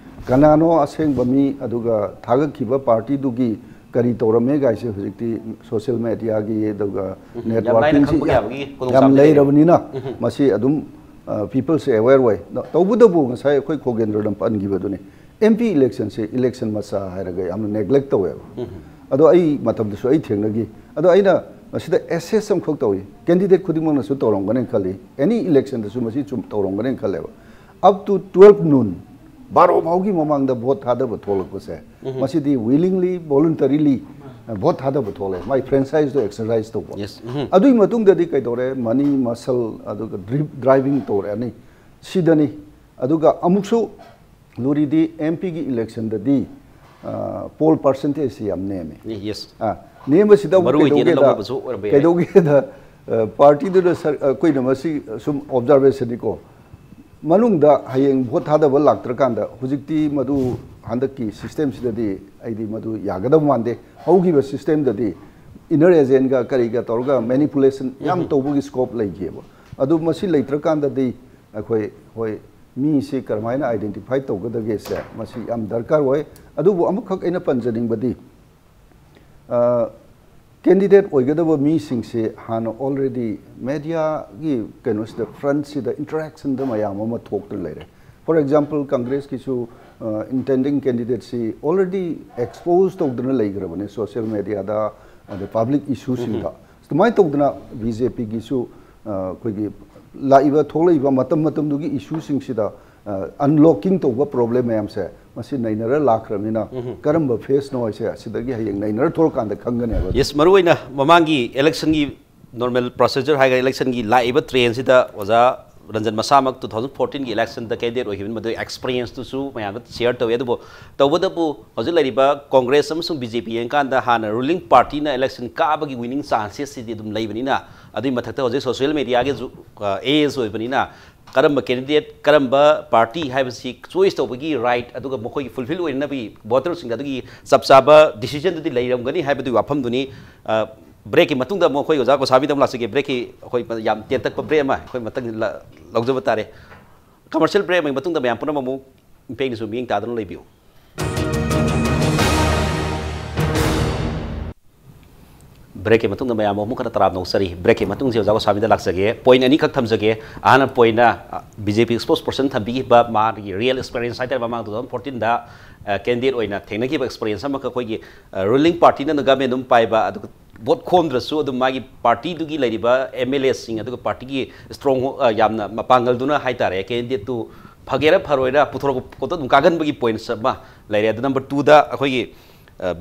ꯀꯅꯥꯅꯣ ꯑꯁꯦꯡꯕ ꯃꯤ, ꯑꯗꯨꯒ ꯊꯥꯒꯠꯈꯤꯕ ꯄꯥꯔꯇꯤꯗꯨꯒꯤ ꯀꯔꯤ ꯇꯧꯔꯝꯃꯦ ꯒꯥꯏꯁꯦ ꯍꯧꯖꯤꯛꯇꯤ ꯁꯣꯁꯤꯌꯦꯜ ꯃꯦꯗꯤꯌꯥꯒꯤ, ꯑꯗꯨꯒ ꯎꯝ, ꯌꯥꯝ ꯂꯥꯏꯅ ꯅꯦꯠꯋꯥꯔꯀꯤꯡꯁꯤ ꯈꯪꯕ ꯌꯥꯕꯒꯤ ꯌꯥꯝ ꯈꯨꯗꯣꯡꯆꯥꯕꯗꯤ ꯂꯩꯔꯦ꯫ ꯂꯩꯔꯕꯅꯤꯅ ꯎꯝ꯫ ꯃꯁꯤ ꯑꯗꯨꯝ, ꯑ, ꯄꯤꯄꯜꯁꯦ ꯑꯦꯋꯦꯌꯔ ꯑꯣꯏ꯫ ꯇꯧꯕꯇꯕꯨ ꯉꯁꯥꯏ ꯑꯩꯈꯣꯏ ꯈꯣꯒꯦꯟꯗ꯭ꯔꯅ ꯄꯟꯈꯤꯕꯗꯨꯅꯤ, ꯑꯦꯝ ꯄꯤ ꯏꯂꯦꯛꯁꯟꯁꯦ ꯏꯂꯦꯛꯁꯟ ꯃꯆꯥ ꯍꯥꯏꯔꯒ ꯌꯥꯝꯅ ꯅꯦꯒ꯭ꯂꯦꯛ ꯇꯧꯋꯦꯕ꯫ ꯎꯝ꯫ ꯑꯗꯣ ꯑꯩ ꯃꯇꯝꯗꯁꯨ ꯑꯩ ꯊꯦꯡꯅꯈꯤ꯫ ꯑꯗꯣ ꯑꯩꯅ ꯃꯁꯤꯗ ꯑꯦꯁꯦꯁ ꯑꯃꯈꯛ ꯇꯧꯏ, ꯀꯦꯟꯗꯤꯗꯦꯠ ꯈꯨꯗꯤꯡꯃꯛꯅꯁꯨ ꯇꯧꯔꯝꯒꯅꯤ ꯈꯜꯂꯤ, ꯑꯦꯅꯤ ꯏꯂꯦꯛꯁꯟꯗꯁꯨ ꯃꯁꯤ ꯆꯨꯝ ꯇꯧꯔꯝꯒꯅꯤ ꯈꯜꯂꯦꯕ꯫ ꯑꯞ ꯇꯨ ꯇꯨꯋꯦꯜꯐ ꯅꯨꯟ, ꯕꯥꯔꯣ ꯐꯥꯎꯒꯤ ꯃꯃꯥꯡꯗ ꯚꯣꯠ ꯊꯥꯗꯕ ꯊꯣꯛꯂꯛꯄꯁꯦ, ꯎꯝ꯫ ꯃꯁꯤꯗꯤ ꯋꯤꯂꯤꯡꯂꯤ, ꯚꯣꯂꯨꯟꯇꯔꯤꯂꯤ ꯚꯣꯠ ꯊꯥꯗꯕ ꯊꯣꯛꯂꯛꯑꯦ, ꯃꯥꯏ ꯐ꯭ꯔꯦꯟꯆꯥꯏꯖꯇꯣ ꯑꯦꯛꯁꯔꯁꯥꯏꯖ ꯇꯧꯕ꯫ ꯌꯦꯁ꯫ ꯎꯝ꯫ ꯑꯗꯨꯒꯤ ꯃꯇꯨꯡꯗꯗꯤ ꯀꯩꯗꯧꯔꯦ? ꯃꯅꯤ, ꯃꯁꯜ, ꯑꯗꯨꯒ ꯗ꯭ꯔꯤꯞ ꯗ꯭ꯔꯥꯏꯚꯤꯡ ꯇꯧꯔꯛꯑꯅꯤ꯫ ꯁꯤꯗꯅꯤ꯫ ꯑꯗꯨꯒ ꯑꯃꯨꯛꯁꯨ ꯂꯨꯔꯤꯗꯤ, ꯑꯦꯝ ꯄꯤꯒꯤ ꯏꯂꯦꯛꯁꯟꯗꯗꯤ, ꯑ, ꯄꯣꯜ ꯄꯥꯔꯁꯦꯟꯇꯦꯖꯁꯤ ꯌꯥꯝ ꯅꯦꯝꯃꯤ꯫ ꯌꯦꯁ꯫ ꯑ, ꯅꯦꯝꯕꯁꯤꯗ ꯑꯃꯨꯛ ꯃꯔꯨ ꯑꯣꯏꯗꯦꯅ ꯀꯩꯗꯧꯒꯦꯗ, ꯂꯧꯅꯕꯁꯨ ꯑꯣꯏꯔꯝꯕ ꯌꯥꯏ꯫ ꯀꯩꯗꯧꯒꯦꯗ, ꯑ, ꯄꯥꯔꯇꯤꯗꯨꯅ ꯁꯔ-, ꯑꯩꯈꯣꯏꯅ ꯃꯁꯤ ꯁꯨꯝ ꯑꯣꯕꯖꯥꯔꯕꯦꯁꯟꯅꯤꯀꯣ, ꯃꯅꯨꯡꯗ ꯍꯌꯦꯡ ꯚꯣꯠ ꯊꯥꯗꯕ ꯂꯥꯛꯇ꯭ꯔꯀꯥꯟꯗ ꯍꯧꯖꯤꯛꯇꯤ ꯃꯗꯨ ꯍꯟꯗꯛꯀꯤ ꯁꯤꯁꯇꯦꯝꯁꯤꯗꯗꯤ ꯑꯩꯗꯤ ꯃꯗꯨ ꯌꯥꯒꯗꯕ ꯃꯥꯟꯗꯦ꯫ ꯍꯧꯈꯤꯕ ꯁꯤꯁꯇꯦꯝꯗꯗꯤ ꯏꯟꯅꯔ ꯑꯦꯖꯦꯟꯒ ꯀꯔꯤꯒ ꯇꯧꯔꯒ ꯃꯦꯅꯤꯄꯨꯂꯦꯁꯟ ꯌꯥꯝ ꯎꯝ꯫ ꯇꯧꯕꯒꯤ ꯁ꯭ꯀꯣꯞ ꯂꯩꯈꯤꯑꯕ꯫ ꯑꯗꯨ ꯃꯁꯤ ꯂꯩꯇ꯭ꯔꯀꯥꯟꯗꯗꯤ ꯑꯩꯈꯣꯏ, ꯍꯣꯏ, ꯃꯤꯁꯤ ꯀꯔꯝꯍꯥꯏꯅ ꯑꯥꯏꯗꯦꯟꯇꯤꯐꯥꯏ ꯇꯧꯒꯗꯒꯦꯁꯦ ꯃꯁꯤ ꯌꯥꯝ ꯗꯔꯀꯥꯔ ꯑꯣꯏ꯫ ꯑꯗꯨꯕꯨ ꯑꯃꯈꯛ ꯑꯩꯅ ꯄꯟꯖꯅꯤꯡꯕꯗꯤ, ꯑ, ꯀꯦꯟꯗꯤꯗꯦꯠ ꯑꯣꯏꯒꯗꯕ ꯃꯤꯁꯤꯡꯁꯦ ꯍꯥꯟꯅ ꯑꯣꯜꯔꯦꯗꯤ ꯃꯦꯗꯤꯌꯥꯒꯤ ꯀꯩꯅꯣꯁꯤꯗ, ꯐ꯭ꯔꯟꯁꯤꯗ ꯏꯟꯇꯔꯦꯛꯁꯟꯗ ꯃꯌꯥꯝ ꯑꯃ ꯊꯣꯛꯇꯨꯅ ꯂꯩꯔꯦ꯫ ꯐꯣꯔ ꯑꯦꯛꯖꯥꯝꯄꯜ, ꯀꯪꯒ꯭ꯔꯦꯁꯀꯤꯁꯨ, ꯑ, ꯏꯟꯇꯦꯟꯗꯤꯡ ꯀꯦꯟꯗꯤꯗꯦꯠꯁꯤ ꯑꯣꯜꯔꯦꯗꯤ ꯑꯦꯛꯁꯄꯣꯖ ꯇꯧꯗꯨꯅ ꯂꯩꯈ꯭ꯔꯕꯅꯦ ꯁꯣꯁꯤꯌꯦꯜ ꯃꯦꯗꯤꯌꯥꯗ, ꯑꯗꯩ ꯄꯕ꯭ꯂꯤꯛ ꯏꯁꯨꯁꯤꯡꯗ꯫ ꯎꯝ꯫ ꯑꯗꯨꯃꯥꯏꯅ ꯇꯧꯗꯅ ꯕꯤ ꯖꯦ ꯄꯤꯒꯤꯁꯨ, ꯑ, ꯑꯩꯈꯣꯏꯒꯤ ꯂꯥꯛꯏꯕ ꯊꯣꯛꯂꯛꯏꯕ ꯃꯇꯝ ꯃꯇꯝꯗꯨꯒꯤ ꯏꯁꯨꯁꯤꯡꯁꯤꯗ ꯑꯟꯂꯣꯀꯤꯡ ꯇꯧꯕ ꯄ꯭ꯔꯣꯕ꯭ꯂꯦꯝ ꯃꯌꯥꯝꯁꯦ ꯃꯁꯤ ꯅꯩꯅꯔ ꯂꯥꯛꯈ꯭ꯔꯕꯅꯤꯅ, ꯀꯔꯝꯕ ꯐꯦꯁꯅꯣ ꯍꯥꯏꯁꯦ ꯑꯁꯤꯗꯒꯤ ꯍꯌꯦꯡ ꯅꯩꯅꯔ ꯊꯣꯛꯂꯀꯥꯟꯗ ꯈꯪꯒꯅꯦꯕ꯫ ꯌꯦꯁ, ꯃꯔꯨꯑꯣꯏꯅ ꯃꯃꯥꯡꯒꯤ ꯏꯂꯦꯛꯁꯟꯒꯤ ꯅꯣꯔꯃꯦꯜ ꯄ꯭ꯔꯣꯁꯤꯖꯔ ꯍꯥꯏꯒ ꯏꯂꯦꯛꯁꯟꯒꯤ ꯂꯥꯛꯏꯕ ꯇ꯭ꯔꯦꯟꯁꯤꯗ ꯑꯣꯖꯥ ꯔꯟꯖꯟ ꯃꯁꯥꯃꯛ two thousand fourteen ꯒꯤ ꯏꯂꯦꯛꯁꯟꯗ ꯀꯦꯟꯗꯤꯗꯦꯠ ꯑꯣꯏꯈꯤꯕꯅꯤ, ꯃꯗꯨꯒꯤ ꯑꯦꯛꯁꯄꯤꯔꯤꯌꯦꯟꯁꯇꯨꯁꯨ ꯃꯌꯥꯝꯗ ꯁꯤꯌꯔ ꯇꯧꯏ꯫ ꯑꯗꯨꯕꯨ ꯇꯧꯕꯇꯕꯨ ꯍꯧꯖꯤꯛ ꯂꯩꯔꯤꯕ ꯀꯣꯡꯒ꯭ꯔꯦꯁ ꯑꯃꯁꯨꯡ ꯕꯤ ꯖꯦ ꯄꯤ ꯌꯦꯡꯀꯥꯟꯗ ꯍꯥꯟꯅ ꯔꯨꯂꯤꯡ ꯄꯥꯔꯇꯤꯅ ꯏꯂꯦꯛꯁꯟ ꯀꯥꯕꯒꯤ ꯋꯤꯅꯤꯡ ꯆꯥꯟꯁꯦꯁꯁꯤꯗꯤ ꯑꯗꯨꯝ ꯂꯩꯕꯅꯤꯅ, ꯑꯗꯨꯒꯤ ꯃꯊꯛꯇ ꯍꯧꯖꯤꯛ ꯁꯣꯁꯤꯌꯦꯜ ꯃꯦꯗꯤꯌꯥꯒꯤꯁꯨ ꯑꯦꯖ ꯑꯣꯏꯕꯅꯤꯅ, ꯀꯔꯝꯕ ꯀꯦꯟꯗꯤꯗꯦꯠ, ꯀꯔꯝꯕ ꯄꯥꯔꯇꯤ ꯍꯥꯏꯕꯁꯤ ꯆꯣꯏꯁ ꯇꯧꯕꯒꯤ ꯔꯥꯏꯠ, ꯑꯗꯨꯒ ꯃꯈꯣꯏꯒꯤ ꯐꯨꯜꯐꯤꯜ ꯑꯣꯏꯅꯕꯒꯤ ꯚꯣꯇꯔꯁꯤꯡꯗ ꯑꯗꯨꯒꯤ ꯆꯞ ꯆꯥꯕ ꯗꯤꯁꯤꯖꯟꯗꯨꯗꯤ ꯂꯩꯔꯝꯒꯅꯤ ꯍꯥꯏꯕꯗꯨꯒꯤ ꯋꯥꯐꯝꯗꯨꯅꯤ꯫ ꯕ꯭ꯔꯦꯛꯀꯤ ꯃꯇꯨꯡꯗ ꯑꯃꯨꯛ ꯑꯩꯈꯣꯏ ꯑꯣꯖꯥ ꯒꯣꯁꯥꯕꯤꯗ ꯑꯃꯨꯛ ꯂꯥꯛꯆꯒꯦ꯫ ꯕ꯭ꯔꯦꯛꯀꯤ ꯑꯩꯈꯣꯏ ꯌꯥꯝ ꯇꯦꯟꯇꯛꯄ ꯕ꯭ꯔꯦꯛ ꯑꯃ ꯑꯩꯈꯣꯏ ꯃꯊꯪ ꯂ-, ꯂꯧꯖꯕ ꯇꯥꯔꯦ꯫ ꯀꯃꯔꯁꯤꯌꯦꯜ ꯕ꯭ꯔꯦꯛ ꯑꯃꯒꯤ ꯃꯇꯨꯡꯗ ꯃꯌꯥꯝ ꯄꯨꯝꯅꯃꯛ ꯑꯃꯨꯛ ꯏꯄꯦꯡꯅꯁꯨ ꯃꯤꯠꯌꯦꯡ ꯇꯥꯗꯨꯅ ꯂꯩꯕꯤꯌꯨ꯫ ꯕ꯭ꯔꯦꯛꯀꯤ ꯃꯇꯨꯡꯗ ꯃꯌꯥꯝ ꯑꯃꯨꯛ ꯈꯔ ꯇꯔꯥꯝꯅ ꯑꯣꯛꯆꯔꯤ꯫ ꯕ꯭ꯔꯦꯛꯀꯤ ꯃꯇꯨꯡꯁꯤ ꯑꯣꯖꯥ ꯒꯣꯁꯥꯃꯤꯗ ꯂꯥꯛꯆꯒꯦ꯫ ꯄꯣꯏꯟ ꯑꯅꯤꯈꯛ ꯊꯝꯖꯒꯦ꯫ ꯑꯍꯥꯟꯕ ꯄꯣꯏꯟꯅ ꯕꯤ ꯖꯦ ꯄꯤ ꯁ꯭ꯄꯣꯛꯁ ꯄꯔꯁꯟ ꯊꯝꯕꯤꯈꯤꯕ ꯃꯥꯒꯤ ꯔꯤꯌꯦꯜ ꯑꯦꯛꯁꯄꯤꯔꯤꯌꯦꯟꯁ ꯍꯥꯏꯇꯥꯔꯦ, ꯃꯃꯥꯡ two thousand fourteen ꯗ ꯀꯦꯟꯗꯤꯗꯦꯠ ꯑꯣꯏꯅ ꯊꯦꯡꯅꯈꯤꯕ ꯑꯦꯛꯁꯄꯤꯔꯤꯌꯦꯟꯁ ꯑꯃꯈꯛ, ꯑꯩꯈꯣꯏꯒꯤ ꯔꯨꯂꯤꯡ ꯄꯥꯔꯇꯤꯅ ꯒꯃꯦꯟ ꯑꯗꯨꯝ ꯄꯥꯏꯕ, ꯑꯗꯨꯒ ꯚꯣꯠ ꯈꯣꯝꯗ꯭ꯔꯁꯨ ꯑꯗꯨꯝ ꯃꯥꯒꯤ ꯄꯥꯔꯇꯤꯗꯨꯒꯤ ꯂꯩꯔꯤꯕ ꯑꯦꯝ ꯑꯦꯜ ꯑꯦꯁꯤꯡ, ꯑꯗꯨꯒ ꯄꯥꯔꯇꯤꯒꯤ ꯏꯁꯇ꯭ꯔꯣꯡ, ꯌꯥꯝꯅ ꯃꯄꯥꯡꯒꯜꯗꯨꯅ ꯍꯥꯏꯇꯥꯔꯦ, ꯀꯦꯟꯗꯤꯗꯦꯠꯇꯨ ꯐꯒꯦꯔꯥ ꯐꯔꯣꯏꯔꯥ ꯄꯨꯊꯣꯔꯛꯄ ꯄꯣꯠꯇꯣ ꯑꯗꯨꯝ ꯀꯥꯒꯟꯕꯒꯤ ꯄꯣꯏꯟꯠꯁ ꯑꯃ ꯂꯩꯔꯦ꯫ ꯑꯗꯨ ꯅꯝꯕꯔ ꯇꯨꯗ ꯑꯩꯈꯣꯏꯒꯤ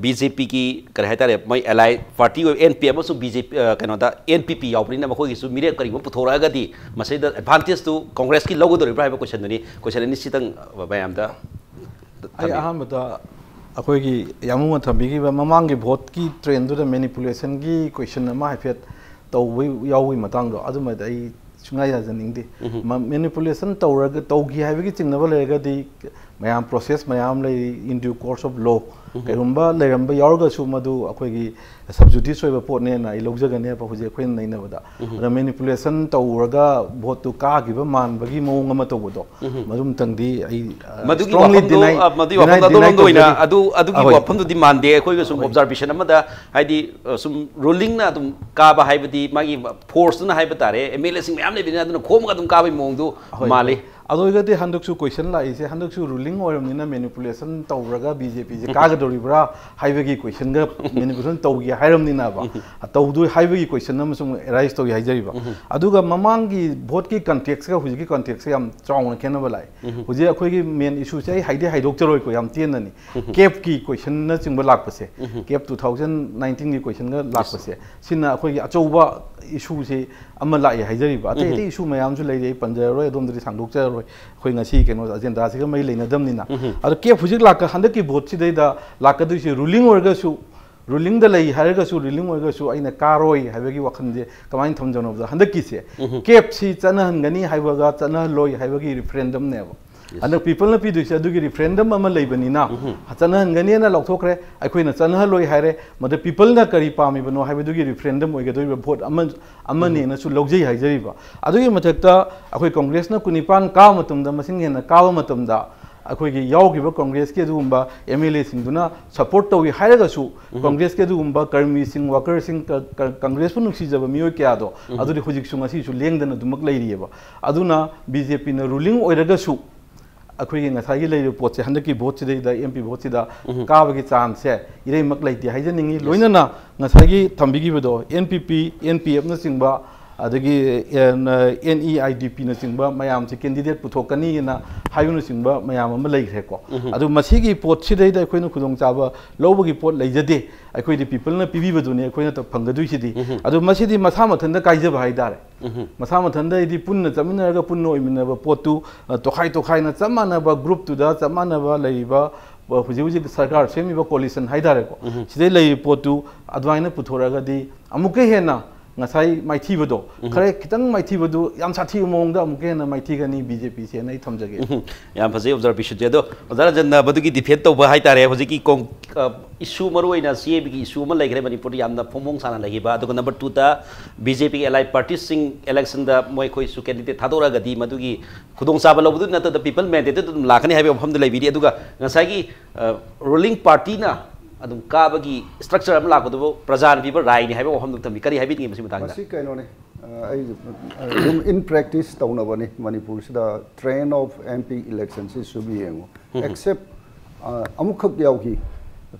ꯕꯤ ꯖꯦ ꯄꯤꯒꯤ ꯀꯔꯤ ꯍꯥꯏꯇꯥꯔꯦ, ꯃꯣꯏ ꯑꯦꯂꯥꯏ ꯄꯥꯔꯇꯤ ꯑꯣꯏꯕ ꯑꯦꯟ ꯄꯤ ꯑꯃꯁꯨꯡ ꯕꯤ ꯖꯦ ꯄꯤ, ꯀꯩꯅꯣꯗ ꯑꯦꯟ ꯄꯤ ꯄꯤ ꯌꯥꯎꯕꯅꯤꯅ ꯃꯈꯣꯏꯒꯤꯁꯨ ꯃꯤꯔꯦꯞ ꯀꯔꯤꯒꯨꯝꯕ ꯄꯨꯊꯣꯔꯛꯑꯒꯗꯤ ꯃꯁꯤꯗ ꯑꯦꯗꯚꯥꯟꯇꯦꯖꯇꯨ ꯀꯣꯡꯒ꯭ꯔꯦꯁꯀꯤ ꯂꯧꯒꯗꯧꯔꯤꯕ꯭ꯔꯥ ꯍꯥꯏꯕ ꯀꯣꯏꯁꯟꯗꯨꯅꯤ꯫ ꯀꯣꯏꯁꯟ ꯑꯅꯤꯁꯤꯇꯪ ꯃꯌꯥꯝꯗ ꯑꯩ ꯑꯍꯥꯟꯕꯗ ꯑꯩꯈꯣꯏꯒꯤ ꯌꯥꯝꯕꯨꯡꯅ ꯊꯝꯕꯤꯈꯤꯕ ꯃꯃꯥꯡꯒꯤ ꯚꯣꯠꯀꯤ ꯇ꯭ꯔꯦꯟꯗꯨꯗ ꯃꯦꯅꯤꯄꯨꯂꯦꯁꯟꯒꯤ ꯀꯣꯏꯁꯟ ꯑꯃ ꯍꯥꯏꯐꯦꯠ ꯇꯧꯕ ꯌꯥꯎꯕꯒꯤ ꯃꯇꯥꯡꯗꯣ, ꯑꯗꯨꯃꯗꯤ ꯑꯩ ꯁꯨꯡꯌꯥ ꯌꯥꯖꯅꯤꯡꯗꯦ꯫ ꯃꯦꯅꯤꯄꯨꯂꯦꯁꯟ ꯇꯧꯔꯒ, ꯇꯧꯈꯤ ꯍꯥꯏꯕꯒꯤ ꯆꯤꯡꯅꯕ ꯂꯩꯔꯒꯗꯤ ꯃꯌꯥꯝ ꯄ꯭ꯔꯣꯁꯦꯁ ꯃꯌꯥꯝ ꯂꯩꯔꯤ, in due course of law꯫ ꯀꯩꯒꯨꯝꯕ ꯂꯩꯔꯝꯕ ꯌꯥꯎꯔꯒꯁꯨ ꯃꯗꯨ ꯑꯩꯈꯣꯏꯒꯤ ꯁꯕꯖꯨꯗꯤꯁ ꯑꯣꯏꯕ ꯄꯣꯠꯅꯦꯅ ꯑꯩ ꯂꯧꯖꯒꯅꯦꯕ ꯍꯧꯖꯤꯛ ꯑꯩꯈꯣꯏꯅ ꯅꯩꯅꯕꯗ꯫ ꯑꯗ ꯃꯦꯅꯤꯄꯨꯂꯦꯁꯟ ꯇꯧꯔꯒ ꯚꯣꯠꯇꯨ ꯀꯥꯈꯤꯕ ꯃꯥꯟꯕꯒꯤ ꯃꯑꯣꯡ ꯑꯃ ꯇꯧꯕꯗꯣ, ꯃꯗꯨꯝꯇꯪꯗꯤ ꯑꯩ, ꯑ, ꯃꯗꯨꯒꯤ strongly ꯋꯥꯐꯝꯗꯣ, deny, ꯑ, ꯃꯗꯨꯒꯤ deny, ꯋꯥꯐꯝꯗꯣ deny ꯑꯗꯣꯝꯗ ꯑꯣꯏꯅ ꯇꯧꯖꯔꯤ꯫ ꯑꯗꯨ, ꯑꯗꯨꯒꯤ ꯑꯍꯣꯏ꯫ ꯋꯥꯐꯝꯗꯨꯗꯤ ꯃꯥꯟꯗꯦ꯫ ꯑꯩꯈꯣꯏꯒ ꯁꯨꯝ ꯑꯍꯣꯏ꯫ ꯑꯣꯕꯖꯥꯔꯕꯦꯁꯟ ꯑꯃꯗ, ꯍꯥꯏꯗꯤ, ꯑ, ꯁꯨꯝ ꯔꯨꯂꯤꯡꯅ ꯑꯗꯨꯝ ꯀꯥꯕ ꯍꯥꯏꯕꯗꯤ ꯃꯥꯒꯤ ꯐꯣꯔꯁꯇꯨꯅ ꯍꯥꯏꯕ ꯇꯥꯔꯦ, ꯑꯦꯝ ꯑꯦꯜ ꯑꯦꯁꯤꯡ ꯃꯌꯥꯝ ꯂꯩꯕꯅꯤꯅ, ꯑꯗꯨꯅ ꯈꯣꯝꯃꯒ ꯑꯗꯨꯝ ꯀꯥꯕꯒꯤ ꯃꯑꯣꯡꯗꯨ ꯍꯣꯏ, ꯃꯥꯜꯂꯤ꯫ ꯍꯣꯏ꯫ ꯑꯗꯨ ꯑꯣꯏꯔꯒꯗꯤ ꯍꯟꯗꯛꯁꯨ ꯀꯣꯏꯁꯟ ꯂꯥꯛꯏꯁꯦ, ꯍꯟꯗꯛꯁꯨ ꯔꯨꯂꯤꯡ ꯑꯣꯏꯔꯕꯅꯤꯅ ꯃꯦꯅꯤꯄꯨꯂꯦꯁꯟ ꯇꯧꯔꯒ ꯕꯤ ꯖꯦ ꯄꯤꯁꯦ ꯀꯥꯒꯗꯧꯔꯤꯕ꯭ꯔꯥ ꯍꯥꯏꯕꯒꯤ ꯀꯣꯏꯁꯟꯒ ꯃꯦꯅꯤꯄꯨꯂꯦꯁꯟ ꯇꯧꯒꯦ ꯍꯥꯏꯔꯕꯅꯤꯅꯕ, ꯇꯧꯗꯣꯏ ꯍꯥꯏꯕꯒꯤ ꯀꯣꯏꯁꯟ ꯑꯃꯁꯨ ꯑꯦꯔꯥꯏꯁ ꯇꯧꯏ ꯍꯥꯏꯖꯔꯤꯕ꯫ ꯑꯗꯨꯒ ꯃꯃꯥꯡꯒꯤ ꯚꯣꯠꯀꯤ ꯀꯟꯇꯦꯛꯁꯀ ꯍꯧꯖꯤꯛꯀꯤ ꯀꯟꯇꯦꯛꯁꯀ ꯌꯥꯝ ꯆꯥꯎꯅ ꯈꯦꯠꯅꯕ ꯂꯥꯛꯑꯦ꯫ ꯍꯧꯖꯤꯛ ꯑꯩꯈꯣꯏꯒꯤ ꯃꯦꯟ ꯏꯁꯨꯁꯦ ꯑꯩ ꯍꯥꯏꯗꯤ ꯍꯥꯏꯗꯣꯛꯆꯔꯣꯏꯀꯣ, ꯌꯥꯝ ꯇꯦꯟꯅꯅꯤ꯫ ꯀꯦꯞꯀꯤ ꯀꯣꯏꯁꯟꯅꯆꯤꯡꯕ ꯂꯥꯛꯄꯁꯦ, ꯀꯦꯞ ꯇꯨ ꯊꯥꯎꯖꯟ ꯅꯥꯏꯟꯇꯤꯟꯒꯤ ꯀꯣꯏꯁꯟꯒ ꯂꯥꯛꯄꯁꯦ, ꯁꯤꯅ ꯑꯩꯈꯣꯏꯒꯤ ꯑꯆꯧꯕ ꯏꯁꯨꯁꯦ ꯑꯃ ꯂꯥꯛꯑꯦ ꯍꯥꯏꯖꯔꯤꯕ꯫ ꯑꯇꯩ ꯑꯇꯩ ꯏꯁꯨ ꯃꯌꯥꯝꯁꯨ ꯂꯩꯔꯤ, ꯑꯩ ꯄꯟꯖꯔꯔꯣꯏ, ꯑꯗꯣꯝꯗꯗꯤ ꯁꯥꯡꯗꯣꯛꯆꯔꯔꯣꯏ꯫ ꯑꯩꯈꯣꯏ ꯉꯁꯤ ꯀꯩꯅꯣ ꯑꯖꯦꯟꯗꯥꯁꯤꯒ ꯃꯔꯤ ꯂꯩꯅꯗꯕꯅꯤꯅ꯫ ꯑꯗꯣ ꯀꯦꯞ ꯍꯧꯖꯤꯛ ꯂꯥꯛꯀ-, ꯍꯟꯗꯛꯀꯤ ꯚꯣꯠꯁꯤꯗꯩꯗ ꯂꯥꯛꯀꯗꯣꯏꯁꯦ, ꯔꯨꯂꯤꯡ ꯑꯣꯏꯔꯒꯁꯨ, ꯔꯨꯂꯤꯡꯗ ꯂꯩ ꯍꯥꯏꯔꯒꯁꯨ, ꯔꯨꯂꯤꯡ ꯑꯣꯏꯔꯒꯁꯨ ꯑꯩꯅ ꯀꯥꯔꯣꯏ ꯍꯥꯏꯕꯒꯤ ꯋꯥꯈꯜꯁꯦ ꯀꯃꯥꯏꯅ ꯊꯝꯖꯅꯣꯕꯗ, ꯍꯟꯗꯛꯀꯤꯁꯦ ꯀꯦꯞꯁꯤ ꯆꯠꯅꯍꯟꯒꯅꯤ ꯍꯥꯏꯕꯒ ꯆꯠꯅꯍꯜꯂꯣꯏ ꯍꯥꯏꯕꯒꯤ ꯔꯤꯐꯔꯦꯟꯗꯝꯅꯦꯕ꯫ ꯍꯟꯗꯛ ꯄꯤꯄꯜꯅ ꯄꯤꯗꯣꯏꯁꯦ ꯑꯗꯨꯒꯤ ꯔꯤꯐꯔꯦꯟꯗꯝ ꯑꯃ ꯂꯩꯕꯅꯤꯅ, ꯆꯠꯅꯍꯟꯒꯅꯤꯅ ꯂꯥꯎꯊꯣꯛꯈ꯭ꯔꯦ, ꯑꯩꯈꯣꯏꯅ ꯆꯠꯅꯍꯜꯂꯣꯏ ꯍꯥꯏꯔꯦ꯫ ꯃꯗ ꯄꯤꯄꯜꯅ ꯀꯔꯤ ꯄꯥꯝꯃꯤꯕꯅꯣ ꯍꯥꯏꯕꯗꯨꯒꯤ ꯔꯤꯐꯔꯦꯟꯗꯝ ꯑꯣꯏꯒꯗꯧꯔꯤꯕ ꯚꯣꯠ ꯑꯃ, ꯑꯃꯅꯦꯅꯁꯨ ꯂꯧꯖꯩ ꯍꯥꯏꯖꯔꯤꯕ꯫ ꯑꯗꯨꯒꯤ ꯃꯊꯛꯇ ꯑꯩꯈꯣꯏ ꯀꯣꯡꯒ꯭ꯔꯦꯁꯅ ꯀꯨꯟꯅꯤꯄꯥꯟ ꯀꯥꯕ ꯃꯇꯝꯗ, ꯃꯁꯤꯡ ꯍꯦꯟꯅ ꯀꯥꯕ ꯃꯇꯝꯗ, ꯑꯩꯈꯣꯏꯒꯤ ꯌꯥꯎꯈꯤꯕ ꯀꯣꯡꯒ꯭ꯔꯦꯁꯀꯤ ꯑꯗꯨꯒꯨꯝꯕ ꯑꯦꯝ ꯑꯦꯜ ꯑꯦꯁꯤꯡꯗꯨꯅ ꯁꯄꯣꯔꯠ ꯇꯧꯏ ꯍꯥꯏꯔꯒꯁꯨ, ꯀꯣꯡꯒ꯭ꯔꯦꯁꯀꯤ ꯑꯗꯨꯒꯨꯝꯕ ꯀꯔꯃꯤꯁꯤꯡ, ꯋꯥꯀꯔꯁꯤꯡ, ꯀ-, ꯀ-, ꯀꯣꯡꯒ꯭ꯔꯦꯁꯄꯨ ꯅꯨꯡꯁꯤꯖꯕ ꯃꯤꯑꯣꯏ ꯀꯌꯥꯗꯣ ꯑꯗꯨꯗꯤ ꯍꯧꯖꯤꯛꯁꯨ ꯉꯁꯤꯁꯨ ꯂꯦꯡꯗꯅ ꯑꯗꯨꯃꯛ ꯂꯩꯔꯤꯑꯕ꯫ ꯑꯗꯨꯅ ꯕꯤ ꯖꯦ ꯄꯤꯅ ꯔꯨꯂꯤꯡ ꯑꯣꯏꯔꯒꯁꯨ, ꯑꯩꯈꯣꯏꯒꯤ ꯉꯁꯥꯏꯒꯤ ꯂꯩꯔꯤꯕ ꯄꯣꯠꯁꯦ, ꯍꯟꯗꯛꯀꯤ ꯚꯣꯠꯁꯤꯗꯩꯗ, ꯑꯦꯝ ꯄꯤ ꯚꯣꯠꯁꯤꯗ ꯀꯥꯕꯒꯤ ꯆꯥꯟꯁꯁꯦ ꯏꯔꯩꯃꯛ ꯂꯩꯇꯦ ꯍꯥꯏꯖꯅꯤꯡꯉꯤ꯫ ꯂꯣꯏꯅꯅ ꯉꯁꯥꯏꯒꯤ ꯊꯝꯕꯤꯈꯤꯕꯗꯣ, N P P, and P ꯑꯦꯐꯅꯆꯤꯡꯕ, ꯑꯗꯒꯤ N, N E I D ꯄꯤꯅꯆꯤꯡꯕ ꯃꯌꯥꯝꯁꯦ ꯀꯦꯟꯗꯤꯗꯦꯠ ꯄꯨꯊꯣꯛꯀꯅꯤꯅ ꯍꯥꯏꯕꯅꯆꯤꯡꯕ ꯃꯌꯥꯝ ꯑꯃ ꯂꯩꯈ꯭ꯔꯦꯀꯣ꯫ ꯑꯗꯨ ꯃꯁꯤꯒꯤ ꯄꯣꯠꯁꯤꯗꯩꯗ ꯑꯩꯈꯣꯏꯅ ꯈꯨꯗꯣꯡꯆꯥꯕ ꯂꯧꯕꯒꯤ ꯄꯣꯠ ꯂꯩꯖꯗꯦ꯫ ꯑꯩꯈꯣꯏꯗꯤ ꯄꯤꯄꯜꯅ ꯄꯤꯕꯤꯕꯗꯨꯅꯤ ꯑꯩꯈꯣꯏꯅ ꯇ-, ꯐꯪꯒꯗꯣꯏꯁꯤꯗꯤ꯫ ꯑꯗꯨ ꯃꯁꯤꯗꯤ ꯃꯁꯥ ꯃꯊꯟꯇ ꯀꯥꯏꯖꯕ ꯍꯥꯏꯇꯥꯔꯦ꯫ ꯃꯁꯥ ꯃꯊꯟꯇ ꯍꯥꯏꯗꯤ ꯄꯨꯟꯅ ꯆꯠꯃꯤꯟꯅꯔꯒ ꯄꯨꯟꯅ ꯑꯣꯏꯃꯤꯟꯅꯕ ꯄꯣꯠꯇꯨ, ꯑ, ꯇꯣꯈꯥꯏ ꯇꯣꯈꯥꯏꯅ ꯆꯞ ꯃꯥꯟꯅꯕ ꯒ꯭ꯔꯨꯞꯇꯨꯗ ꯆꯞ ꯃꯥꯟꯅꯕ ꯂꯩꯔꯤꯕ, ꯑ, ꯍꯧꯖꯤꯛ ꯍꯧꯖꯤꯛ ꯁꯔꯀꯥꯔ ꯁꯦꯝꯃꯤꯕ ꯀꯣꯂꯤꯁꯟ ꯍꯥꯏꯇꯥꯔꯦꯀꯣ, ꯁꯤꯗꯩ ꯂꯩꯔꯤꯕ ꯄꯣꯠꯇꯨ ꯑꯗꯨꯃꯥꯏꯅ ꯄꯨꯊꯣꯔꯛꯑꯒꯗꯤ ꯑꯃꯨꯛꯀ ꯍꯦꯟꯅ ꯉꯁꯥꯏ ꯃꯥꯏꯊꯤꯕꯗꯣ, ꯈꯔ ꯈꯤꯇꯪ ꯃꯥꯏꯊꯤꯕꯗꯨ ꯌꯥꯝ ꯁꯥꯊꯤꯕ ꯃꯑꯣꯡꯗ ꯑꯃꯨꯛꯀ ꯍꯦꯟꯅ ꯃꯥꯏꯊꯤꯒꯅꯤ ꯕꯤ ꯖꯦ ꯄꯤꯁꯦꯅ ꯑꯩ ꯊꯝꯖꯒꯦ꯫ ꯎꯝ, ꯌꯥꯝ ꯐꯖꯩ ꯑꯣꯕꯖꯥꯔꯕꯦꯁꯟꯁꯦ꯫ ꯑꯗꯣ ꯑꯣꯖꯥ ꯔꯟꯖꯟꯅ ꯃꯗꯨꯒꯤ ꯗꯤꯐꯦꯟ ꯇꯧꯕ ꯍꯥꯏꯇꯥꯔꯦ, ꯍꯧꯖꯤꯛꯀꯤ ꯀꯣꯡ-, ꯑ, ꯏꯁꯨ ꯃꯔꯨ ꯑꯣꯏꯅ ꯁꯤ ꯑꯦ ꯕꯤꯒꯤ ꯏꯁꯨ ꯑꯃ ꯂꯩꯈ꯭ꯔꯦ ꯃꯅꯤꯄꯨꯔꯗ ꯌꯥꯝꯅ ꯐꯣꯡ ꯐꯣꯡ ꯁꯥꯅ ꯂꯩꯈꯤꯕ꯫ ꯑꯗꯨꯒ ꯅꯝꯕꯔ ꯇꯨꯗ ꯕꯤ ꯖꯦ ꯄꯤꯒꯤ ꯑꯦꯂꯥꯏ ꯄꯥꯔꯇꯤꯁꯤꯡ ꯏꯂꯦꯛꯁꯟꯗ ꯃꯣꯏꯈꯣꯏꯁꯨ ꯀꯦꯟꯗꯤꯗꯦꯠ ꯊꯥꯗꯣꯔꯛꯑꯒꯗꯤ ꯃꯗꯨꯒꯤ ꯈꯨꯗꯣꯡꯆꯥꯕ ꯂꯧꯕꯗꯨ ꯅꯠꯇꯗ ꯄꯤꯄꯜ ꯃꯦꯟꯗꯦꯠꯇꯨ ꯑꯗꯨꯝ ꯂꯥꯛꯀꯅꯤ ꯍꯥꯏꯕꯒꯤ ꯋꯥꯐꯝꯗ ꯂꯩꯕꯤꯔꯤ꯫ ꯑꯗꯨꯒ ꯉꯁꯥꯏꯒꯤ, ꯑ, ꯔꯨꯂꯤꯡ ꯄꯥꯔꯇꯤꯅ ꯑꯗꯨꯝ ꯀꯥꯕꯒꯤ ꯁ꯭ꯇ꯭ꯔꯛꯆꯔ ꯑꯃ ꯂꯥꯛꯄꯗꯨꯕꯨ ꯄ꯭ꯔꯖꯥꯅ ꯄꯤꯕ ꯔꯥꯏꯅꯤ ꯍꯥꯏꯕ ꯋꯥꯐꯝꯗꯨ ꯊꯝꯕꯤ꯫ ꯀꯔꯤ ꯍꯥꯏꯕꯤꯅꯤꯡꯉꯤ ꯃꯁꯤ ꯃꯇꯥꯡꯗ? ꯃꯁꯤ ꯀꯩꯅꯣꯅꯤ, ꯑꯩ ꯑꯗꯨꯝ in practice ꯇꯧꯅꯕꯅꯤ ꯃꯅꯤꯄꯨꯔꯁꯤꯗ trend of M P electionꯁꯤ ꯁꯨꯝ ꯌꯦꯡꯉꯨ꯫ Except ꯑꯃꯨꯛꯈꯛ ꯌꯥꯎꯈꯤ,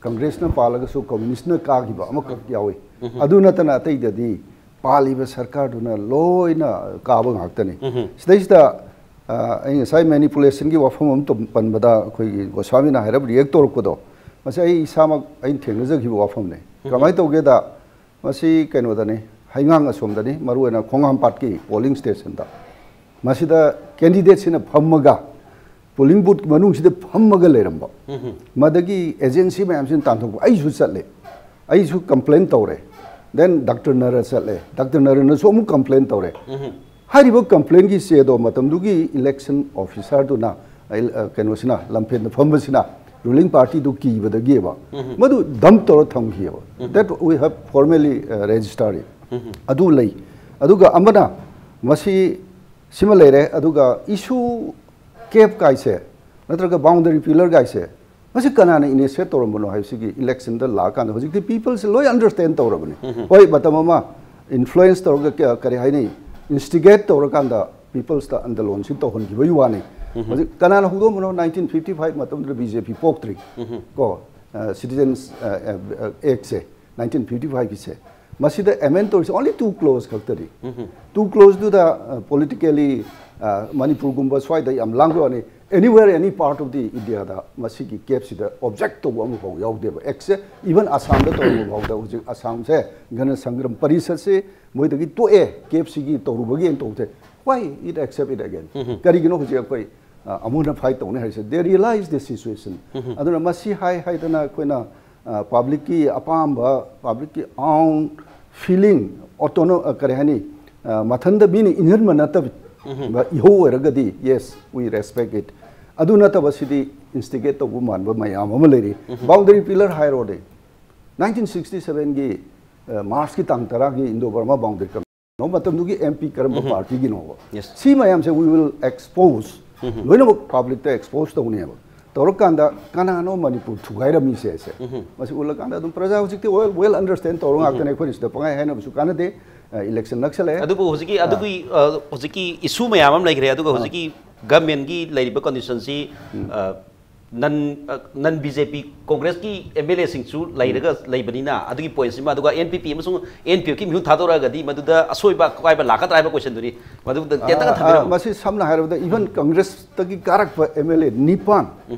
ꯀꯪꯒ꯭ꯔꯦꯁꯅ ꯄꯥꯜꯂꯒꯁꯨ ꯀꯝꯃ꯭ꯌꯨꯅꯤꯁ꯭ꯠꯅ ꯀꯥꯈꯤꯕ ꯑꯃꯈꯛ ꯌꯥꯎꯏ꯫ ꯑꯗꯨ ꯅꯠꯇꯅ ꯑꯇꯩꯗꯗꯤ ꯄꯥꯜꯂꯤꯕ ꯁꯔꯀꯥꯔꯗꯨꯅ ꯂꯣꯏꯅ ꯀꯥꯕ ꯉꯥꯛꯇꯅꯤ꯫ ꯁꯤꯗꯩꯁꯤꯗ ꯑꯩ ꯉꯁꯥꯏ manipulationꯒꯤ ꯋꯥꯐꯝ ꯑꯃ ꯄꯟꯕꯗ ꯑꯩꯈꯣꯏꯒꯤ ꯒꯣꯁ꯭ꯋꯥꯃꯤꯅ ꯍꯥꯏꯔꯞ react ꯇꯧꯔꯛꯄꯗꯣ, ꯃꯁꯤ ꯑꯩ ꯏꯁꯥꯃꯛ ꯑꯩꯅ ꯊꯦꯡꯅꯖꯈꯤꯕ ꯋꯥꯐꯝꯅꯤ꯫ ꯀꯃꯥꯏꯅ ꯇꯧꯒꯦꯗ, ꯃꯁꯤ ꯀꯩꯅꯣꯗꯅꯤ, ꯍꯩꯉꯥꯡ ꯑꯁꯣꯝꯗꯅꯤ, ꯃꯔꯨꯑꯣꯏꯅ ꯈꯣꯡꯍꯥꯝꯄꯥꯠꯀꯤ polling stationꯗ꯫ ꯃꯁꯤꯗ candidateꯁꯤꯅ ꯐꯝꯃꯒ polling booth ꯃꯅꯨꯡꯁꯤꯗ ꯐꯝꯃꯒ ꯂꯩꯔꯝꯕ꯫ ꯃꯗꯒꯤ agency ꯃꯌꯥꯝꯁꯤꯅ ꯇꯥꯟꯊꯣꯛꯄ꯫ ꯑꯩꯁꯨ ꯆꯠꯂꯦ, ꯑꯩꯁꯨ complain ꯇꯧꯔꯦ꯫ Then Doctor ꯅꯔ ꯆꯠꯂꯦ, Doctor ꯅꯔꯅꯁꯨ ꯑꯃꯨꯛ complain ꯇꯧꯔꯦ꯫ ꯍꯥꯏꯔꯤꯕ complainꯒꯤ ꯆꯦꯗꯣ ꯃꯇꯝꯗꯨꯒꯤ election officerꯗꯨꯅ, ꯑ, ꯀꯩꯅꯣꯁꯤꯅ, ꯂꯝꯐꯦꯟꯗ ꯐꯝꯕꯁꯤꯅ ruling partyꯗꯨ ꯀꯤꯕꯗꯒꯤꯕ ꯃꯗꯨ dump ꯇꯧꯔ ꯊꯝꯈꯤꯑꯕ꯫ That we have formally, uh, registered it. ꯑꯗꯨ ꯂꯩ꯫ ꯑꯗꯨꯒ ꯑꯃꯅ ꯃꯁꯤ, ꯁꯤꯃ ꯂꯩꯔꯦ꯫ ꯑꯗꯨꯒ issue cap ꯀꯥꯏꯁꯦ ꯅꯠꯇ꯭ꯔꯒ boundary pillar ꯀꯥꯏꯁꯦ ꯃꯁꯤ ꯀꯅꯥꯅ initiate ꯇꯧꯔꯝꯕꯅꯣ ꯍꯥꯏꯕꯁꯤꯒꯤ electionꯗ ꯂꯥꯛꯑꯀꯥꯟꯗ ꯍꯧꯖꯤꯛꯇꯤ peopleꯁꯦ ꯂꯣꯏ understand ꯇꯧꯔꯕꯅꯤ꯫ ꯍꯣꯏ, ꯃꯇꯝ ꯑꯃ influence ꯇꯧꯔꯒ ꯀ-, ꯀꯔꯤ ꯍꯥꯏꯅꯤ, instigate ꯇꯧꯔꯀꯥꯟꯗ peopleꯁꯇ ꯑꯟꯗꯂꯣꯟꯁꯤ ꯇꯧꯍꯟꯈꯤꯕꯒꯤ ꯋꯥꯅꯤ꯫ ꯍꯧꯖꯤꯛ ꯀꯅꯥꯅ ꯍꯧꯗꯣꯛꯑꯝꯕꯅꯣ? Nineteen fifty five ꯃꯇꯝꯗꯨꯗ B J P ꯄꯣꯛꯇ꯭ꯔꯤ꯫ ꯀꯣ, ꯑ, Citizens, ꯑ, ꯑ, Actꯁꯦ, nineteen fifty fiveꯒꯤꯁꯦ, ꯃꯁꯤꯗ amend ꯇꯧꯔꯤꯁꯦ only two clause ꯈꯛꯇꯅꯤ꯫ Two clauseꯗꯨꯗ, ꯑ, politically, ꯑ, ꯃꯅꯤꯄꯨꯔꯒꯨꯝꯕ ꯁ꯭ꯋꯥꯏꯗ ꯌꯥꯝ ꯂꯥꯡꯕ ꯋꯥꯅꯤ꯫ Anywhere, any part of the Indiaꯗ ꯃꯁꯤꯒꯤ capꯁꯤꯗ object ꯇꯧꯕ ꯑꯃꯐꯥꯎ ꯌꯥꯎꯗꯦꯕ꯫ Actꯁꯦ even ꯑꯁꯥꯝꯗ ꯇꯧꯔꯕ ꯐꯥꯎꯗ ꯍꯧꯖꯤꯛ ꯑꯁꯥꯝꯁꯦ ꯒꯅ ꯁꯪꯒ꯭ꯔꯥꯝ ꯄꯔꯤꯁꯠꯁꯦ ꯃꯣꯏꯗꯒꯤ ꯇꯣꯛꯑꯦ, capꯁꯤꯒꯤ ꯇꯧꯔꯨꯕꯒꯤ ꯑꯩꯅ ꯇꯧꯕꯁꯦ꯫ Why it accept it again? ꯀꯔꯤꯒꯤꯅꯣ ꯍꯧꯖꯤꯛ ꯑꯩꯈꯣꯏ, ꯑ, ꯑꯃꯨꯛ ꯍꯟꯅ fight ꯇꯧꯅꯤ ꯍꯥꯏꯔꯤꯁꯦ? They realize the situation. ꯑꯗꯨꯅ ꯃꯁꯤ ꯍꯥꯏ ꯍꯥꯏꯗꯅ ꯑꯩꯈꯣꯏꯅ, ꯑ, publicꯀꯤ ꯑꯄꯥꯝꯕ, publicꯀꯤ own feeling, autono-, ꯑ, ꯀꯔꯤ ꯍꯥꯏꯅꯤ, ꯑ, ꯃꯊꯟꯇ ꯃꯤꯅ ꯏꯟꯍꯟꯕ ꯅꯠꯇꯕ ꯏꯍꯧ ꯑꯣꯏꯔꯒꯗꯤ, yes, we respect it. ꯑꯗꯨ ꯅꯠꯇꯕ ꯁꯤꯗꯤ instigate ꯇꯧꯕ ꯃꯥꯟꯕ ꯃꯌꯥꯝ ꯑꯃ ꯂꯩꯔꯤ꯫ Boundary pillar ꯍꯥꯏꯔꯣꯅꯦ, nineteen sixty sevenꯒꯤ, ꯑ, Marchꯀꯤ ꯇꯥꯡ ꯇꯔꯥꯒꯤ Indo Burma boundary ꯀꯩꯅꯣ ꯃꯇꯝꯗꯨꯒꯤ M P ꯀꯔꯝꯕ partyꯒꯤꯅꯣꯕ? Yes. ꯁꯤ ꯃꯌꯥꯝꯁꯦ we will expose, ꯂꯣꯏꯅꯃꯛ publicꯇ expose ꯇꯧꯅꯦꯕ꯫ ꯇꯧꯔꯀꯥꯟꯗ ꯀꯅꯥꯅꯣ ꯃꯅꯤꯄꯨꯔ ꯊꯨꯒꯥꯏꯔꯝꯃꯤꯁꯦ ꯁꯦ? ꯃꯁꯤ ꯎꯠꯂꯀꯥꯟꯗ ꯑꯗꯨꯝ ꯄ꯭ꯔꯖꯥ ꯍꯧꯖꯤꯛꯇꯤ well, well understand ꯇꯧꯔ ꯉꯥꯛꯇꯅꯦ꯫ ꯑꯩꯈꯣꯏꯅ ꯁꯤꯗ ꯄꯪꯍꯥꯏ ꯍꯥꯏꯅꯕꯁꯨ ꯀꯥꯟꯅꯗꯦ꯫ ꯏꯂꯦꯛꯁꯟ ꯅꯛꯁꯜꯂꯛꯑꯦ꯫ ꯑꯗꯨꯕꯨ ꯍꯧꯖꯤꯛꯀꯤ ꯑꯗꯨꯒꯤ ꯑ, ꯍꯧꯖꯤꯛꯀꯤ ꯏꯁꯨ ꯃꯌꯥꯝ ꯑꯃ ꯂꯩꯈ꯭ꯔꯦ, ꯑꯗꯨꯒ ꯍꯧꯖꯤꯛꯀꯤ ꯒꯚꯔꯟꯃꯦꯟꯒꯤ ꯂꯩꯔꯤꯕ ꯀꯟꯗꯤꯁꯟꯁꯤ ꯅꯟ ꯅꯟ ꯕꯤ ꯖꯦ ꯄꯤ, ꯀꯣꯡꯒ꯭ꯔꯦꯁꯀꯤ ꯑꯦꯝ ꯑꯦꯜ ꯑꯦꯁꯤꯡꯁꯨ ꯂꯩꯔꯒ ꯂꯩꯕꯅꯤꯅ, ꯑꯗꯨꯒꯤ ꯄꯣꯏꯟꯁꯤꯃ, ꯑꯗꯨꯒ ꯑꯦꯟ ꯄꯤ ꯄꯤ ꯑꯃꯁꯨꯡ ꯑꯦꯟ ꯄꯤ ꯑꯦꯐꯀꯤ ꯃꯤꯍꯨꯠ ꯊꯥꯗꯣꯔꯛꯑꯒꯗꯤ ꯃꯗꯨꯗ ꯑꯁꯣꯏꯕ ꯑꯀꯥꯏꯕ ꯂꯥꯛꯀꯗ꯭ꯔꯥ ꯍꯥꯏꯕ ꯀꯣꯏꯁꯟꯗꯨꯅꯤ꯫ ꯃꯗꯨ ꯇꯦꯟꯇꯛꯅ ꯑ, ꯊꯝꯕꯤꯔꯝꯃꯨ꯫ ꯃꯁꯤ ꯁꯝꯅ ꯍꯥꯏꯔꯕꯗ, ꯏꯚꯟ ꯀꯪꯒ꯭ꯔꯦꯁꯇꯒꯤ ꯀꯥꯔꯛꯄ ꯑꯦꯝ ꯑꯦꯜ ꯑꯦ ꯅꯤꯄꯥꯟ,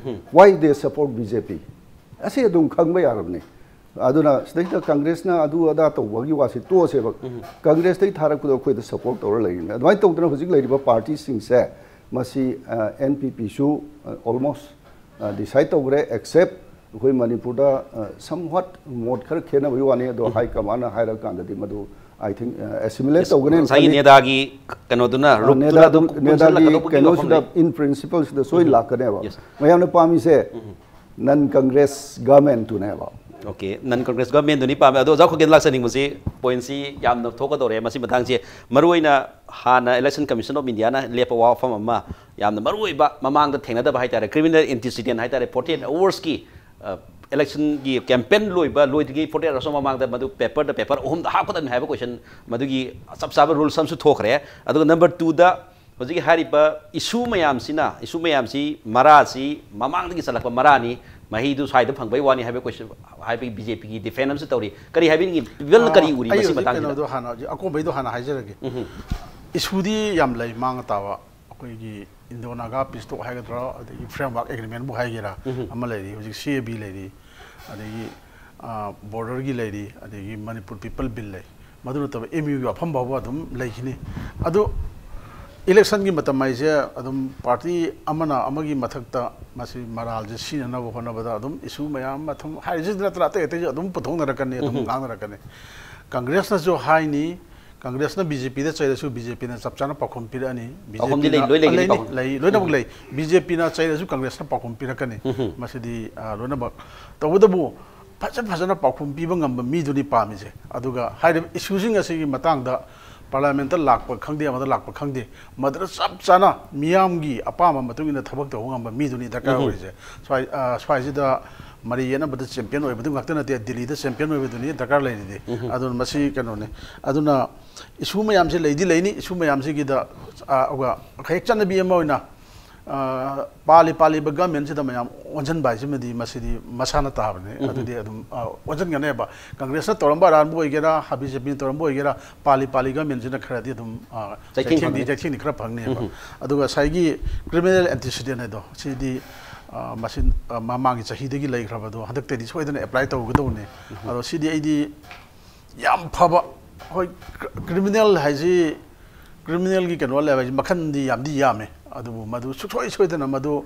why they support B J P? ꯑꯁꯤ ꯑꯗꯨꯝ ꯈꯪꯕ ꯌꯥꯔꯕꯅꯤ꯫ ꯑꯗꯨꯅ ꯁꯤꯗꯩꯗ ꯀꯪꯒ꯭ꯔꯦꯁꯅ ꯑꯗꯨ ꯑꯗꯥ ꯇꯧꯕꯒꯤ ꯋꯥꯁꯤ ꯇꯣꯛꯑꯁꯦꯕ꯫ ꯀꯪꯒ꯭ꯔꯦꯁꯇꯒꯤ ꯊꯥꯔꯛꯄꯗꯣ ꯑꯩꯈꯣꯏꯗ ꯁꯞꯄꯣꯔꯠ ꯇꯧꯔ ꯂꯩꯔꯤꯅꯤ꯫ ꯑꯗꯨꯃꯥꯏꯅ ꯇꯧꯗꯅ ꯍꯧꯖꯤꯛ ꯂꯩꯔꯤꯕ ꯄꯥꯔꯇꯤꯁꯤꯡꯁꯦ, ꯃꯁꯤ ꯑꯦꯟ ꯄꯤ ꯄꯤꯁꯨ ꯑꯣꯜꯃꯣꯁ ꯗꯤꯁꯥꯏꯠ ꯇꯧꯈ꯭ꯔꯦ, ꯑꯦꯛꯁꯦꯞ ꯑꯩꯈꯣꯏ ꯃꯅꯤꯄꯨꯔꯗ ꯁꯝ ꯋꯥꯠ ꯃꯣꯠ ꯈꯔ ꯈꯦꯠꯅꯕꯒꯤ ꯋꯥꯅꯤ꯫ ꯑꯗꯣ ꯍꯥꯏ ꯀꯃꯥꯟꯅ ꯍꯥꯏꯔꯀꯥꯟꯗꯗꯤ ꯃꯗꯨ, ꯑꯥꯏ ꯊꯤꯡ, ꯑꯦꯁꯤꯃꯤꯂꯦꯠ ꯇꯧꯒꯅꯤ ꯉꯁꯥꯏꯒꯤ ꯅꯦꯗꯥꯒꯤ ꯀꯩꯅꯣꯗꯨꯅ ꯔꯨꯠꯇꯨꯅ ꯑꯗꯨꯝ ꯄꯨꯟꯁꯤꯜꯂꯒ ꯅꯦꯗꯥꯒꯤ ꯂꯧꯕꯒꯤ ꯋꯥꯐꯝꯅꯤ꯫ ꯀꯩꯅꯣꯁꯤꯗ, ꯏꯟ ꯄ꯭ꯔꯤꯟꯁꯤꯄꯜꯁꯤꯗ ꯁꯣꯏ ꯂꯥꯛꯀꯅꯦꯕ꯫ ꯃꯌꯥꯝꯅ ꯄꯥꯝꯃꯤꯁꯦ ꯅꯟ ꯀꯪꯒ꯭ꯔꯦꯁ ꯒꯚꯔꯟꯃꯦꯟꯇꯨꯅꯦꯕ꯫ ꯑꯣꯀꯦ, ꯅꯟ ꯀꯪꯒ꯭ꯔꯦꯁ ꯒꯚꯔꯟꯃꯦꯟꯗꯨꯅꯤ ꯄꯥꯝꯃꯦ꯫ ꯑꯗꯣ ꯑꯣꯖꯥ ꯈꯨꯀꯦꯟ ꯂꯥꯛꯆꯅꯤꯡꯕꯁꯤ, ꯄꯣꯏꯟꯁꯤ ꯌꯥꯝꯅ ꯊꯣꯛꯀꯗꯧꯔꯦ꯫ ꯃꯁꯤ ꯃꯇꯥꯡꯁꯦ ꯃꯔꯨꯑꯣꯏꯅ ꯍꯥꯟꯅ Election Commission of India ꯅ ꯂꯦꯞꯄ ꯋꯥꯐꯝ ꯑꯃ, ꯌꯥꯝꯅ ꯃꯔꯨꯑꯣꯏꯕ, ꯃꯃꯥꯡꯗ ꯊꯦꯡꯅꯗꯕ ꯍꯥꯏꯇꯥꯔꯦ, ꯀ꯭ꯔꯤꯃꯤꯅꯦꯜ ꯑꯦꯟꯇꯤꯁꯤꯗꯦꯟ ꯍꯥꯏꯇꯥꯔꯦ, ꯐꯣꯔꯇꯤ ꯑꯦꯠ ꯑꯋꯔꯁꯀꯤ ꯏꯂꯦꯛꯁꯟꯒꯤ ꯀꯦꯝꯄꯦꯟ ꯂꯣꯏꯕ, ꯂꯣꯏꯗ꯭ꯔꯤꯉꯩ ꯐꯣꯔꯇꯤ ꯑꯦꯠ ꯑꯋꯔꯁ ꯃꯃꯥꯡꯗ ꯃꯗꯨ ꯄꯦꯄꯔꯗ ꯄꯦꯄꯔ ꯑꯍꯨꯝꯗ ꯍꯥꯞꯀꯗꯕꯅꯤ ꯍꯥꯏꯕ ꯀꯣꯏꯁꯟ, ꯃꯗꯨꯒꯤ ꯆꯞ ꯆꯥꯕ ꯔꯨꯜꯁ ꯑꯃꯁꯨ ꯊꯣꯛꯈ꯭ꯔꯦ꯫ ꯑꯗꯨꯒ ꯅꯝꯕꯔ ꯇꯨꯗ, ꯍꯧꯖꯤꯛꯀꯤ ꯍꯥꯏꯔꯤꯕ ꯏꯁꯨ ꯃꯌꯥꯝꯁꯤꯅ, ꯏꯁꯨ ꯃꯌꯥꯝꯁꯤ, ꯃꯔꯥꯁꯤ ꯃꯃꯥꯡꯗꯒꯤ ꯆꯠꯂꯛꯄ ꯃꯔꯥꯅꯤ, ꯃꯍꯩꯗꯨ ꯁ꯭ꯋꯥꯏꯗ ꯐꯪꯕꯩ ꯋꯥꯅꯤ ꯍꯥꯏꯕ ꯀꯣꯏꯁꯟ, ꯍꯥꯏꯕꯒꯤ ꯕꯤ ꯖꯦ ꯄꯤꯒꯤ ꯗꯤꯐꯦꯟ ꯑꯃꯁꯨ ꯇꯧꯔꯤ꯫ ꯀꯔꯤ ꯍꯥꯏꯕꯤꯅꯤꯡꯉꯤ? ꯄꯤꯄꯜꯅ ꯀꯔꯤ ꯎꯔꯤ ꯑꯩ ꯃꯁꯤ ꯍꯧꯖꯤꯛ ꯃꯇꯥꯡꯁꯤꯗ? ꯀꯩꯅꯣꯗꯣ ꯍꯥꯟꯅ, ꯍꯧꯖꯤꯛ ꯑꯀꯣꯟꯕꯩꯗꯣ ꯍꯥꯟꯅ ꯍꯥꯏꯖꯔꯒꯦ꯫ ꯏꯁꯨꯗꯤ ꯌꯥꯝ ꯂꯩ, ꯃꯥꯡ ꯇꯥꯕ꯫ ꯑꯩꯈꯣꯏꯒꯤ ꯏꯟꯗꯣ ꯅꯥꯒꯥ ꯄꯤꯁ ꯇꯣꯛ ꯍꯥꯏꯒꯗ꯭ꯔꯥ, ꯑꯗꯒꯤ ꯐ꯭ꯔꯦꯝꯋꯥꯔꯛ ꯑꯦꯒ꯭ꯔꯤꯃꯦꯟꯕꯨ ꯍꯥꯏꯒꯦꯔꯥ, ꯑꯃ ꯂꯩꯔꯤ, ꯍꯧꯖꯤꯛ ꯁꯤ ꯑꯦ ꯕꯤ ꯂꯩꯔꯤ, ꯑꯗꯒꯤ ꯕꯣꯔꯗꯔꯒꯤ ꯂꯩꯔꯤ, ꯑꯗꯒꯤ ꯃꯅꯤꯄꯨꯔ ꯄꯤꯄꯜ ꯕꯤꯜ ꯂꯩ꯫ ꯃꯗꯨ ꯅꯠꯇꯕ ꯑꯦꯝ ꯌꯨꯒꯤ ꯋꯥꯐꯝ ꯐꯥꯎꯕ ꯑꯗꯨꯝ ꯂꯩꯈꯤꯅꯤ꯫ ꯑꯗꯨ ꯏꯂꯦꯛꯁꯟꯒꯤ ꯃꯇꯝ ꯍꯥꯏꯁꯦ ꯑꯗꯨꯝ ꯄꯥꯔꯇꯤ ꯑꯃꯅ ꯑꯃꯒꯤ ꯃꯊꯛꯇ ꯃꯁꯤ ꯃꯔꯥꯜꯁꯦ ꯁꯤꯅꯅꯕ ꯍꯣꯠꯅꯕꯗ ꯑꯗꯨꯝ ꯏꯁꯨ ꯃꯌꯥꯝ ꯑꯃ ꯑꯗꯨꯝ ꯍꯥꯏꯔꯤꯁꯤ ꯅꯠꯇꯅ ꯑꯇꯩ ꯑꯇꯩꯁꯨ ꯑꯗꯨꯝ ꯄꯨꯊꯣꯛꯅꯔꯛꯀꯅꯤ, ꯑꯗꯨꯝ ꯉꯥꯡꯅꯔꯛꯀꯅꯤ꯫ ꯀꯪꯒ꯭ꯔꯦꯁꯅꯁꯨ ꯍꯥꯏꯅꯤ, ꯀꯪꯒ꯭ꯔꯦꯁꯅ ꯕꯤ ꯖꯦ ꯄꯤꯗ ꯆꯩꯔꯁꯨ ꯕꯤ ꯖꯦ ꯄꯤꯅ ꯆꯞ ꯆꯥꯅ ꯄꯥꯎꯈꯨꯝ ꯄꯤꯔꯛꯑꯅꯤ꯫ ꯄꯥꯎꯈꯨꯝꯗꯤ ꯂꯩ, ꯕꯤ ꯖꯦ ꯄꯤꯅ ꯂꯣꯏ ꯂꯩꯒꯅꯤ, ꯂꯩꯅꯤ, ꯄꯥꯎꯈꯨꯝ꯫ ꯂꯩ, ꯂꯣꯏꯅꯃꯛ ꯂꯩ꯫ ꯕꯤ ꯖꯦ ꯄꯤꯅ ꯆꯩꯔꯁꯨ ꯀꯪꯒ꯭ꯔꯦꯁꯅ ꯄꯥꯎꯈꯨꯝ ꯄꯤꯔꯛꯀꯅꯤ꯫ ꯃꯁꯤꯗꯤ ꯑ, ꯂꯣꯏꯅꯃꯛ꯫ ꯇꯧꯕꯇꯕꯨ ꯐꯖ ꯐꯖꯅ ꯄꯥꯎꯈꯨꯝ ꯄꯤꯕ ꯉꯝꯕ ꯃꯤꯗꯨꯅꯤ ꯄꯥꯝꯃꯤꯁꯦ꯫ ꯑꯗꯨꯒ ꯍꯥꯏꯔꯤꯕ ꯏꯁꯨꯁꯤꯡ ꯑꯁꯤꯒꯤ ꯃꯇꯥꯡꯗ ꯄꯥꯔꯂꯥꯃꯦꯟꯇ ꯂꯥꯛꯄ ꯈꯪꯗꯦ, ꯑꯃꯗ ꯂꯥꯛꯄ ꯈꯪꯗꯦ, ꯃꯗꯨꯗ ꯆꯞ ꯆꯥꯅ ꯃꯤꯌꯥꯝꯒꯤ ꯑꯄꯥꯝꯕ ꯃꯇꯨꯡ ꯏꯟꯅ ꯊꯕꯛ ꯇꯧꯕ ꯉꯝꯕ ꯃꯤꯗꯨꯅꯤ ꯗꯔꯀꯥꯔ ꯎꯝ꯫ ꯑꯣꯏꯔꯤꯁꯦ꯫ ꯁ꯭ꯋꯥꯏ-, ꯑ, ꯁ꯭ꯋꯥꯏꯁꯤꯗ ꯃꯔꯩ ꯌꯦꯠꯅꯕꯗ ꯆꯦꯝꯄꯤꯌꯟ ꯑꯣꯏꯕꯗꯨ ꯉꯥꯛꯇ ꯅꯠꯇꯦ, ꯗꯤꯜꯂꯤꯗ ꯆꯦꯝꯄꯤꯌꯟ ꯑꯣꯏꯕꯗꯨꯅꯤ ꯗꯔꯀꯥꯔ ꯂꯩꯔꯤꯗꯤ꯫ ꯎꯝ꯫ ꯑꯗꯨꯅ ꯃꯁꯤ ꯀꯩꯅꯣꯅꯤ꯫ ꯑꯗꯨꯅ ꯏꯁꯨ ꯃꯌꯥꯝꯁꯦ ꯂꯩꯗꯤ ꯂꯩꯅꯤ, ꯏꯁꯨ ꯃꯌꯥꯝꯁꯤꯒꯤꯗ, ꯑ, ꯑꯗꯨꯒ ꯍꯦꯛ ꯆꯠꯅꯕꯤ ꯑꯃ ꯑꯣꯏꯅ, ꯑ, ꯄꯥꯜꯂꯤ ꯄꯥꯜꯂꯤꯕ ꯒꯃꯦꯟꯁꯤꯗ ꯃꯌꯥꯝ ꯑꯣꯟꯁꯤꯟꯕ ꯍꯥꯏꯁꯤꯃꯗꯤ ꯃꯁꯤꯗꯤ ꯃꯁꯥꯅ ꯇꯥꯕꯅꯤ꯫ ꯎꯝ꯫ ꯑꯗꯨꯗꯤ ꯑꯗꯨꯝ, ꯑ, ꯑꯣꯟꯁꯤꯟꯒꯅꯦꯕ꯫ ꯀꯪꯒ꯭ꯔꯦꯁꯅ ꯇꯧꯔꯝꯕ ꯑꯔꯥꯟꯕ ꯑꯣꯏꯒꯦꯔꯥ, ꯍꯥꯕꯤ ꯖꯦꯄꯤꯅ ꯇꯧꯔꯝꯕ ꯑꯣꯏꯒꯦꯔꯥ, ꯄꯥꯜꯂꯤ ꯄꯥꯜꯂꯤ ꯒꯃꯦꯟꯁꯤꯅ ꯈꯔꯗꯤ ꯑꯗꯨꯝ, ꯑ, ꯆꯩꯊꯦꯡ ꯆꯩꯊꯦꯡꯗꯤ, ꯐꯪꯒꯅꯤ꯫ ꯆꯩꯊꯦꯡꯗꯤ ꯈꯔ ꯐꯪꯅꯦꯕ꯫ ꯎꯝ꯫ ꯑꯗꯨꯒ ꯉꯁꯥꯏꯒꯤ ꯀ꯭ꯔꯤꯃꯤꯅꯦꯜ ꯑꯦꯟꯇꯤꯁꯤꯗꯦꯟ ꯍꯥꯏꯗꯣ, ꯁꯤꯗꯤ, ꯑ, ꯃꯁꯤ, ꯑ, ꯃꯃꯥꯡꯒꯤ ꯆꯍꯤꯗꯒꯤ ꯂꯩꯈ꯭ꯔꯕꯗꯣ ꯍꯟꯗꯛꯇꯗꯤ ꯁꯣꯏꯗꯅ ꯑꯦꯄ꯭ꯂꯥꯏ ꯇꯧꯒꯗꯧꯕꯅꯦ꯫ ꯎꯝ꯫ ꯑꯗꯣ ꯁꯤꯗꯤ ꯑꯩꯗꯤ ꯌꯥꯝ ꯐꯕ, ꯍꯣꯏ, ꯀ꯭ꯔꯤꯃꯤꯅꯦꯜ ꯍꯥꯏꯁꯤ, ꯀ꯭ꯔꯤꯃꯤꯅꯦꯜꯒꯤ ꯀꯩꯅꯣ ꯂꯩꯕ ꯍꯥꯏꯁꯤ ꯃꯈꯜꯗꯤ ꯌꯥꯝꯗꯤ ꯌꯥꯝꯃꯦ, ꯑꯗꯨꯕꯨ ꯃꯗꯨ ꯁꯨꯡꯁꯣꯏ ꯁꯣꯏꯗꯅ ꯃꯗꯨ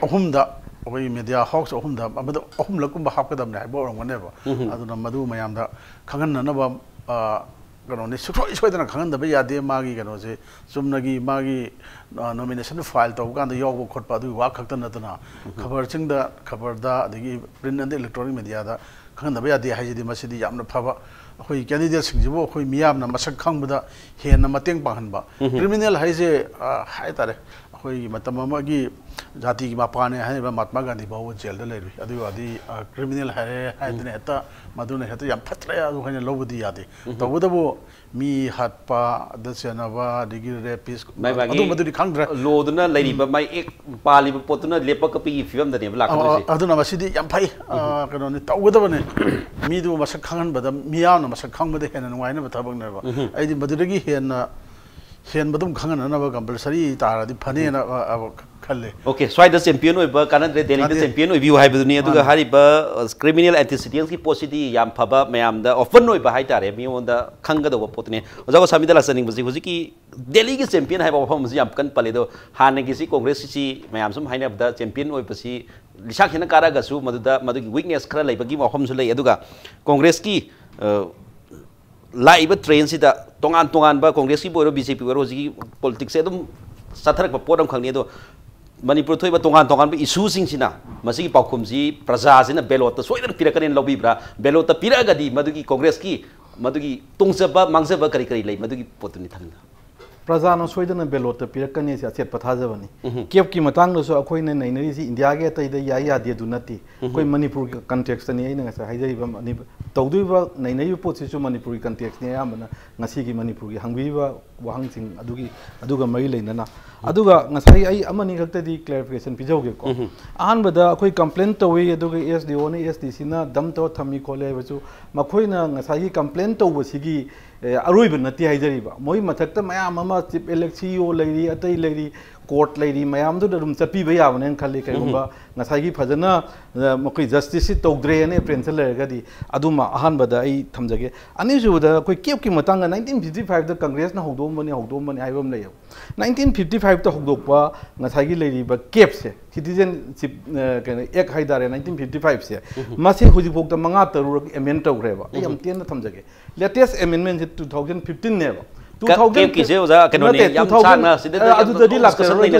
ꯑꯍꯨꯝꯗ, ꯑꯩꯈꯣꯏꯒꯤ ꯃꯦꯗꯤꯌꯥ ꯍꯥꯎꯁ ꯑꯍꯨꯝꯗ ꯃꯗꯨ ꯑꯍꯨꯝꯂꯛ ꯀꯨꯝꯕ ꯍꯥꯞꯀꯗꯕꯅꯦ ꯍꯥꯏꯕ ꯑꯣꯏꯔꯝꯒꯅꯦꯕ꯫ ꯎꯝ꯫ ꯑꯗꯨꯅ ꯃꯗꯨ ꯃꯌꯥꯝꯗ ꯈꯪꯍꯟꯅꯅꯕ, ꯑ, ꯀꯩꯅꯣꯅꯤ, ꯁꯨꯡꯁꯣꯏ ꯁꯣꯏꯗꯅ ꯈꯪꯍꯟꯗꯕ ꯌꯥꯗꯦ꯫ ꯃꯥꯒꯤ ꯀꯩꯅꯣꯁꯦ ꯆꯨꯝꯅꯒꯤ ꯃꯥꯒꯤ, ꯑ, ꯅꯣꯃꯤꯅꯦꯁꯟ ꯐꯥꯏꯜ ꯇꯧꯕ ꯀꯥꯟꯗ ꯌꯥꯎꯕ ꯈꯣꯠꯄ ꯑꯗꯨꯒꯤ ꯋꯥ ꯈꯛꯇ ꯅꯠꯇꯅ, ꯎꯝ꯫ ꯈꯕꯔꯁꯤꯡꯗ, ꯈꯕꯔꯗ, ꯑꯗꯒꯤ ꯄ꯭ꯔꯤꯟ ꯑꯦꯟ ꯏꯂꯦꯛꯇ꯭ꯔꯣꯅꯤꯛ ꯃꯦꯗꯤꯌꯥꯗ ꯈꯪꯍꯟꯗꯕ ꯌꯥꯗꯦ ꯍꯥꯏꯁꯤꯗꯤ ꯃꯁꯤꯗꯤ ꯌꯥꯝꯅ ꯐꯕ꯫ ꯑꯩꯈꯣꯏ ꯀꯦꯟꯗꯤꯗꯦꯠꯁꯤꯡꯁꯤꯕꯨ ꯑꯩꯈꯣꯏ ꯃꯤꯌꯥꯝꯅ ꯃꯁꯛ ꯈꯪꯕꯗ ꯍꯦꯟꯅ ꯃꯇꯦꯡ ꯄꯥꯡꯍꯟꯕ꯫ ꯎꯝ꯫ ꯀ꯭ꯔꯤꯃꯤꯅꯦꯜ ꯍꯥꯏꯁꯦ, ꯑ, ꯍꯥꯏꯇꯥꯔꯦ, ꯑꯩꯈꯣꯏꯒꯤ ꯃꯇꯝ ꯑꯃꯒꯤ ꯖꯥꯇꯤꯒꯤ ꯃꯄꯥꯅꯦ ꯍꯥꯏꯔꯤꯕ ꯃꯍꯥꯇꯃꯥ ꯒꯥꯟꯙꯤ ꯐꯥꯎꯕ ꯖꯦꯜꯗ ꯂꯩꯔꯨꯏ꯫ ꯑꯗꯨꯒꯤ ꯋꯥꯗꯤ, ꯑ, ꯀ꯭ꯔꯤꯃꯤꯅꯦꯜ ꯍꯥꯏꯔꯦ ꯍꯥꯏꯗꯅ ꯎꯝ꯫ ꯍꯦꯛꯇ ꯃꯗꯨꯅ ꯍꯦꯛꯇ ꯌꯥꯝ ꯐꯠꯇ꯭ꯔꯦ ꯑꯗꯨ ꯍꯥꯏꯅ ꯂꯧꯕꯗꯤ ꯌꯥꯗꯦ꯫ ꯎꯝ꯫ ꯇꯧꯕꯇꯕꯨ ꯃꯤ ꯍꯥꯠꯄ, ꯑꯗ ꯆꯦꯟꯅꯕ, ꯑꯗꯒꯤ ꯔꯦꯄꯤꯁ, ꯃꯥꯏ ꯃꯥꯒꯤ ꯑꯗꯨꯝꯕꯗꯨꯗꯤ ꯈꯪꯗ꯭ꯔꯦ꯫ ꯂꯣꯗꯨꯅ ꯂꯩꯔꯤꯕ ꯎꯝ꯫ ꯃꯥꯏ ꯑꯦꯛ ꯄꯥꯜꯂꯤꯕ ꯄꯣꯠꯇꯨꯅ ꯂꯦꯞꯄꯛꯄꯒꯤ ꯐꯤꯕꯝꯗꯅꯦꯕ ꯑ, ꯑ, ꯂꯥꯛꯀꯗꯣꯏꯁꯦ꯫ ꯑꯗꯨꯅ ꯃꯁꯤꯗꯤ ꯌꯥꯝ ꯐꯩ꯫ ꯑ, ꯎꯝ꯫ ꯀꯩꯅꯣꯅꯤ, ꯇꯧꯒꯗꯕꯅꯤ꯫ ꯃꯤꯗꯨ ꯃꯁꯛ ꯈꯪꯍꯟꯕꯗ, ꯃꯤꯌꯥꯝꯅ ꯃꯁꯛ ꯈꯪꯕꯗ ꯍꯦꯟꯅ ꯅꯨꯡꯉꯥꯏꯅꯕ ꯊꯕꯛꯅꯦꯕ꯫ ꯎꯝ꯫ ꯑꯩꯗꯤ ꯃꯗꯨꯗꯒꯤ ꯍꯦꯟꯅ ꯍꯦꯟꯕ ꯑꯗꯨꯝ ꯈꯪꯍꯟꯅꯅꯕ ꯀꯝꯄꯜꯁꯔꯤ ꯇꯥꯔꯗꯤ ꯐꯅꯦꯅ, ꯎꯝ꯫ ꯑ, ꯑ, ꯈꯜꯂꯦ꯫ ꯑꯣꯀꯦ, ꯁ꯭ꯋꯥꯏꯗ ꯆꯦꯝꯄꯤꯌꯟ ꯑꯣꯏꯕ ꯀꯥꯟꯅꯗ꯭ꯔꯦ, ꯗꯦꯜꯂꯤꯗ ꯀꯥꯟꯅꯗꯦ꯫ ꯆꯦꯝꯄꯤꯌꯟ ꯑꯣꯏꯕꯤꯌꯨ ꯍꯥꯏꯕꯗꯨꯅꯤ꯫ ꯑꯗꯨꯒ ꯃꯥꯅꯦ꯫ ꯍꯥꯏꯔꯤꯕ, ꯑ, ꯀ꯭ꯔꯤꯃꯤꯅꯦꯜ ꯑꯦꯟꯇꯤꯁꯤꯗꯦꯟꯁꯀꯤ ꯄꯣꯠꯁꯤꯗꯤ ꯌꯥꯝ ꯐꯕ, ꯃꯌꯥꯝꯗ ꯑꯣꯄꯟ ꯑꯣꯏꯕ ꯍꯥꯏꯇꯥꯔꯦ, ꯃꯤꯉꯣꯟꯗ ꯈꯪꯒꯗꯧꯕ ꯄꯣꯠꯇꯨꯅꯤ꯫ ꯑꯣꯖꯥ ꯒꯣꯁꯥꯃꯤꯗ ꯂꯥꯛꯆꯅꯤꯡꯕꯁꯤ, ꯍꯧꯖꯤꯛꯀꯤ ꯗꯦꯜꯂꯤꯒꯤ ꯆꯦꯝꯄꯤꯌꯟ ꯍꯥꯏꯕ ꯋꯥꯐꯝ ꯑꯁꯤ ꯌꯥꯝ ꯀꯟꯅ ꯄꯜꯂꯦ꯫ ꯑꯗꯣ ꯍꯥꯟꯅꯒꯤꯁꯤ ꯀꯣꯡꯒ꯭ꯔꯦꯁꯁꯤ ꯃꯌꯥꯝ ꯁꯨꯝ ꯍꯥꯏꯅꯕꯗ ꯆꯦꯝꯄꯤꯌꯟ ꯑꯣꯏꯕꯁꯤ ꯂꯤꯁꯥꯛ ꯍꯦꯟꯅ ꯀꯥꯔꯛꯑꯒꯁꯨ ꯃꯗꯨꯗ ꯃꯗꯨꯒꯤ ꯋꯤꯛꯅꯦꯁ ꯈꯔ ꯂꯩꯕꯒꯤ ꯋꯥꯐꯝꯁꯨ ꯂꯩ꯫ ꯑꯗꯨꯒ ꯀꯣꯡꯒ꯭ꯔꯦꯁꯀꯤ, ꯑ, ꯂꯥꯛꯏꯕ ꯇ꯭ꯔꯦꯟꯁꯤꯗ ꯇꯣꯉꯥꯟ ꯇꯣꯉꯥꯟꯕ ꯀꯣꯡꯒ꯭ꯔꯦꯁꯀꯤꯕꯨ ꯑꯣꯏꯔꯣ, ꯕꯤ ꯖꯦ ꯄꯤꯕꯨ ꯑꯣꯏꯔꯣ, ꯍꯧꯖꯤꯛꯀꯤ ꯄꯣꯂꯤꯇꯤꯛꯁꯁꯦ ꯑꯗꯨꯝ ꯆꯠꯊꯔꯛꯄ ꯄꯣꯠ ꯑꯃꯈꯛꯅꯤ꯫ ꯑꯗꯣ ꯃꯅꯤꯄꯨꯔ ꯊꯣꯛꯏꯕ ꯇꯣꯉꯥꯟ ꯇꯣꯉꯥꯟꯕ ꯏꯁꯨꯁꯤꯡꯁꯤꯅ ꯃꯁꯤꯒꯤ ꯄꯥꯎꯈꯨꯝꯁꯤ ꯄ꯭ꯔꯖꯥꯁꯤꯅ ꯕꯦꯂꯣꯠꯇ ꯁꯣꯏꯗꯅ ꯄꯤꯔꯛꯀꯅꯤꯅ ꯂꯧꯕꯤꯕ꯭ꯔꯥ? ꯕꯦꯂꯣꯠꯇ ꯄꯤꯔꯛꯑꯒꯗꯤ ꯃꯗꯨꯒꯤ ꯀꯣꯡꯒ꯭ꯔꯦꯁꯀꯤ ꯃꯗꯨꯒꯤ ꯇꯣꯡꯖꯕ ꯃꯥꯡꯖꯕ ꯀꯔꯤ ꯀꯔꯤ ꯂꯩ, ꯃꯗꯨꯒꯤ ꯄꯣꯠꯇꯨꯅꯤ ꯊꯝꯕꯤꯌꯨ꯫ ꯄ꯭ꯔꯖꯥꯅ ꯁꯣꯏꯗꯅ ꯕꯦꯂꯣꯠꯇ ꯄꯤꯔꯛꯀꯅꯤ ꯁꯤ ꯑꯆꯦꯠꯄ ꯊꯥꯖꯕꯅꯤ꯫ ꯀꯦꯞꯀꯤ ꯃꯇꯥꯡꯗꯁꯨ ꯑꯩꯈꯣꯏꯅ ꯅꯩꯅꯔꯤꯁꯤ ꯏꯟꯗꯤꯌꯥꯒꯤ ꯑꯇꯩꯗ ꯌꯥꯏ ꯌꯥꯗꯦ ꯑꯗꯨ ꯅꯠꯇꯦ꯫ ꯑꯩꯈꯣꯏ ꯃꯅꯤꯄꯨꯔꯒꯤ ꯀꯟꯇꯦꯛꯁꯇꯅꯤ ꯑꯩꯅ ꯉꯁꯥꯏ ꯍꯥꯏꯖꯔꯤꯕ ꯃꯅꯤꯄꯨꯔ ꯇꯧꯗꯣꯏꯕ ꯅꯩꯅꯔꯤꯕ ꯄꯣꯠꯁꯤꯁꯨ ꯃꯅꯤꯄꯨꯔꯒꯤ ꯀꯟꯇꯦꯛꯁꯅꯤ꯫ ꯑꯌꯥꯝꯕꯅ ꯉꯁꯤꯒꯤ ꯃꯅꯤꯄꯨꯔꯒꯤ ꯍꯪꯕꯤꯔꯤꯕ ꯋꯥꯍꯪꯁꯤꯡ ꯑꯗꯨꯒꯤ ꯑꯗꯨꯒ ꯃꯔꯤ ꯂꯩꯅꯅ꯫ ꯑꯗꯨꯒ ꯉꯁꯥꯏ ꯑꯩ ꯑꯃꯅꯤ ꯈꯛꯇꯗꯤ ꯀ꯭ꯂꯦꯔꯤꯐꯤꯀꯦꯁꯟ ꯄꯤꯖꯍꯧꯒꯦꯀꯣ꯫ ꯑꯍꯥꯟꯕꯗ ꯑꯩꯈꯣꯏ ꯀꯝꯄ꯭ꯂꯦꯟ ꯇꯧꯏ, ꯑꯗꯨꯒ ꯑꯦꯁ ꯗꯤ ꯑꯣꯅ ꯑꯦꯁ ꯗꯤ ꯁꯤꯅ ꯗꯝ ꯇꯧꯔ ꯊꯝꯃꯤ ꯈꯣꯠꯂꯦ ꯍꯥꯏꯕꯁꯨ ꯃꯈꯣꯏꯅ ꯉꯁꯥꯏꯒꯤ ꯀꯝꯄ꯭ꯂꯦꯟ ꯇꯧꯕꯁꯤꯒꯤ ꯑꯦ, ꯑꯔꯣꯏꯕ ꯅꯠꯇꯦ ꯍꯥꯏꯖꯔꯤꯕ꯫ ꯃꯣꯏ ꯃꯊꯛꯇ ꯃꯌꯥꯝ ꯑꯃ ꯆꯤꯞ ꯑꯦꯂꯦꯛ ꯁꯤ ꯏ ꯑꯣ ꯂꯩꯔꯤ, ꯑꯇꯩ ꯂꯩꯔꯤ, ꯀꯣꯔꯠ ꯂꯩꯔꯤ, ꯃꯌꯥꯝꯗꯨꯗ ꯑꯗꯨꯝ ꯆꯠꯄꯤꯕ ꯌꯥꯕꯅꯦꯅ ꯈꯜꯂꯤ꯫ ꯀꯩꯒꯨꯝꯕ ꯉꯁꯥꯏꯒꯤ ꯐꯖꯅ ꯑ, ꯃꯈꯣꯏ ꯖꯁꯇꯤꯁꯁꯤ ꯇꯧꯗ꯭ꯔꯦꯅ ꯑꯦꯄ꯭ꯔꯦꯟꯁꯟ ꯂꯩꯔꯒꯗꯤ꯫ ꯑꯗꯨꯃ ꯑꯍꯥꯟꯕꯗ ꯑꯩ ꯊꯝꯖꯒꯦ꯫ ꯑꯅꯤꯁꯨꯕꯗ ꯑꯩꯈꯣꯏ ꯀꯦꯞꯀꯤ ꯃꯇꯥꯡꯗ ꯅꯥꯏꯟꯇꯤꯟ ꯐꯤꯐꯇꯤ ꯐꯥꯏꯚꯇ ꯀꯪꯒ꯭ꯔꯦꯁꯅ ꯍꯧꯗꯣꯛꯑꯝꯕꯅꯤ ꯍꯧꯗꯣꯛꯑꯝꯕꯅꯤ ꯍꯥꯏꯕ ꯑꯃ ꯂꯩꯌꯦꯕ꯫ ꯅꯥꯏꯟꯇꯤꯟ ꯐꯤꯐꯇꯤ ꯐꯥꯏꯚꯇ ꯍꯧꯗꯣꯛꯄ ꯉꯁꯥꯏꯒꯤ ꯂꯩꯔꯤꯕ ꯀꯦꯞꯁꯦ, ꯁꯤꯇꯤꯖꯦꯟꯁꯤꯞ ꯀꯩꯅꯣ ꯑꯦꯛ ꯍꯥꯏꯇꯥꯔꯦ, ꯅꯥꯏꯟꯇꯤꯟ ꯐꯤꯐꯇꯤ ꯐꯥꯏꯚꯁꯦ, ꯃꯁꯤ ꯍꯧꯖꯤꯛꯐꯥꯎꯗ ꯃꯉꯥ ꯇꯔꯨꯛ ꯑꯦꯃꯦꯟ ꯇꯧꯈ꯭ꯔꯦꯕ꯫ ꯑꯩ ꯌꯥꯝ ꯇꯦꯟꯅ ꯊꯝꯖꯒꯦ꯫ ꯂꯦꯇꯦꯁ ꯑꯦꯃꯦꯟꯃꯦꯟꯁꯦ ꯇꯨ ꯊꯥꯎꯖꯟ ꯐꯤꯐꯇꯤꯟꯅꯦꯕ꯫ ꯀꯦꯞꯀꯤꯁꯦ ꯑꯣꯖꯥ ꯀꯩꯅꯣꯅꯦ, ꯌꯥꯝ ꯁꯥꯡꯅ ꯁꯤꯗ ꯑꯗꯨꯗꯗꯤ ꯂꯥꯛꯆꯔꯔꯣꯏ꯫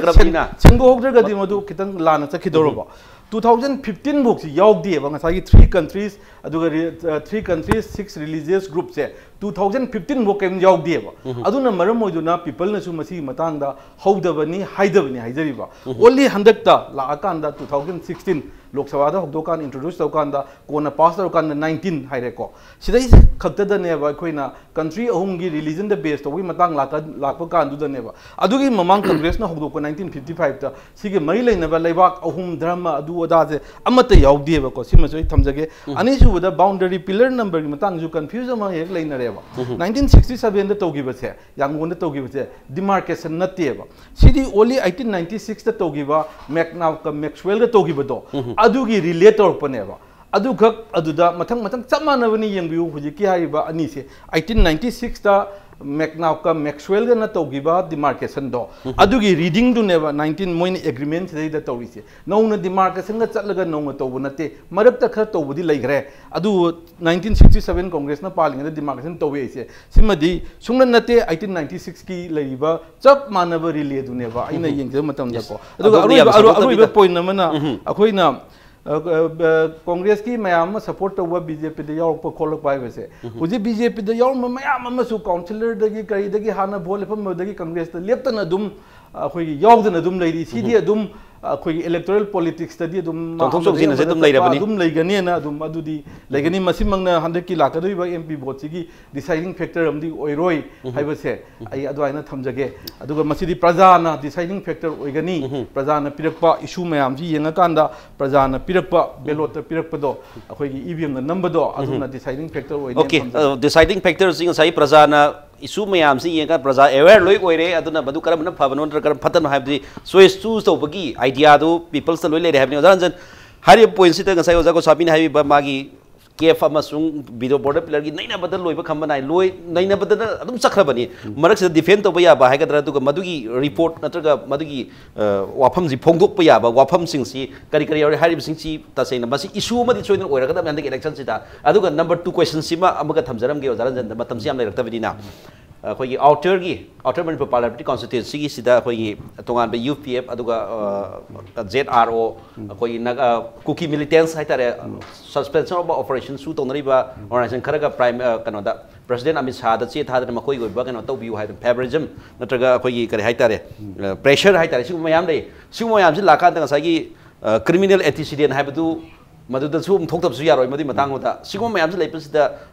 ꯁꯦꯡꯗꯣꯛꯍꯧꯗ꯭ꯔꯒꯗꯤ ꯃꯗꯨ ꯈꯤꯇꯪ ꯂꯥꯟꯅ ꯆꯠꯈꯤꯗꯧꯔꯕ꯫ ꯇꯨ ꯊꯥꯎꯖꯟ ꯐꯤꯐꯇꯤꯟ ꯐꯥꯎꯁꯤ ꯌꯥꯎꯗꯦꯕ ꯉꯁꯥꯏꯒꯤ three countries, ꯑꯗꯨꯒ three countries, six religious groupꯁꯦ ꯇꯨ ꯊꯥꯎꯖꯟ ꯐꯤꯐꯇꯤꯟ ꯐꯥꯎ ꯀꯔꯤꯝ ꯌꯥꯎꯗꯦꯕ꯫ ꯑꯗꯨꯅ ꯃꯔꯝ ꯑꯣꯏꯗꯨꯅ ꯄꯤꯄꯜꯅꯁꯨ ꯃꯁꯤꯒꯤ ꯃꯇꯥꯡꯗ ꯍꯧꯗꯕꯅꯤ ꯍꯥꯏꯗꯕꯅꯤ ꯍꯥꯏꯖꯔꯤꯕ꯫ ꯑꯣꯟꯂꯤ ꯍꯟꯗꯛꯇ ꯂꯥꯛꯑꯀꯥꯟꯗ ꯇꯨ ꯊꯥꯎꯖꯟ ꯁꯤꯛꯁꯇꯤꯟ ꯂꯣꯛ ꯁꯚꯥꯗ ꯍꯧꯗꯣꯛꯀꯥꯟꯗ, ꯏꯟꯇ꯭ꯔꯣꯗ꯭ꯌꯨꯁ ꯇꯧꯀꯥꯟꯗ, ꯀꯣꯟꯅ ꯄꯥꯁ ꯇꯧꯔꯀꯥꯟꯗ ꯅꯥꯏꯟꯇꯤꯟ ꯍꯥꯏꯔꯦꯀꯣ꯫ ꯁꯤꯗꯩ ꯈꯛꯇꯗꯅꯦꯕ ꯑꯩꯈꯣꯏꯅ ꯀꯟꯇ꯭ꯔꯤ ꯑꯍꯨꯝꯒꯤ ꯔꯤꯂꯤꯖꯟꯗ ꯕꯦꯁ ꯇꯧꯕꯒꯤ ꯃꯇꯥꯡ ꯂꯥꯛꯄ ꯀꯥꯟꯗꯨꯗꯅꯦꯕ꯫ ꯑꯗꯨꯒꯤ ꯃꯃꯥꯡ ꯀꯪꯒ꯭ꯔꯦꯁꯅ ꯍꯧꯗꯣꯛꯄ ꯅꯥꯏꯟꯇꯤꯟ ꯐꯤꯐꯇꯤ ꯐꯥꯏꯚꯇ ꯁꯤꯒꯤ ꯃꯔꯤ ꯂꯩꯅꯕ ꯂꯩꯕꯥꯛ ꯑꯍꯨꯝ, ꯙꯔꯃ, ꯑꯗꯨ ꯑꯗꯥꯁꯦ ꯑꯃꯠꯇ ꯌꯥꯎꯗꯦꯕꯀꯣ꯫ ꯁꯤꯃꯁꯨ ꯑꯩ ꯊꯝꯖꯒꯦ꯫ ꯑꯅꯤꯁꯨꯕꯗ ꯕꯥꯎꯟꯗꯔꯤ ꯄꯤꯂꯔ ꯅꯝꯕꯔꯒꯤ ꯃꯇꯥꯡꯁꯨ ꯀꯟꯐ꯭ꯌꯨꯖꯟ ꯑꯃ ꯍꯦꯛ ꯂꯩꯅꯔꯦꯕ꯫ ꯅꯥꯏꯟꯇꯤꯟ ꯁꯤꯛꯁꯇꯤ ꯁꯚꯦꯟꯗ ꯇꯧꯈꯤꯕꯁꯦ, ꯌꯥꯡꯒꯣꯟꯗ ꯇꯧꯈꯤꯕꯁꯦ ꯗꯤꯃꯥꯔꯀꯦꯁꯟ ꯅꯠꯇꯦꯕ꯫ ꯁꯤꯗꯤ ꯑꯣꯟꯂꯤ ꯑꯩꯠꯇꯤꯟ ꯅꯥꯏꯟꯇꯤ ꯁꯤꯛꯁꯇ ꯇꯧꯈꯤꯕ ꯃꯦꯛꯅꯥꯎꯒ ꯃꯦꯛꯁꯋꯦꯜꯒ ꯇꯧꯈꯤꯕꯗꯣ, ꯑꯗꯨꯒꯤ ꯔꯤꯂꯦꯠ ꯇꯧꯔꯛꯄꯅꯦꯕ꯫ ꯑꯗꯨꯈꯛ ꯑꯗꯨꯗ ꯃꯊꯪ ꯃꯊꯪ ꯆꯞ ꯃꯥꯟꯅꯕꯅꯤ꯫ ꯌꯦꯡꯕꯤꯌꯨ, ꯍꯧꯖꯤꯛꯀꯤ ꯍꯥꯏꯔꯤꯕ ꯑꯅꯤꯁꯦ, ꯑꯩꯠꯇꯤꯟ ꯅꯥꯏꯟꯇꯤ ꯁꯤꯛꯁꯇ ꯃꯦꯛꯅꯥꯎꯒ ꯃꯦꯛꯁꯋꯦꯜꯒꯅ ꯇꯧꯈꯤꯕ ꯗꯤꯃꯥꯔꯀꯦꯁꯟꯗꯣ, ꯑꯗꯨꯒꯤ ꯔꯤꯗꯤꯡꯗꯨꯅꯦꯕ ꯅꯥꯏꯟꯇꯤꯟ ꯃꯣꯏꯅ ꯑꯦꯒ꯭ꯔꯤꯃꯦꯟꯁꯤꯗꯩꯗ ꯇꯧꯔꯤꯁꯦ꯫ ꯅꯧꯅ ꯗꯤꯃꯥꯔꯀꯦꯁꯟꯒ ꯆꯠꯂꯒ ꯅꯧꯅ ꯇꯧꯕ ꯅꯠꯇꯦ, ꯃꯔꯛꯇ ꯈꯔ ꯇꯧꯕꯗꯤ ꯂꯩꯈ꯭ꯔꯦ꯫ ꯑꯗꯨ ꯅꯥꯏꯟꯇꯤꯟ ꯁꯤꯛꯁꯇꯤ ꯁꯚꯦꯟ ꯀꯣꯡꯒ꯭ꯔꯦꯁꯅ ꯄꯥꯜꯂꯤꯉꯩꯗ ꯗꯤꯃꯥꯔꯀꯦꯁꯟ ꯇꯧꯋꯦ ꯍꯥꯏꯁꯦ, ꯁꯤꯃꯗꯤ ꯁꯨꯡꯅ ꯅꯠꯇꯦ꯫ ꯑꯩꯠꯇꯤꯟ ꯅꯥꯏꯟꯇꯤ ꯁꯤꯛꯁꯀꯤ ꯂꯩꯔꯤꯕ ꯆꯞ ꯃꯥꯟꯅꯕ ꯔꯤꯂꯦꯗꯨꯅꯦꯕ ꯑꯩꯅ ꯌꯦꯡꯖꯕ ꯃꯇꯝꯗꯀꯣ꯫ ꯑꯗꯨꯒ ꯑꯗꯣꯝꯅ ꯌꯥꯝ ꯑꯔꯣꯏꯕ ꯑꯔꯣ- ꯁꯟꯗꯣꯛꯇꯕꯤꯗ꯫ ꯑꯔꯣꯏꯕ ꯄꯣꯏꯟ ꯑꯃꯅ ꯑꯩꯈꯣꯏꯅ ꯑ, ꯑ, ꯑ, ꯀꯣꯡꯒ꯭ꯔꯦꯁꯀꯤ ꯃꯌꯥꯝ ꯑꯃ ꯁꯄꯣꯔꯠ ꯇꯧꯕ ꯕꯤ ꯖꯦ ꯄꯤꯗ ꯌꯥꯎꯔꯛꯄ ꯈꯣꯠꯂꯛꯄ ꯍꯥꯏꯕꯁꯦ, ꯍꯧꯖꯤꯛ ꯕꯤ ꯖꯦ ꯄꯤꯗ ꯌꯥꯎꯔꯝꯕ ꯃꯌꯥꯝ ꯑꯃꯁꯨ ꯀꯥꯎꯟꯁꯤꯂꯔꯗꯒꯤ ꯀꯔꯤꯗꯒꯤ ꯍꯥꯟꯅ ꯚꯣꯠ ꯂꯦꯞꯄꯝꯕꯗꯒꯤ ꯀꯪꯒ꯭ꯔꯦꯁꯇ ꯂꯦꯞꯇꯅ ꯑꯗꯨꯝ, ꯑ, ꯑꯩꯈꯣꯏꯒꯤ ꯌꯥꯎꯗꯅ ꯑꯗꯨꯝ ꯂꯩꯔꯤ꯫ ꯁꯤꯗꯤ ꯑꯗꯨꯝ, ꯑ, ꯑꯩꯈꯣꯏꯒꯤ ꯏꯂꯦꯛꯇꯣꯔꯦꯜ ꯄꯣꯂꯤꯇꯤꯛꯁꯇꯗꯤ ꯑꯗꯨꯝ ꯆꯣꯡꯊꯣꯛ ꯑꯃꯗꯒꯤ ꯆꯣꯡꯁꯤꯟ ꯑꯁꯤ ꯑꯃꯗ ꯑꯗꯨꯝ ꯆꯠꯄ ꯂꯩꯔꯕꯅꯤ꯫ ꯑꯗꯨꯝ ꯂꯩꯒꯅꯦꯅ ꯑꯗꯨꯝ ꯑꯗꯨꯗꯤ ꯂꯩꯒꯅꯤ꯫ ꯃꯁꯤꯃꯛꯅ ꯍꯟꯗꯛꯀꯤ ꯂꯥꯛꯀꯗꯧꯔꯤꯕ ꯑꯦꯝ ꯄꯤ ꯚꯣꯠꯁꯤꯒꯤ ꯗꯤꯁꯥꯏꯗꯤꯡ ꯐꯦꯛꯇꯔ ꯑꯃꯗꯤ ꯑꯣꯏꯔꯣꯏ ꯍꯥꯏꯕꯁꯦ ꯑꯩ ꯑꯗꯨꯃꯥꯏꯅ ꯊꯝꯖꯒꯦ꯫ ꯑꯗꯨꯒ ꯃꯁꯤꯗꯤ ꯄ꯭ꯔꯖꯥꯅ ꯗꯤꯁꯥꯏꯗꯤꯡ ꯐꯦꯛꯇꯔ ꯑꯣꯏꯒꯅꯤ꯫ ꯄ꯭ꯔꯖꯥꯅ ꯄꯤꯔꯛꯄ ꯏꯁꯨ ꯃꯌꯥꯝꯁꯤ ꯌꯦꯡꯉꯀꯥꯟꯗ ꯄ꯭ꯔꯖꯥꯅ ꯄꯤꯔꯛꯄ, ꯕꯦꯂꯣꯠꯇ ꯄꯤꯔꯛꯄꯗꯣ, ꯑꯩꯈꯣꯏꯒꯤ ꯏ ꯚꯤ ꯑꯦꯝꯗ ꯅꯝꯕꯗꯣ, ꯑꯗꯨꯅ ꯗꯤꯁꯥꯏꯗꯤꯡ ꯐꯦꯛꯇꯔ ꯑꯣꯏꯅꯤ ꯑꯣꯀꯦ, ꯊꯝꯖꯒꯦ꯫ ꯗꯤꯁꯥꯏꯗꯤꯡ ꯐꯦꯛꯇꯔꯁꯤ ꯉꯁꯥꯏ ꯄ꯭ꯔꯖꯥꯅ ꯏꯁꯨ ꯃꯌꯥꯝꯁꯤ ꯌꯦꯡꯉꯒ ꯄ꯭ꯔꯖꯥ ꯑꯦꯋꯦꯌꯔ ꯂꯣꯏ ꯑꯣꯏꯔꯦ꯫ ꯑꯗꯨꯅ ꯃꯗꯨ ꯀꯔꯝꯕꯅ ꯐꯕꯅꯣ ꯅꯠꯇ꯭ꯔꯒ ꯀꯔꯝ ꯐꯠꯇꯅꯣ ꯍꯥꯏꯕꯗꯤ ꯆꯣꯏꯁ ꯆꯨꯁ ꯇꯧꯕꯒꯤ ꯑꯥꯏꯗꯤꯌꯥꯗꯨ ꯄꯤꯄꯜꯁꯇ ꯂꯣꯏ ꯂꯩꯔꯦ ꯍꯥꯏꯕꯅꯤ꯫ ꯑꯣꯖꯥ ꯔꯟꯖꯟ, ꯍꯥꯏꯔꯤꯕ ꯄꯣꯏꯟꯁꯤꯗ ꯉꯁꯥꯏ ꯑꯣꯖꯥ ꯒꯣꯁꯥꯃꯤꯅ ꯍꯥꯏꯕꯤꯕ ꯃꯥꯒꯤ ꯀꯦꯐ ꯑꯃꯁꯨꯡ ꯕꯤꯗꯣ ꯕꯣꯔꯗꯔ ꯄꯤꯂꯔꯒꯤ ꯅꯩꯅꯕꯗ ꯂꯣꯏꯕ ꯈꯝꯕ ꯅꯥꯏ, ꯂꯣꯏ ꯅꯩꯅꯕꯗꯅ ꯑꯗꯨꯝ ꯆꯠꯈ꯭ꯔꯕꯅꯤ꯫ ꯃꯔꯛꯁꯤꯗ ꯗꯤꯐꯦꯟ ꯇꯧꯕ ꯌꯥꯕ ꯍꯥꯏꯒꯗ꯭ꯔꯥ, ꯑꯗꯨꯒ ꯃꯗꯨꯒꯤ ꯔꯤꯄꯣꯔꯠ ꯅꯠꯇ꯭ꯔꯒ ꯃꯗꯨꯒꯤ, ꯑ, ꯋꯥꯐꯝꯁꯤ ꯐꯣꯡꯗꯣꯛꯄ ꯌꯥꯕ ꯋꯥꯐꯝꯁꯤꯡꯁꯤ ꯀꯔꯤ ꯀꯔꯤ ꯌꯥꯎꯔꯤ ꯍꯥꯏꯔꯤꯕꯁꯤꯡꯁꯤ ꯇꯁꯦꯡꯅ ꯃꯁꯤ ꯏꯁꯨ ꯑꯃꯗꯤ ꯁꯣꯏꯗꯅ ꯑꯣꯏꯔꯛꯀꯗꯕꯅꯤ ꯍꯟꯗꯛꯀꯤ ꯏꯂꯦꯛꯁꯟꯁꯤꯗ꯫ ꯑꯗꯨꯒ ꯅꯝꯕꯔ ꯇꯨ ꯀꯣꯏꯁꯟꯁꯤꯃ ꯑꯃꯒ ꯊꯝꯖꯔꯝꯒꯦ ꯑꯣꯖꯥ ꯔꯟꯖꯟꯗ, ꯃꯇꯝꯁꯤ ꯌꯥꯝ ꯂꯩꯔꯛꯇꯕꯅꯤꯅ꯫ ꯑꯩꯈꯣꯏꯒꯤ ꯑꯥꯎꯇꯔꯒꯤ, ꯑꯥꯎꯇꯔ ꯃꯅꯤꯄꯨꯔ ꯄꯥꯔꯂꯤꯌꯥꯃꯦꯟꯇꯔꯤ ꯀꯣꯟꯁꯇꯤꯇ꯭ꯋꯦꯟꯁꯤꯒꯤꯁꯤꯗ ꯑꯩꯈꯣꯏꯒꯤ ꯇꯣꯉꯥꯟꯕ ꯌꯨ ꯄꯤ ꯑꯦꯐ, ꯑꯗꯨꯒ, ꯑ, ꯖꯦꯠ ꯑꯥꯔ ꯑꯣ, ꯑꯩꯈꯣꯏꯒꯤ ꯅꯥꯒꯥ, ꯀꯨꯀꯤ ꯃꯤꯂꯤꯇꯦꯟꯁ ꯍꯥꯏꯇꯥꯔꯦ, ꯁꯁꯄꯦꯟꯁꯟ ꯑꯣꯐ ꯑꯣꯄꯔꯦꯁꯟꯁꯨ ꯇꯧꯅꯔꯤꯕ ꯑꯣꯔꯒꯅꯥꯏꯖꯦꯁꯟ ꯈꯔꯒ ꯄ꯭ꯔꯥꯏꯝ, ꯑ, ꯀꯩꯅꯣꯗ, ꯄ꯭ꯔꯦꯁꯤꯗꯦꯟ ꯑꯃꯤꯠ ꯁꯥꯍꯗ ꯆꯦ ꯊꯥꯗꯅ ꯃꯈꯣꯏꯒꯤ ꯑꯣꯏꯕ ꯀꯩꯅꯣ ꯇꯧꯕꯤꯌꯨ ꯍꯥꯏꯗꯅ, ꯐꯦꯚꯔꯤꯖꯝ ꯅꯠꯇ꯭ꯔꯒ ꯑꯩꯈꯣꯏꯒꯤ ꯀꯔꯤ ꯍꯥꯏꯇꯥꯔꯦ, ꯑ, ꯄ꯭ꯔꯦꯁꯔ ꯍꯥꯏꯇꯥꯔꯦ, ꯁꯤꯒꯨꯝꯕ ꯃꯌꯥꯝ ꯂꯩ꯫ ꯁꯤꯒꯨꯝꯕ ꯃꯌꯥꯝꯁꯤ ꯂꯥꯛꯀꯥꯟꯗ ꯉꯁꯥꯏꯒꯤ, ꯑ, ꯀ꯭ꯔꯤꯃꯤꯅꯦꯜ ꯑꯦꯟꯇꯤꯁꯤꯗꯦꯟ ꯍꯥꯏꯕꯗꯨ ꯃꯗꯨꯗꯁꯨ ꯑꯃꯨꯛ ꯊꯣꯛꯇꯕꯁꯨ ꯌꯥꯔꯣꯏ꯫ ꯃꯗꯨꯒꯤ ꯃꯇꯥꯡꯗꯨꯗ ꯁꯤꯒꯨꯝꯕ ꯃꯌꯥꯝꯁꯤ ꯂꯩꯕꯁꯤꯗ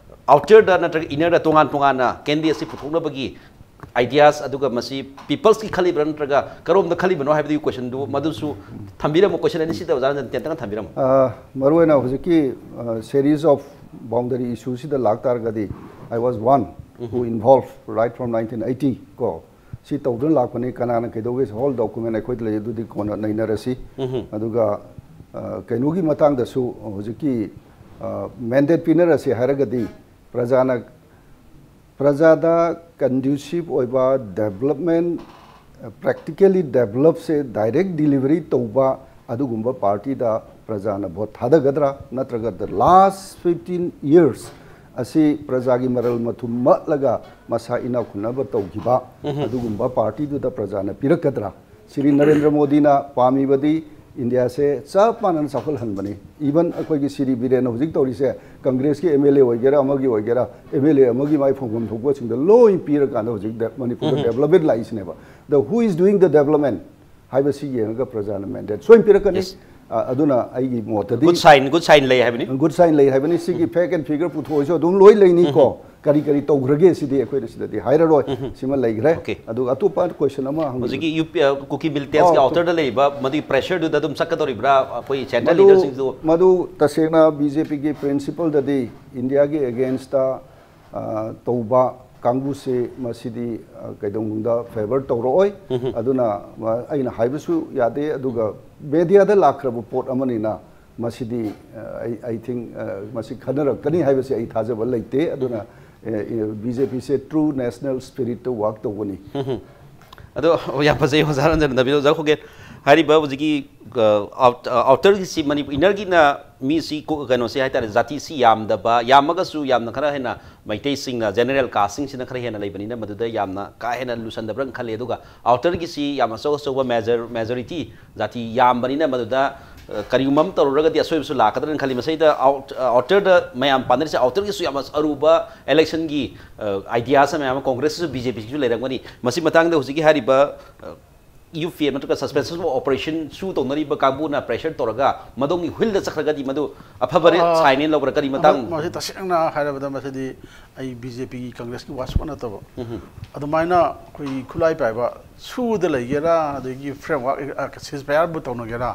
ꯑꯥꯎꯇꯔꯗ ꯅꯠꯇ꯭ꯔꯒ ꯏꯅꯔꯗ ꯇꯣꯉꯥꯟ ꯇꯣꯉꯥꯟꯅ ꯀꯦꯟꯗꯤꯗꯦꯠꯁꯤ ꯄꯨꯊꯣꯛꯅꯕꯒꯤ ꯑꯥꯏꯗꯤꯌꯥꯁ, ꯑꯗꯨꯒ ꯃꯁꯤ ꯄꯤꯄꯜꯁꯀꯤ ꯈꯜꯂꯤꯕ꯭ꯔꯥ ꯅꯠꯇ꯭ꯔꯒ ꯀꯔꯣꯝꯗ ꯈꯜꯂꯤꯕꯅꯣ ꯍꯥꯏꯕꯗꯨꯒꯤ ꯀꯣꯏꯁꯟꯗꯨ ꯃꯗꯨꯁꯨ ꯊꯝꯕꯤꯔꯝꯃꯨ꯫ ꯀꯣꯏꯁꯟ ꯑꯅꯤꯁꯤꯗ ꯑꯣꯖꯥꯅ ꯇꯦꯟꯇꯛꯅ ꯊꯝꯕꯤꯔꯝꯃꯨ꯫ ꯑ, ꯃꯔꯨꯑꯣꯏꯅ ꯍꯧꯖꯤꯛꯀꯤ, ꯑ, ꯁꯦꯔꯤꯁ ꯑꯣꯐ ꯕꯥꯎꯟꯗꯔꯤ ꯏꯁꯨꯁꯤꯗ ꯂꯥꯛꯇꯥꯔꯒꯗꯤ, I was one who involved right from nineteen eighty ꯀꯣ꯫ ꯁꯤ ꯇꯧꯗꯨꯅ ꯂꯥꯛꯄꯅꯤ, ꯀꯅꯥꯅ ꯀꯩꯗꯧꯒꯦ, ꯍꯣꯜ ꯗꯣꯀꯨꯃꯦꯟ ꯑꯩꯈꯣꯏꯗ ꯂꯩ, ꯑꯗꯨꯗꯤ ꯀꯣꯟꯅ ꯅꯩꯅꯔꯁꯤ꯫ ꯑꯗꯨꯒ, ꯑ, ꯀꯩꯅꯣꯒꯤ ꯃꯇꯥꯡꯗꯁꯨ ꯍꯧꯖꯤꯛꯀꯤ, ꯑ, ꯃꯦꯟꯗꯦꯠ ꯄꯤꯅꯔꯁꯤ ꯍꯥꯏꯔꯒꯗꯤ ꯄ꯭ꯔꯖꯥꯅ, ꯄ꯭ꯔꯖꯥꯗ ꯀꯟꯗ꯭ꯌꯨꯁꯤꯞ ꯑꯣꯏꯕ ꯗꯦꯕꯂꯞꯃꯦꯟ, ꯄ꯭ꯔꯦꯛꯇꯤꯀꯦꯂꯤ ꯗꯦꯕꯂꯞꯁꯦ ꯗꯥꯏꯔꯦꯛ ꯗꯤꯂꯤꯚꯔꯤ ꯇꯧꯕ ꯑꯗꯨꯒꯨꯝꯕ ꯄꯥꯔꯇꯤꯗ ꯄ꯭ꯔꯖꯥꯅ ꯚꯣꯠ ꯊꯥꯗꯒꯗ꯭ꯔꯥ, ꯅꯠꯇ꯭ꯔꯒ the last fifteen years ꯑꯁꯤ ꯄ꯭ꯔꯖꯥꯒꯤ ꯃꯔꯜ ꯃꯊꯨꯝ ꯃꯠꯂꯒ ꯃꯁꯥ ꯏꯅꯥꯛ ꯈꯨꯟꯅꯕ ꯇꯧꯈꯤꯕ ꯑꯗꯨꯒꯨꯝꯕ ꯄꯥꯔꯇꯤꯗꯨꯗ ꯄ꯭ꯔꯖꯥꯅ ꯄꯤꯔꯛꯀꯗ꯭ꯔꯥ? ꯁ꯭ꯔꯤ ꯅꯔꯦꯟꯗ꯭ꯔ ꯃꯣꯗꯤꯅ ꯄꯥꯝꯃꯤꯕꯗꯤ ꯏꯟꯗꯤꯌꯥꯁꯦ ꯆꯞ ꯃꯥꯟꯅꯅ ꯆꯥꯎꯈꯠꯍꯟꯕꯅꯤ꯫ ꯏꯚꯟ ꯑꯩꯈꯣꯏꯒꯤ ꯁꯤꯔꯤ ꯕꯤꯔꯦꯟꯅ ꯍꯧꯖꯤꯛ ꯇꯧꯔꯤꯁꯦ, ꯀꯪꯒ꯭ꯔꯦꯁꯀꯤ ꯑꯦꯝ ꯑꯦꯜ ꯑꯦ ꯑꯣꯏꯒꯦꯔꯥ, ꯑꯃꯒꯤ ꯑꯣꯏꯒꯦꯔꯥ, ꯑꯦꯝ ꯑꯦꯜ ꯑꯦ ꯑꯃꯒꯤ ꯃꯥꯏ ꯐꯪꯐꯝ ꯊꯣꯛꯄꯁꯤꯡꯗ ꯂꯣꯏ ꯄꯤꯔꯀꯥꯟꯗ ꯍꯧꯖꯤꯛ ꯗꯦ- ꯃꯅꯤꯄꯨꯔꯗ development ꯂꯥꯛꯏꯁꯤꯅꯦꯕ꯫ The who is doing the development ꯍꯥꯏꯕꯁꯤ ꯌꯦꯡꯉꯒ ꯄ꯭ꯔꯖꯥꯅ ꯃꯦꯟꯗꯦꯠ ꯁꯣꯏꯅ ꯄꯤꯔꯛꯀꯅꯤ꯫ ꯑ, ꯑꯗꯨꯅ ꯑꯩꯒꯤ ꯃꯣꯠꯇꯗꯤ ꯒꯨꯗ ꯁꯥꯏꯟ, ꯒꯨꯗ ꯁꯥꯏꯟ ꯂꯩ ꯍꯥꯏꯕꯅꯤ꯫ ꯒꯨꯗ ꯁꯥꯏꯟ ꯂꯩ ꯍꯥꯏꯕꯅꯤ꯫ ꯁꯤꯒꯤ ꯐꯦꯛ ꯑꯦꯟ ꯐꯤꯒꯔ ꯄꯨꯊꯣꯛꯑꯁꯨ ꯑꯗꯨꯝ ꯂꯣꯏ ꯂꯩꯅꯤꯀꯣ꯫ ꯀꯔꯤ ꯀꯔꯤ ꯇꯧꯈ꯭ꯔꯒꯦ ꯁꯤꯗꯤ ꯑꯩꯈꯣꯏꯅ ꯁꯤꯗꯗꯤ ꯍꯥꯏꯔꯔꯣꯏ꯫ ꯁꯤꯃ ꯂꯩꯈ꯭ꯔꯦ꯫ ꯑꯣꯀꯦ꯫ ꯑꯗꯨꯒ ꯑꯇꯣꯞꯄ ꯀꯣꯏꯁꯟ ꯑꯃ ꯍꯪꯕꯤꯌꯨ꯫ ꯍꯧꯖꯤꯛꯀꯤ ꯌꯨ ꯄꯤ, ꯑ, ꯀꯨꯀꯤ ꯃꯤꯂꯤꯇꯦꯟꯁꯀꯤ ꯑꯣ, ꯑꯥꯎꯇꯔꯗ ꯂꯩꯔꯤꯕ ꯃꯗꯨꯒꯤ ꯄ꯭ꯔꯦꯁꯔꯗꯨꯗ ꯑꯗꯨꯝ ꯆꯠꯀꯗꯧꯔꯤꯕ꯭ꯔꯥ? ꯑꯩꯈꯣꯏ ꯁꯦꯟꯇ꯭ꯔꯦꯜ ꯃꯗꯨ, ꯂꯤꯗꯔꯁꯤꯡꯗꯨ ꯃꯗꯨ ꯇꯁꯦꯡꯅ ꯕꯤ ꯖꯦ ꯄꯤꯒꯤ ꯄ꯭ꯔꯤꯟꯁꯤꯄꯜꯗꯗꯤ ꯏꯟꯗꯤꯌꯥꯒꯤ ꯑꯦꯒꯦꯟꯁꯇ, ꯑ, ꯇꯧꯕ ꯀꯥꯡꯕꯨꯁꯤ ꯃꯁꯤꯗꯤ, ꯑ, ꯀꯩꯗꯧꯅꯨꯡꯗ ꯐꯦꯚꯔ ꯇꯧꯔꯛꯑꯣꯏ꯫ ꯑꯗꯨꯅ, ꯑ, ꯑꯩꯅ ꯍꯥꯏꯕꯁꯨ ꯌꯥꯗꯦ꯫ ꯑꯗꯨꯒ ꯃꯦꯗꯤꯌꯥꯗ ꯂꯥꯛꯈ꯭ꯔꯕ ꯄꯣꯠ ꯑꯃꯅꯤꯅ ꯃꯁꯤꯗꯤ, ꯑ, ꯑꯩ, I think, ꯑ, ꯃꯁꯤ ꯈꯟꯅꯔꯛꯀꯅꯤ ꯍꯥꯏꯕꯁꯤ ꯑꯩ ꯊꯥꯖꯕ ꯂꯩꯇꯦ꯫ ꯑꯗꯨꯅ, ꯑ, ꯑ, ꯕꯤ ꯖꯦ ꯄꯤꯁꯦ ꯇ꯭ꯔꯨ ꯅꯦꯁꯅꯦꯜ ꯁ꯭ꯄꯤꯔꯤꯠꯇ ꯋꯥꯛ ꯇꯧꯒꯅꯤ꯫ ꯑꯗꯣ ꯌꯥꯝ ꯐꯖꯩ, ꯑꯣꯖꯥ ꯔꯟꯖꯟ ꯗꯥꯕꯤꯗ꯫ ꯑꯣꯖꯥ ꯈꯣꯡꯒꯦꯟ, ꯍꯥꯏꯔꯤꯕ ꯍꯧꯖꯤꯛꯀꯤ, ꯑ, ꯑꯥꯎꯠ-, ꯑ, ꯑꯥꯎꯇꯔꯒꯤꯁꯤ ꯃꯅꯤꯄꯨꯔ, ꯏꯟꯅꯔꯒꯤꯅ ꯃꯤꯁꯤ ꯀꯣ-, ꯀꯩꯅꯣꯁꯦ ꯍꯥꯏꯇꯥꯔꯦ, ꯖꯥꯇꯤꯁꯤ ꯌꯥꯝꯗꯕ, ꯌꯥꯝꯃꯒꯁꯨ ꯌꯥꯝꯅ ꯈꯔ ꯍꯦꯟꯅ ꯃꯩꯇꯩꯁꯤꯡꯅ, ꯖꯦꯅꯔꯦꯜ ꯀꯥꯁꯁꯤꯡꯁꯤꯅ ꯈꯔ ꯍꯦꯟꯅ ꯂꯩꯕꯅꯤꯅ ꯃꯗꯨꯗ ꯌꯥꯝꯅ ꯀꯥ ꯍꯦꯟꯅ ꯂꯨꯁꯟꯗꯕ꯭ꯔꯥ ꯈꯜꯂꯤ꯫ ꯑꯗꯨꯒ ꯑꯥꯎꯇꯔꯒꯤꯁꯤ ꯌꯥꯝ ꯑꯆꯧ ꯑꯆꯧꯕ ꯃꯦꯖꯔ-, ꯃꯦꯖꯣꯔꯤꯇꯤ ꯖꯥꯇꯤ ꯌꯥꯝꯕꯅꯤꯅ ꯃꯗꯨꯗ, ꯑ, ꯀꯔꯤꯒꯨꯝꯕ ꯑꯃ ꯇꯧꯔꯨꯔꯒꯗꯤ ꯑꯁꯣꯏꯕꯁꯨ ꯂꯥꯛꯀꯗ꯭ꯔꯥꯅ ꯈꯜꯂꯤ꯫ ꯃꯁꯤꯗ ꯑꯥꯎꯠ-, ꯑ, ꯑꯥꯎꯇꯔꯗ ꯃꯌꯥꯝ ꯄꯥꯅꯔꯤꯁꯦ, ꯑꯥꯎꯇꯔꯒꯤꯁꯨ ꯌꯥꯝꯅ ꯑꯔꯨꯕ ꯏꯂꯦꯛꯁꯟꯒꯤ, ꯑ, ꯑꯥꯏꯗꯤꯌꯥꯁ ꯃꯌꯥꯝ ꯑꯃ ꯀꯣꯡꯒ꯭ꯔꯦꯁꯁꯤꯁꯨ ꯕꯤ ꯖꯦ ꯄꯤꯁꯤꯁꯨ ꯂꯩꯔꯝꯒꯅꯤ꯫ ꯃꯁꯤ ꯃꯇꯥꯡꯗ ꯍꯧꯖꯤꯛꯀꯤ ꯍꯥꯏꯔꯤꯕ, ꯑ, ꯌꯨ ꯄꯤ ꯑꯦ ꯅꯠꯇ꯭ꯔꯒ ꯁꯁꯄꯦꯟꯁꯟ ꯑꯣꯐ ꯑꯣꯄꯔꯦꯁꯟꯁꯨ ꯇꯧꯅꯔꯤꯕ ꯀꯥꯡꯕꯨꯅ ꯄ꯭ꯔꯦꯁꯔ ꯇꯧꯔꯒ ꯃꯗꯣꯝꯒꯤ ꯍꯨꯏꯜꯗ ꯆꯠꯈ꯭ꯔꯒꯗꯤ ꯃꯗꯨ ꯑꯐꯕ ꯑ, ꯁꯥꯏꯟꯅꯦꯅ ꯂꯧꯕ꯭ꯔꯥ? ꯀꯔꯤ ꯃꯇꯥꯡ? ꯃꯁꯤ ꯇꯁꯦꯡꯅ ꯍꯥꯏꯔꯕꯗ ꯃꯁꯤꯗꯤ ꯑꯩ ꯕꯤ ꯖꯦ ꯄꯤꯒꯤ ꯀꯪꯒ꯭ꯔꯦꯁꯀꯤ ꯋꯥ ꯁꯨꯡꯅꯠ ꯅꯠꯇꯕ꯫ ꯑꯗꯨꯃꯥꯏꯅ ꯑꯩꯈꯣꯏꯒꯤ ꯈꯨꯠꯂꯥꯏ ꯄꯥꯏꯕ ꯁꯨꯗ ꯂꯩꯒꯦꯔꯥ, ꯑꯗꯒꯤ ꯐ꯭ꯔꯦꯝꯋꯥꯔꯛ, ꯑ, ꯁꯤꯖ ꯐꯌꯥꯔꯕꯨ ꯇꯧꯅꯒꯦꯔꯥ,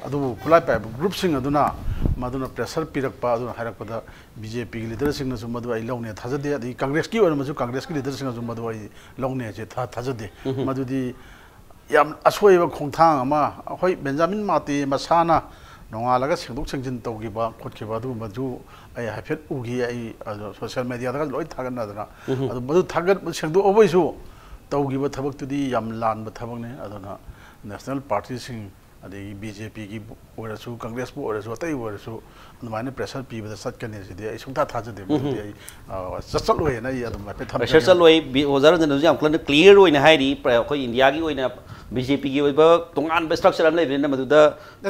ꯑꯗꯨꯕꯨ ꯈꯨꯠꯂꯥꯏ ꯄꯥꯏꯕ ꯒ꯭ꯔꯨꯞꯁꯤꯡ ꯑꯗꯨꯅ ꯃꯗꯨꯅ ꯄ꯭ꯔꯦꯁꯔ ꯄꯤꯔꯛꯄ, ꯑꯗꯨꯅ ꯍꯥꯏꯔꯛꯄꯗ ꯕꯤ ꯖꯦ ꯄꯤꯒꯤ ꯂꯤꯗꯔꯁꯤꯡꯅꯁꯨ ꯃꯗꯨ ꯑꯩ ꯂꯧꯅꯦ ꯊꯥꯖꯗꯦ, ꯑꯗꯒꯤ ꯀꯪꯒ꯭ꯔꯦꯁꯀꯤ ꯑꯣꯏꯔꯝꯃꯁꯨ ꯀꯪꯒ꯭ꯔꯦꯁꯀꯤ ꯂꯤꯗꯔꯁꯤꯡꯅꯁꯨ ꯃꯗꯨ ꯑꯩ ꯂꯧꯅꯦꯁꯦ ꯊꯥ-, ꯊꯥꯖꯗꯦ꯫ ꯃꯗꯨꯗꯤ ꯌꯥꯝ ꯑꯁꯣꯏꯕ ꯈꯣꯡꯊꯥꯡ ꯑꯃ, ꯑꯩꯈꯣꯏ ꯕꯦꯟꯖꯥꯃꯤꯟ ꯃꯥꯇꯦ ꯃꯁꯥꯅ ꯅꯣꯡꯉꯥꯜꯂꯒ ꯁꯦꯡꯗꯣꯛ ꯁꯦꯡꯖꯤꯟ ꯇꯧꯈꯤꯕ ꯈꯣꯠꯈꯤꯕ ꯑꯗꯨꯒꯨꯝꯕꯁꯨ ꯑꯩ ꯍꯥꯏꯐꯦꯠ ꯎꯈꯤ꯫ ꯑꯩ, ꯑ, ꯁꯣꯁꯤꯌꯦꯜ ꯃꯦꯗꯤꯌꯥꯗꯒ ꯂꯣꯏ ꯊꯥꯒꯠꯅꯗꯅ꯫ ꯑꯗꯨ ꯃꯗꯨ ꯊꯥꯒꯠ-, ꯁꯦꯡꯗꯣꯛꯑꯕꯩꯁꯨ ꯇꯧꯈꯤꯕ ꯊꯕꯛꯇꯨꯗꯤ ꯌꯥꯝ ꯂꯥꯟꯕ ꯊꯕꯛꯅꯤ꯫ ꯑꯗꯨꯅ ꯅꯦꯁꯅꯦꯜ ꯄꯥꯔꯇꯤꯁꯤꯡ, ꯑꯗꯒꯤ ꯕꯤ ꯖꯦ ꯄꯤꯒꯤ ꯑꯣꯏꯔꯁꯨ, ꯀꯪꯒ꯭ꯔꯦꯁꯄꯨ ꯑꯣꯏꯔꯁꯨ, ꯑꯇꯩꯕꯨ ꯑꯣꯏꯔꯁꯨ, ꯑꯗꯨꯃꯥꯏꯅ ꯄ꯭ꯔꯦꯁꯔ ꯄꯤꯕꯗ ꯆꯠꯀꯅꯤ ꯁꯤꯗꯤ ꯑꯩ ꯁꯨꯡꯊꯥ ꯊꯥꯖꯗꯦ꯫ ꯃꯗꯨꯗꯤ ꯑꯩ, ꯑ, ꯆꯠ-, ꯆꯠꯂꯣꯏꯅ ꯑꯩ ꯑꯗꯨꯝ ꯍꯥꯏꯐꯦꯠ ꯊꯝꯖꯒꯦ꯫ ꯄ꯭ꯔꯦꯁꯔ ꯆꯠꯂꯣꯏ꯫ ꯕꯤ-, ꯑꯣꯖꯥ ꯔꯟꯖꯟꯅꯁꯨ ꯌꯥꯝ ꯀꯟꯅ ꯀ꯭ꯂꯤꯌꯥꯔ ꯑꯣꯏꯅ ꯍꯥꯏꯔꯤ꯫ ꯄ꯭ꯔ-, ꯑꯩꯈꯣꯏ ꯏꯟꯗꯤꯌꯥꯒꯤ ꯑꯣꯏꯅ ꯕꯤ ꯖꯦ ꯄꯤꯒꯤ ꯑꯣꯏꯕ ꯇꯣꯉꯥꯟꯕ ꯁ꯭ꯇ꯭ꯔꯛꯆꯔ ꯑꯃ ꯂꯩꯕꯅꯤꯅ ꯃꯗꯨꯗ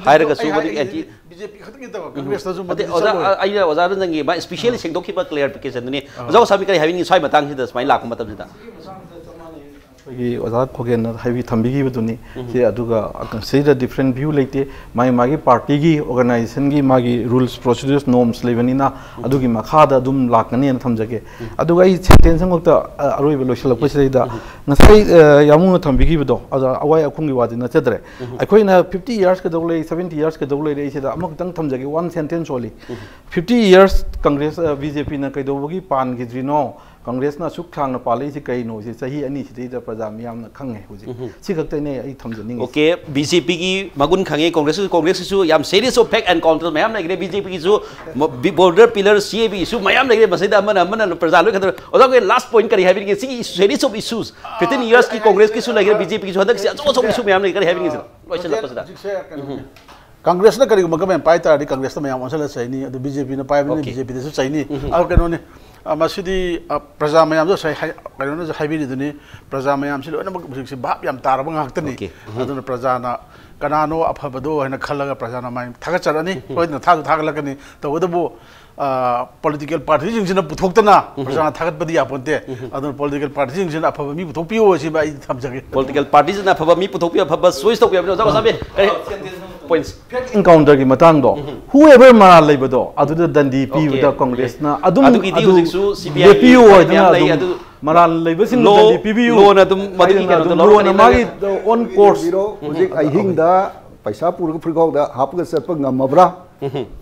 ꯍꯥꯏꯔꯒꯁꯨ ꯑꯩ ꯃꯗꯨꯒꯤ ꯍꯥꯏꯔꯤꯁꯦ ꯑꯦꯟꯇꯤ ꯕꯤ ꯖꯦ ꯄꯤ ꯈꯛꯇꯪꯒꯤ ꯅꯠꯇꯕ, ꯀꯪꯒ꯭ꯔꯦꯁꯇꯁꯨ ꯅꯠꯇꯦ, ꯃꯗꯨꯗꯤ ꯑꯣꯖꯥ, ꯆꯠꯂꯣꯏ꯫ ꯑ-, ꯑꯩꯅ ꯑꯣꯖꯥꯗ ꯅꯪꯒꯤ ꯃꯥ ꯏꯁꯄꯤꯁꯤꯌꯦꯜꯂꯤ ꯁꯦꯡꯗꯣꯛꯈꯤꯕ ꯀ꯭ꯂꯦꯔꯤꯐꯤꯀꯦꯁꯟꯗꯨꯅꯤ꯫ ꯑꯣꯖꯥ ꯒꯣꯁꯥꯃꯤ, ꯀꯔꯤ ꯍꯥꯏꯕꯤꯅꯤꯡꯉꯤ ꯁ꯭ꯋꯥꯏ ꯃꯇꯥꯡꯁꯤꯗ ꯁꯨꯃꯥꯏꯅ ꯂꯥꯛꯄ ꯃꯇꯝꯁꯤꯗ? ꯑꯩꯈꯣꯏꯒꯤ ꯑꯣꯖꯥ ꯈꯣꯒꯦꯟꯅ ꯍꯥꯏꯕꯤ ꯊꯝꯕꯤꯈꯤꯕꯗꯨꯅꯤ꯫ ꯁꯤ ꯑꯗꯨꯒ ꯁꯤꯗ ꯗꯤꯐ꯭ꯔꯦꯟ ꯚ꯭ꯌꯨ ꯂꯩꯇꯦ꯫ ꯃꯥꯒꯤ ꯃꯥꯒꯤ ꯄꯥꯔꯇꯤꯒꯤ ꯑꯣꯔꯒꯅꯥꯏꯖꯦꯁꯟꯒꯤ ꯃꯥꯒꯤ ꯔꯨꯜꯁ, ꯄ꯭ꯔꯣꯁꯤꯗ꯭ꯌꯨꯔꯁ, ꯅꯣꯔꯝꯁ ꯂꯩꯕꯅꯤꯅ ꯑꯗꯨꯒꯤ ꯃꯈꯥꯗ ꯑꯗꯨꯝ ꯂꯥꯛꯀꯅꯤꯅ ꯊꯝꯖꯒꯦ꯫ ꯑꯗꯨꯒ ꯑꯩ ꯁꯦꯟꯇꯦꯟꯁ ꯑꯃꯈꯛꯇ, ꯑ, ꯑꯔꯣꯏꯕ ꯂꯣꯏꯁꯤꯜꯂꯛꯄꯁꯤꯗꯩꯗ ꯉꯁꯥꯏ, ꯑ, ꯌꯥꯝꯕꯨꯡꯅ ꯊꯝꯕꯤꯈꯤꯕꯗꯣ, ꯑꯗ ꯑꯋꯥꯏ ꯑꯈꯨꯝꯒꯤ ꯋꯥꯗꯤ ꯅꯠꯆꯗ꯭ꯔꯦ꯫ ꯑꯩꯈꯣꯏꯅ ꯐꯤꯐꯇꯤ ꯌꯔꯁ ꯀꯩꯗꯧ ꯂꯩ, ꯁꯕꯦꯟꯇꯤ ꯌꯔꯁ ꯀꯩꯗꯧ ꯂꯩꯔꯦ? ꯑꯩ ꯁꯤꯗ ꯑꯃꯈꯛꯇꯪ ꯊꯝꯖꯒꯦ, one sentence only. Fifty years Congress, ꯑ, ꯕꯤ ꯖꯦ ꯄꯤꯅ ꯀꯩꯗꯧꯕꯒꯤ ꯄꯥꯟꯈꯤꯗ꯭ꯔꯤꯅꯣ? ꯀꯪꯒ꯭ꯔꯦꯁꯅ ꯑꯁꯨꯛ ꯁꯥꯡꯅ ꯄꯥꯜꯂꯛꯏꯁꯤ ꯀꯩꯅꯣ? ꯁꯤ ꯆꯍꯤ ꯑꯅꯤꯁꯤꯗꯩꯗ ꯄ꯭ꯔꯖꯥ ꯃꯤꯌꯥꯝꯅ ꯈꯪꯉꯦ ꯍꯧꯖꯤꯛ꯫ ꯁꯤ ꯈꯛꯇꯅꯦ ꯑꯩ ꯊꯝꯖꯅꯤꯡꯉꯤꯁꯦ꯫ ꯑꯣꯀꯦ, ꯕꯤ ꯖꯦ ꯄꯤꯒꯤ ꯃꯒꯨꯟ ꯈꯪꯉꯦ, ꯀꯪꯒ꯭ꯔꯦꯁꯀꯤꯁꯨ, ꯀꯪꯒ꯭ꯔꯦꯁꯀꯤꯁꯨ ꯌꯥꯝ series of fake and counter ꯃꯌꯥꯝ ꯂꯩꯈ꯭ꯔꯦ꯫ ꯕꯤ ꯖꯦ ꯄꯤꯒꯤꯁꯨ border pillar, C A B ꯏꯁꯨ ꯃꯌꯥꯝ ꯂꯩꯈ꯭ꯔꯦ꯫ ꯃꯁꯤꯗ ꯑꯃꯅ ꯑꯃꯅ ꯄ꯭ꯔꯖꯥ ꯂꯣꯏ ꯈꯟꯗꯣꯛꯑꯦ꯫ ꯑꯣꯖꯥ, ꯑꯩꯈꯣꯏ ꯂꯥꯁ ꯄꯣꯏꯟꯠ ꯀꯔꯤ ꯍꯥꯏꯕꯤꯅꯤꯡꯒꯦ? ꯁꯤꯒꯤ ꯁꯦꯔꯤꯁ ꯑꯣꯐ ꯏꯁꯨꯁ, ꯐꯤꯐꯇꯤꯟ ꯌꯔꯁꯀꯤ ꯀꯪꯒ꯭ꯔꯦꯁꯀꯤꯁꯨ ꯂꯩꯈ꯭ꯔꯦ, ꯕꯤ ꯖꯦ ꯄꯤꯒꯤꯁꯨ ꯍꯟꯗꯛꯁꯤ ꯑꯆꯧ ꯑꯆꯧꯕ ꯏꯁꯨ ꯃꯌꯥꯝ ꯂꯩ꯫ ꯀꯔꯤ ꯍꯥꯏꯕꯤꯅꯤꯡꯉꯤ ꯁꯤꯗ? ꯂꯣꯏꯁꯤꯜꯂꯛꯄꯁꯤꯗ꯫ ꯍꯧꯖꯤꯛꯁꯦ ꯀꯩꯅꯣꯅꯦ꯫ ꯀꯪꯒ꯭ꯔꯦꯁꯅ ꯀꯔꯤꯒꯨꯝꯕ ꯒꯃꯦꯟ ꯄꯥꯏ ꯇꯥꯔꯗꯤ ꯀꯪꯒ꯭ꯔꯦꯁꯇ ꯃꯌꯥꯝ ꯑꯣꯟꯁꯤꯜꯂ ꯆꯩꯅꯤ, ꯑꯗꯨ ꯕꯤ ꯖꯦ ꯄꯤꯅ ꯄꯥꯏꯕꯅꯤꯅ ꯑꯣꯀꯦ꯫ ꯕꯤ ꯖꯦ ꯄꯤꯗꯁꯨ ꯆꯩꯅꯤ꯫ ꯑꯗꯨ ꯀꯩꯅꯣꯅꯤ, ꯑ, ꯃꯁꯤꯗꯤ, ꯑ, ꯄ꯭ꯔꯖꯥ ꯃꯌꯥꯝꯁꯨ ꯉꯁꯥꯏ ꯍꯥꯏ-, ꯀꯩꯅꯣꯅꯁꯨ ꯍꯥꯏꯕꯤꯔꯤꯗꯨꯅꯤ, ꯄ꯭ꯔꯖꯥ ꯃꯌꯥꯝꯁꯤ ꯂꯣꯏꯅꯃꯛ ꯍꯧꯖꯤꯛꯁꯤ ꯚꯥꯞ ꯌꯥꯝ ꯇꯥꯔꯕ ꯉꯥꯛꯇꯅꯤ꯫ ꯑꯣꯀꯦ꯫ ꯑꯗꯨꯅ ꯄ꯭ꯔꯖꯥꯅ ꯀꯅꯥꯅꯣ ꯑꯐꯕꯗꯣ ꯍꯥꯏꯅ ꯈꯜꯂꯒ ꯄ꯭ꯔꯖꯥꯅ ꯃꯥꯏ ꯊꯥꯒꯠꯆꯔꯅꯤ꯫ ꯁꯣꯏꯗꯅ ꯊꯥꯁꯨ ꯊꯥꯒꯠꯂꯛꯀꯅꯤ꯫ ꯇꯧꯕꯇꯕꯨ, ꯑ, ꯄꯣꯂꯤꯇꯤꯀꯦꯜ ꯄꯥꯔꯇꯤꯁꯤꯡꯁꯤꯅ ꯄꯨꯊꯣꯛꯇꯅ ꯄ꯭ꯔꯖꯥꯅ ꯊꯥꯒꯠꯄꯗꯤ ꯌꯥꯄꯣꯟꯇꯦ꯫ ꯑꯗꯨꯅ ꯄꯣꯂꯤꯇꯤꯀꯦꯜ ꯄꯥꯔꯇꯤꯁꯤꯡꯁꯤꯅ ꯑꯐꯕ ꯃꯤ ꯄꯨꯊꯣꯛꯄꯤꯌꯨ ꯁꯤꯃ ꯑꯩ ꯊꯝꯖꯒꯦ꯫ ꯄꯣꯂꯤꯇꯤꯀꯦꯜ ꯄꯥꯔꯇꯤꯁꯤꯅ ꯑꯐꯕ ꯃꯤ ꯄꯨꯊꯣꯛꯄꯤꯌꯨ, ꯑꯐꯕ ꯆꯣꯏꯁ ꯇꯧꯕꯤꯌꯨ ꯍꯥꯏꯕꯅꯤ꯫ ꯑꯣꯖꯥ ꯒꯣꯁꯥꯃꯤ, ꯀꯔꯤ ꯄꯣꯏꯟꯠꯁ? ꯐꯦꯛ ꯏꯟꯀꯥꯎꯟꯇꯔꯒꯤ ꯃꯇꯥꯡꯗꯣ, whoever ꯃꯔꯥꯜ ꯂꯩꯕꯗꯣ ꯑꯗꯨꯗ ꯗꯟꯗꯤ ꯄꯤꯕꯗ ꯑꯣꯀꯦ꯫ ꯀꯪꯒ꯭ꯔꯦꯁꯅ ꯑꯗꯨꯝ ꯑꯗꯨꯒꯤꯗꯤ ꯑꯗꯨ ꯍꯧꯖꯤꯛꯁꯨ ꯁꯤ ꯕꯤ ꯑꯥꯏ ꯂꯦꯞꯄꯤꯌꯨ ꯍꯥꯏꯗꯅ ꯃꯌꯥꯝ ꯂꯩ, ꯑꯗꯨꯝ ꯑꯗꯨ ꯃꯔꯥꯜ ꯂꯩꯕꯁꯤꯡꯗꯨ ꯂꯣ, ꯗꯟꯗꯤ ꯄꯤꯕꯤꯌꯨ ꯂꯣꯅ ꯑꯗꯨꯝ ꯃꯗꯨꯒꯤ ꯍꯥꯏꯗꯅ ꯀꯩꯅꯣꯗꯣ ꯑꯗꯨꯝ ꯂꯣꯅ ꯂꯧꯔꯒ ꯃꯥꯒꯤ ꯑꯣꯟ ꯀꯣꯔꯁ꯫ ꯌꯦꯡꯕꯤꯔꯣ, ꯍꯧꯖꯤꯛ ꯑꯍꯤꯡꯗ ꯄꯩꯁꯥ ꯄꯨꯔꯒ ꯐꯨꯔꯤꯈꯥꯎꯗ ꯍꯥꯞꯄꯒ ꯆꯠꯄ ꯉꯝꯃꯕ꯭ꯔꯥ?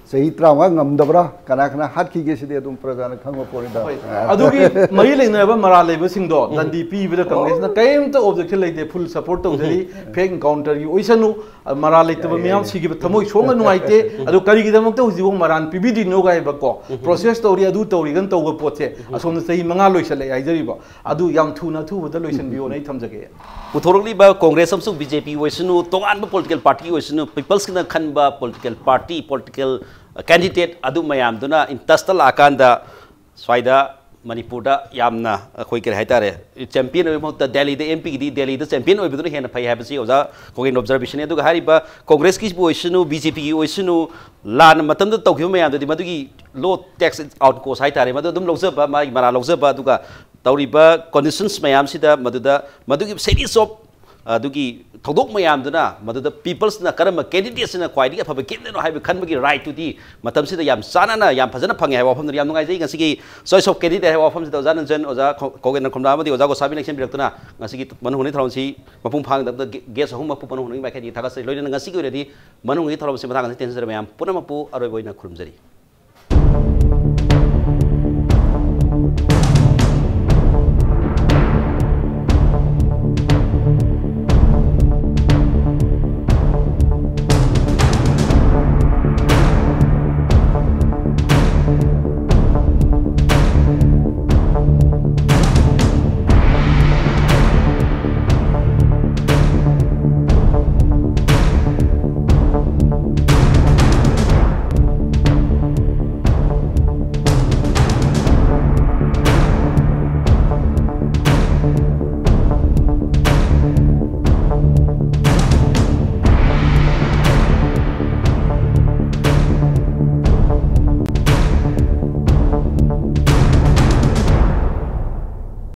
ꯆꯍꯤ ꯇꯔꯥꯃꯉꯥ ꯉꯝꯗꯕ꯭ꯔꯥ? ꯀꯅꯥ ꯀꯅꯥ ꯍꯥꯠꯈꯤꯒꯦ ꯁꯤꯗꯤ ꯑꯗꯨꯝ ꯄ꯭ꯔꯖꯥꯅ ꯈꯪꯕ ꯄꯣꯠꯅꯤꯗ꯫ ꯍꯣꯏ꯫ ꯑꯗꯨꯒꯤ ꯃꯔꯤ ꯂꯩꯅꯔꯕ ꯃꯔꯥꯜ ꯂꯩꯕꯁꯤꯡꯗꯣ ꯗꯟꯗꯤ ꯄꯤꯕꯗ ꯀꯪꯒ꯭ꯔꯦꯁꯅ ꯀꯔꯤꯝꯇ ꯑꯣꯕꯖꯦꯛꯁꯟ ꯂꯩꯇꯦ, ꯐꯨꯜ ꯁꯄꯣꯔꯠ ꯇꯧꯖꯔꯤ꯫ ꯐꯦꯛ ꯏꯟꯀꯥꯎꯟꯇꯔꯒꯤ ꯑꯣꯏꯁꯅꯨ, ꯃꯔꯥꯜ ꯂꯩꯇꯕ ꯃꯤꯌꯥꯝ ꯁꯤꯈꯤꯕ ꯊꯃꯣꯏ ꯁꯣꯛꯅ ꯅꯨꯡꯉꯥꯏꯇꯦ꯫ ꯑꯗꯨ ꯀꯔꯤꯒꯤꯗꯃꯛꯇ ꯍꯧꯖꯤꯛꯐꯥꯎ ꯃꯔꯥꯜ ꯄꯤꯕꯤꯗ꯭ꯔꯤꯅꯣ ꯍꯥꯏꯕꯀꯣ, ꯄ꯭ꯔꯣꯁꯦꯁ ꯇꯧꯔꯤ, ꯑꯗꯨ ꯇꯧꯔꯤꯒꯅ ꯇꯧꯕ ꯄꯣꯠꯁꯦ ꯑꯁꯣꯝꯗ ꯆꯍꯤ ꯃꯉꯥ ꯂꯣꯏꯁꯜꯂꯛꯑꯦ ꯍꯥꯏꯖꯔꯤꯕ꯫ ꯑꯗꯨ ꯌꯥꯝ ꯊꯨꯅ ꯑꯊꯨꯕꯗ ꯂꯣꯏꯁꯤꯟꯕꯤꯌꯣꯅ ꯑꯩ ꯊꯝꯖꯒꯦ꯫ ꯄꯨꯊꯣꯔꯛꯂꯤꯕ ꯀꯣꯡꯒ꯭ꯔꯦꯁ ꯑꯃꯁꯨꯡ ꯕꯤ ꯖꯦ ꯄꯤ ꯑꯣꯏꯁꯅꯨ, ꯇꯣꯉꯥꯟꯕ ꯄꯣꯂꯤꯇꯤꯀꯦꯜ ꯄꯥꯔꯇꯤ ꯑꯣꯏꯁꯅꯨ, ꯄꯤꯄꯜꯁꯀꯤꯅ ꯈꯟꯕ ꯄꯣꯂꯤꯇꯤꯀꯦꯜ ꯄꯥꯔꯇꯤ, ꯄꯣꯂꯤꯇꯤꯀꯦꯜ ꯀꯦꯟꯗꯤꯗꯦꯠ ꯑꯗꯨ ꯃꯌꯥꯝꯗꯨꯅ ꯏꯟ ꯇꯁꯇ ꯂꯥꯛꯑꯀꯥꯟꯗ ꯁ꯭ꯋꯥꯏꯗ ꯃꯅꯤꯄꯨꯔꯗ ꯌꯥꯝꯅ ꯑꯩꯈꯣꯏ ꯀꯔꯤ ꯍꯥꯏꯇꯥꯔꯦ, ꯆꯦꯝꯄꯤꯌꯟ ꯑꯣꯏꯕ ꯃꯍꯨꯠꯇ ꯗꯦꯜꯂꯤꯗ, ꯑꯦꯝ ꯄꯤꯒꯤꯗꯤ ꯗꯦꯜꯂꯤꯗ ꯆꯦꯝꯄꯤꯌꯟ ꯑꯣꯏꯕꯗꯨꯅ ꯍꯦꯟꯅ ꯐꯩ ꯍꯥꯏꯕꯁꯤ ꯑꯣꯖꯥ ꯈꯣꯒꯦꯟ ꯑꯣꯕꯖꯔꯕꯦꯁꯟꯅꯤ꯫ ꯑꯗꯨꯒ ꯍꯥꯏꯔꯤꯕ ꯀꯣꯡꯒ꯭ꯔꯦꯁꯀꯤꯕꯨ ꯑꯣꯏꯁꯅꯨ, ꯕꯤ ꯖꯦ ꯄꯤꯒꯤ ꯑꯣꯏꯁꯅꯨ, ꯂꯥꯟ ꯃꯇꯝꯗ ꯇꯧꯈꯤꯕ ꯃꯌꯥꯝꯗꯨꯗꯤ ꯃꯗꯨꯒꯤ ꯂꯣ ꯇꯦꯛꯁ ꯑꯥꯎꯠ ꯀꯣꯁ ꯍꯥꯏꯇꯥꯔꯦ, ꯃꯗꯨ ꯑꯗꯨꯝ ꯂꯧꯖꯕ, ꯃꯥꯒꯤ ꯃꯔꯥ ꯂꯧꯖꯕ, ꯑꯗꯨꯒ ꯇꯧꯔꯤꯕ ꯀꯣꯟꯗꯤꯁꯟꯁ ꯃꯌꯥꯝꯁꯤꯗ ꯃꯗꯨꯗ ꯃꯗꯨꯒꯤ ꯁꯦꯔꯤꯁ ꯑꯣꯐ ꯑꯗꯨꯒꯤ ꯊꯧꯗꯣꯛ ꯃꯌꯥꯝꯗꯨꯅ ꯃꯗꯨꯗ ꯄꯤꯄꯜꯁꯅ ꯀꯔꯝꯕ ꯀꯦꯟꯗꯤꯗꯦꯠꯁꯤꯅ ꯈ꯭ꯋꯥꯏꯗꯒꯤ ꯑꯐꯕ ꯀꯦꯟꯗꯤꯗꯦꯠꯅꯣ ꯍꯥꯏꯕ ꯈꯟꯕꯒꯤ ꯔꯥꯏꯠꯇꯨꯗꯤ ꯃꯇꯝꯁꯤꯗ ꯌꯥꯝ ꯆꯥꯟꯅꯅ, ꯌꯥꯝ ꯐꯖꯅ ꯐꯪꯉꯦ ꯍꯥꯏꯕ ꯋꯥꯐꯝꯗꯨꯅꯤ꯫ ꯌꯥꯝ ꯅꯨꯡꯉꯥꯏꯖꯩ ꯉꯁꯤꯒꯤ ꯆꯣꯏꯁ ꯑꯣꯐ ꯀꯦꯟꯗꯤꯗꯦꯠ ꯍꯥꯏꯕ ꯋꯥꯐꯝꯁꯤꯗ ꯑꯣꯖꯥ ꯅꯟꯖꯟ, ꯑꯣꯖꯥ ꯈꯣ-, ꯈꯣꯒꯦꯟ ꯅꯈꯨꯝꯂꯥ ꯑꯃꯗꯤ ꯑꯣꯖꯥ ꯒꯣꯁꯥꯕꯤ ꯂꯦꯡꯁꯤꯟꯕꯤꯔꯛꯇꯨꯅ ꯉꯁꯤꯒꯤ ꯃꯅꯨꯡ ꯍꯨꯠꯅ ꯊꯧꯔꯝꯁꯤ ꯃꯄꯨꯡ ꯐꯥꯍꯟꯗꯕꯗ ꯒꯦ-, ꯒꯦꯁ ꯑꯍꯨꯝꯃꯛꯄꯨ ꯃꯅꯨꯡ ꯍꯨꯠꯅꯒꯤ ꯃꯥꯏꯀꯩꯗꯒꯤ ꯊꯥꯒꯠꯆꯔꯤ꯫ ꯂꯣꯏꯅꯅ ꯉꯁꯤꯒꯤ ꯑꯣꯏꯅꯗꯤ ꯃꯅꯨꯡ ꯍꯨꯠꯅ ꯊꯧꯔꯝꯁꯤ ꯃꯇꯥꯡ ꯑꯁꯤꯗ ꯇꯦꯟꯖꯔꯦ꯫ ꯃꯌꯥꯝ ꯄꯨꯝꯅꯃꯛꯄꯨ ꯑꯔꯣꯏꯕ ꯑꯣꯏꯅ ꯈꯨꯔꯨꯝꯖꯔꯤ꯫